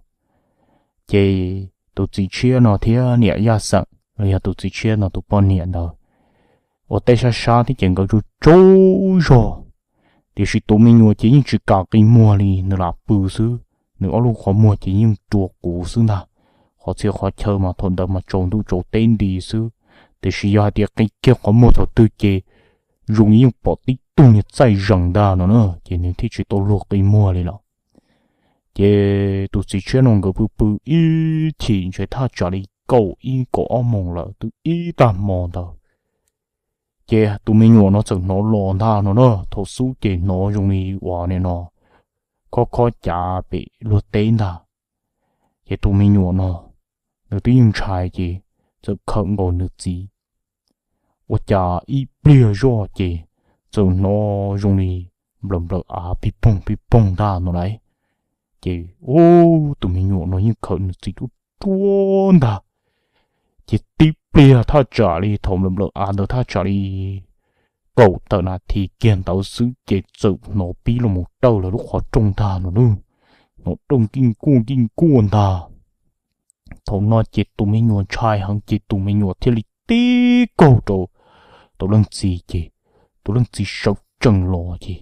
Ces tus txiv tshiab no thiab niam Yaj Xeem los yog tus txiv tshiab no tus poj niam ntawd ua tej sab sab thiab ces nkawd tsaug tsaug zog, tiam sis tus me nyuam ces yeej tsis kam qi muag li, nws lam pw xwb. Nws ob lub qhov muag ces yeej rua quv xwb ntag. Qhov txhia qhov chaw mas thaum ntawd mas tsaus ntuj tsaus teb nti xwb, tiam sis yog hais tias qi kiag qhov muag thaum twg ces zoo li yeej pom tib tug niag txaij zeem ntag no na, ces nws thiaj tsis tau luag qi muag li lawm. Ces tus txiv tshiab no nkawd pw pw ib chim ntshe thaj tsam li kaum ib kaum ob moos lawm twb ib tag hmo ntawd, ces tus me nyuam no txawm hnov los ntag no na. Thaum xub ces hnov zoo li uas nim no khob khob cav pem luag teb ntag. Ces tus me nyuam no nws twb yeej ntshai ces txawm khawm nkaus nws txiv. Ua cas ib pliag zoj ces txawm hnov zoo li nplawm nplawm av pig poog pig poog ntag no lauj. Ces tus me nyuam no yeej khawm nws txiv tsuag ntag. Ces tib pliag thaj tsam li thaum nplawm nplawm av ntawd thaj tsam li kaum tawm nas this kiag ntawd xwb ces txawm hnov pib los mus dawj lawv lub qhov rooj ntag no nawb. Hnov dawj kij kuaj kij kuaj ntag. Thaum no ces tus me nyuam ntshai heev ces tus me nyuam thiaj li tib kaug rau tus leej txiv ces tus leej txiv sawv tsees los ces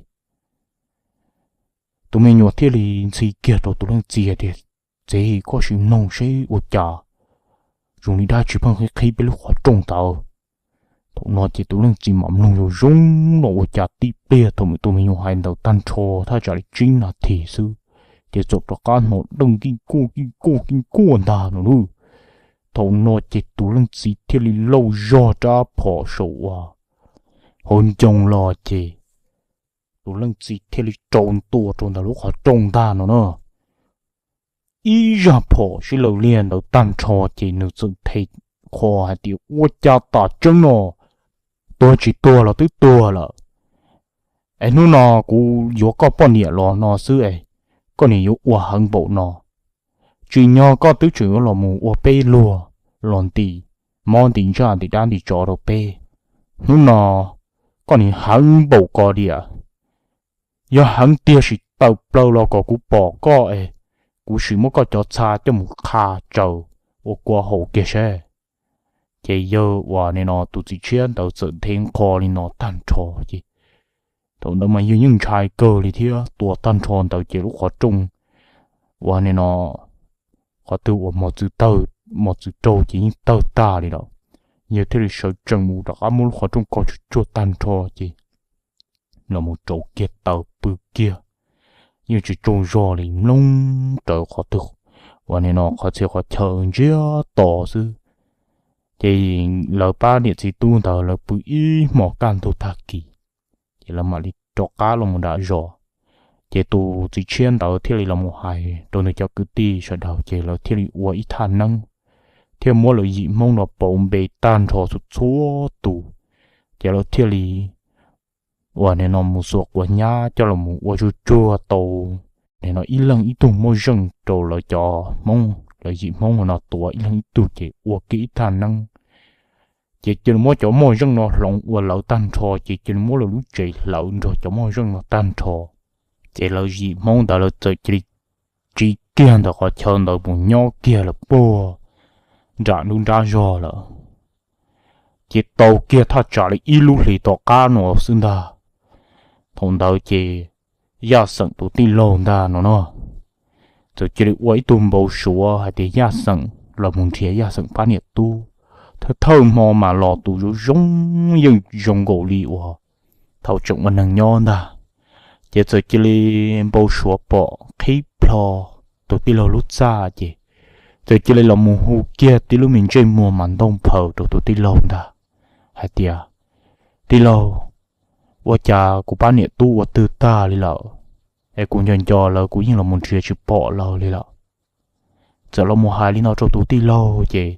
tus me nyuam thiaj li ntxhi kiag rau tus leej txiv tias, Txiv, koj sim mloog seb ua cas zoo li dab tsi pheej qhib qhib peb lub qhov rooj ntawd. Thaum no ces tus leej txiv mam mloog zoo zoo los ua cas tib pliag thaum tus me nyuam hais ntawd tag nrho thaj tsam li tsib nas this xwb, ces txawm rov qab hnov dawj kij kuaj kij kuaj kij kuaj ntag no nawb. Thaum no ces tus leej txiv thiaj li lauj zog rab phom saum uas hauv ncoo los ces tus leej txiv thiaj li rau ntua rau ntawm lub qhov rooj ntag no na. Ib zaj phom sib law liag ntawd tag nrho ces nws txawm the qho hais tias, Ua cas tam tseeb no tuag tsis tuag los twb tuag lawm. Es hnub no kuv yuav koj poj niam los no xwb es koj niam yuav ua heev npaum no. Tsim nyog koj twb tseem yuav los mus ua peb luag los ntim mob ntim ntsaj ntim dab ntim tsov rau peb. Hnub no koj niam heev npaum ko diam. Yog heev tiag sim tawm plaws los kom kuv pom koj es kuv sim muab koj cov txha coj mus qha tsaws ua kua haus kiag seb. Ces yawg uas nim no tus txiv tshiab ntawd txawm nthe nqho li no tag nrho ces thaum ntawd mas yawg yeej ntshai kawg li thiab. Tua tag nrho ntawd ces lub qhov rooj uas nim no qhov twg uas mos txwv tawg mos txwv raug ces yeej tawg tag li lawm. Yawg thiaj li sawv tsees mus rov qab muab lub qhov rooj ko tsuag tsuag tag nrho ces los mus rauv kiag taws pw kiag, yeej tsis tsaug zog li, mloog rawv qhov twg uas nim no qhov txhia qhov chaw ntsiag to xwb. Ces lawv pab niam txiv tub ntawd lawv pw ib hmos kaj ntug tag kis, ces lawv mam li rov qab los mus nram zos. Ces tus txiv tshiab ntawd thiaj li los mus hais rau nws cov kwv tij sawv daws ces lawv thiaj li ua ib thaj neeb, thiaj muab lawv yim Hmoob no pauv npe tag nrho txhua txhua tus. Ces lawv thiaj li uas nim no mus xuas quav nyab coj los mus ua tsuag tsuag tau nim no ib leeg ib tug moj zeej rau lawv cov Hmoob, lawv yim Hmoob no tuav ib leeg ib tug ces ua kiag ib thaj neeb. Ces cia li muab cov moj zeej no hloov ua lawv tag nrho ces cia li muab lawv lub tsev hlawv nrog cov moj zeej no tag nrho. Ces lawv yim Hmoob ntawd lawv txawm cia li tsiv kiag ntawm qhov chaw ntawd mus nyob kiag lawm puag nram nruab nrab zog lawm. Ces tau kiag thaj tsam li ib lub hlis tom qab no xwb ntag. Thaum ntawd ces Yaj Xeem tus tij laug ntag no no txawm cia li ua ib tug npau suav hais tias Yaj Xeem los mus nrhiav Yaj Xeem pab niam tub. Thawj thawj hmo mas los tus zoo zoo yeej zoo nkaus li uas thaum tseem ua neeg nyob ntag. Ces txawm cia li npau suav pom qhib plho tus tij laug lub txaj ces txawm cia li los mus hu kiag tib lub me ntsej muag mas ntau phaws rau tus tij laug ntag hais tias, Tij laug, ua cas kuv pab niam tub ua twg tag li lawm, es kuv nco nco lawv kuv yeej los mus nrhiav tsis pom lawv li lawm. Txawm los mus hais li no rau tus tij laug ces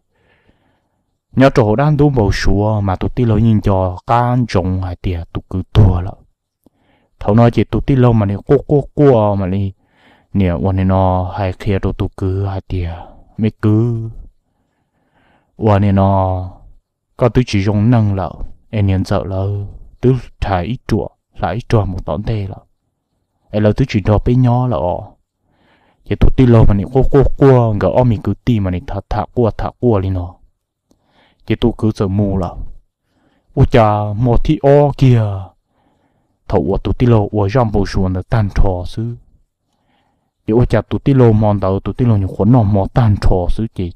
nyob rau hauv dab ntub npau suav mas tus tij laug yeej nco qab ntsoov hais tias tus kwv tuag lawm. Thaum no ces tus tij laug mam li quaj quaj quaj mam li niam uas nim no hais qhia rau tus kwv hais tias, Me kwv, uas nim no koj twb tsis zoo neej lawm es niam ntxawm lawv twb rhais ib ruam hla ib rog mus tom ntej lawm, es lawv twb tsis nrog peb nyob lawm os. Ces tus tij laug mas nim quaj quaj quaj, nkawd ob me kwv tij mas nim tham tham quaj tham quaj li no. Ces tus kwv txawm mus lawm. Ua cas hmo thib ob kiag, thaum uas tus tij laug ua zaj npau suav ntawd tag nrho xwb, ces ua cas tus tij laug hmo ntawd tus tij laug nyuam qhuav noj hmo tag nrho xwb ces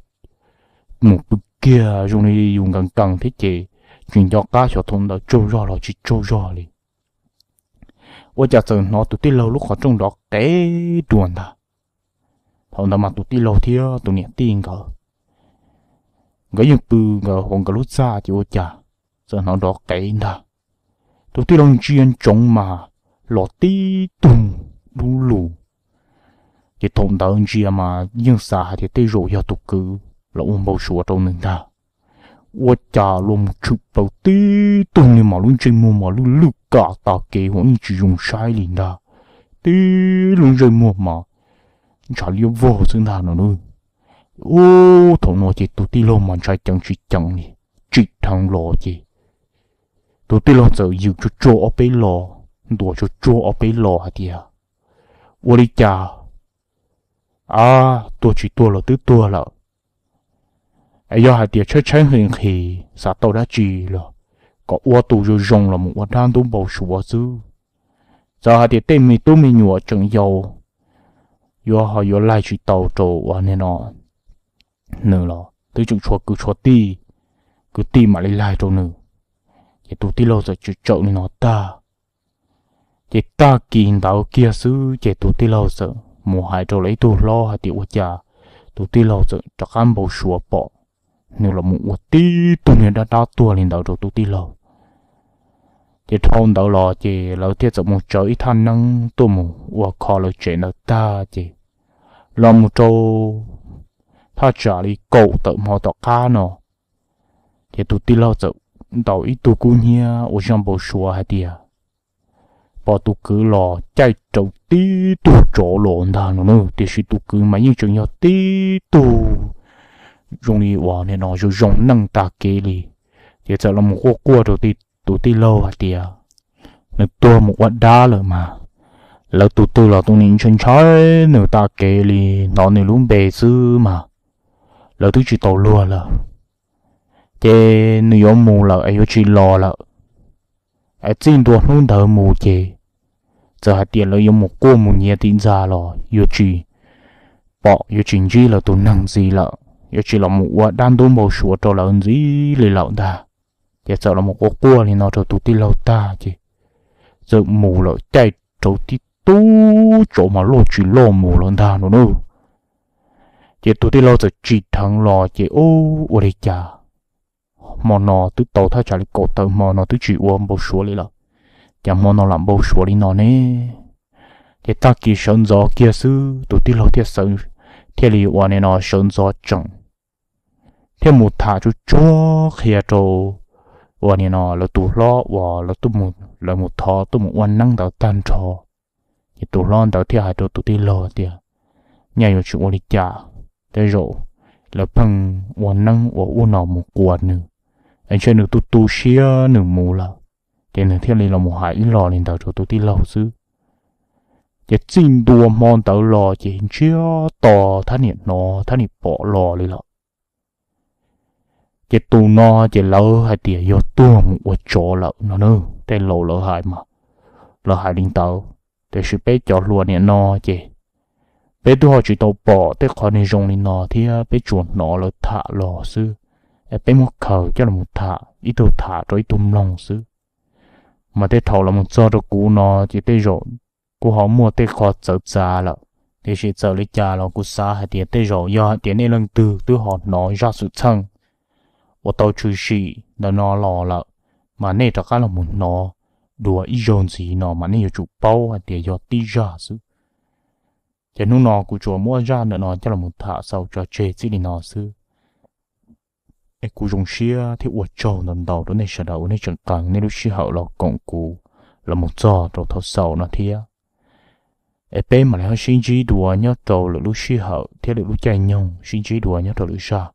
mus pw kiag zoo li yus nkees nkees thiab ces tsis nco qab xyov thaum ntawd tsaug zog los tsis tsaug zog li. Ua cas txawm hnov tus tij laug lub qhov rooj nrov qev dua ntag. Thaum ntawd mas tus tij laug thiab tus niam tij nkawd, nkawd yeej pw nkawd hauv nkawd lub txaj ces ua cas txawm hnov nrov qev ntag. Tus tij laug ntsia ntsoov mas los tib tug dub lug. Ces thaum ntawd ntsia mas yeej xav hais tias tej zaum yog tus kwv los ua npau suav rau nws ntag. Ua cas los mus tshwm plaws tib tug niag mas lub ntsej muag mas lwj lwj kam tas kev uas yeej tsis zoo saib li ntag. Tib lub ntsej muag mas ntshav liab vog xwb ntag no nawb. Ub, thaum no ces tus tij laug mas ntshai ceev tsis ceev li, tsim dheev los ces tus tij laug txawm yws tsuag tsuag ob peb los, ntuas tsuag tsuag ob peb los hais tias, ua li cas, a, tuag tsis tuag los twb tuag lawm, es yog hais tias tshaib tshaib nqhis nqhis xav tau dab tsi los kom ua tus zoo zoo los mus ua dab ntub npau suav xwb. Txawm hais tias tej me tub me nyuam tseem yau yuav ho yuav laig tsis tau rau ua ne no nws los twb tseem tshuav kwv tshuav tij, kwv tij mam li laig rau nws. Ces tus tij laug txawm tsawm li no tag. Ces tag kis ntawd kiag xwb ces tus tij laug txawm mus hais rau lawv ib tug hlob hais tias ua cas tus tij laug txawm rov qab npau suav pom nws los mus ua tib tug niag dab dab tuag li ntawd rau tus tij laug. Ces dhau ntawd los ces lawv thiaj txawm mus tsawv ib thaj neeb tuaj mus ua kho lawv tsev ntawd tag ces los mus rau thaj tsam li kaum tawm hmo tom qab no, ces tus tij laug txawm ntaus ib tug kub hnyiab ua zaj npau suav hais tias pom tus kwv los caij rau tib tug tsov los ntag no na, tiam sis tus kwv mas yeej tseem yog tib tug zoo li uas nim no zoo zoo neej tag kev li. Ces txawm los mus quaj quaj rau tus tij laug hais tias nws tuag mus ua dab lawm mas, lawv tus twg los tus nim ntshai ntshai nws tag kev li, hnov nws lub npe xwb mas lawv twb tsis tau luag lawm. Ces nws yuav mus lawm es yuav tsis los lawm, es txij ntua hnub ntawd mus ces txawm hais tias lawv yuav mus quaj mus nyiav tim ntxa los yuav tsis pom yuav tsis ntsib lawv tus neeg ntxiv lawm, yuav tsis los mus ua dab ntub npau suav rau lawv ntxiv li lawm ntag. Ces txawm los mus quaj quaj li no rau tus tij laug tag ces txawm mus lawm caij rau tib tug tsov mas loj tsis loj mus lawm ntag no na. Ces tus tij laug txawm tsim dheev los ces ub, ua li cas hmo no twb tau thaj tsam li kaum tawm hmo no twb tsis ua npau suav li lawm, cas hmo no lam npau suav li no ne? Ces tag kis sawv ntxov kiag xwb tus tij laug thiaj, thiaj li ua nim no sawv ntxov tsees thiaj mus tham tsuag tsuag qhia rau ua nim no lawv tus hlob uas lawv mus thov tuaj mus ua neeb ntawd tag nrho. Ces tus hlob ntawd thiaj hais rau tus tij laug tias, nyaj yuav tsis ua li cas, tej zaum lawv pheej ua neeb ua ub no mus quas nws, es ntshe nws tu tu siab nws mus lawm. Ces nws thiaj li los mus hais ib los li ntawd rau tus tij laug xwb. Ces txij ntua hmo ntawd los ces ntsiag to thab niam hnov thab niam pom los li lawm. Ces tus no ces lawv hais tias yog tuag mus ua tsov lawm no na. Tej laus lawv hais mas lawv hais li ntawd, tiam sis peb cov hluas nim no ces peb twb ho tsis tau pom tej qhov niag zoo li no thiab, peb tsuas hnov lawv tham los xwb, es peb muab khaws coj los tham, ib tug tham rau ib tug mloog xwb. Mas tej thaum los mus txog rau kuv no ces tej zaum kuj ho muaj tej qho txawv txav lawm, tiam sis txawm li cas los kuv xav hais tias tej zaum yog hais tias nej leej twg twb ho hnov zaj xwm txheej uas tau tshwm sim ntawm no los lawm, mas nej rov qab los mus hnov dua ib zaug ntxiv no mas nej yuav tsum paub hais tias yog tib zaj xwb. Ces hnub no kuv tsuas muab zaj ntawm no coj los tham xaus tso tseg txij li no xwb. Es kuv zoo siab thiab ua tsaug ntau ntau rau nej sawv daws uas nej tseem qee nej lub sij hawm los koom kuv los mus txog rau thaum xaus no thiab. Es peb mam li ho sib ntsib dua nyob rau lwm lub sij hawm thiab lwm lub caij nyoog, sib ntsib dua nyob rau lwm zaj.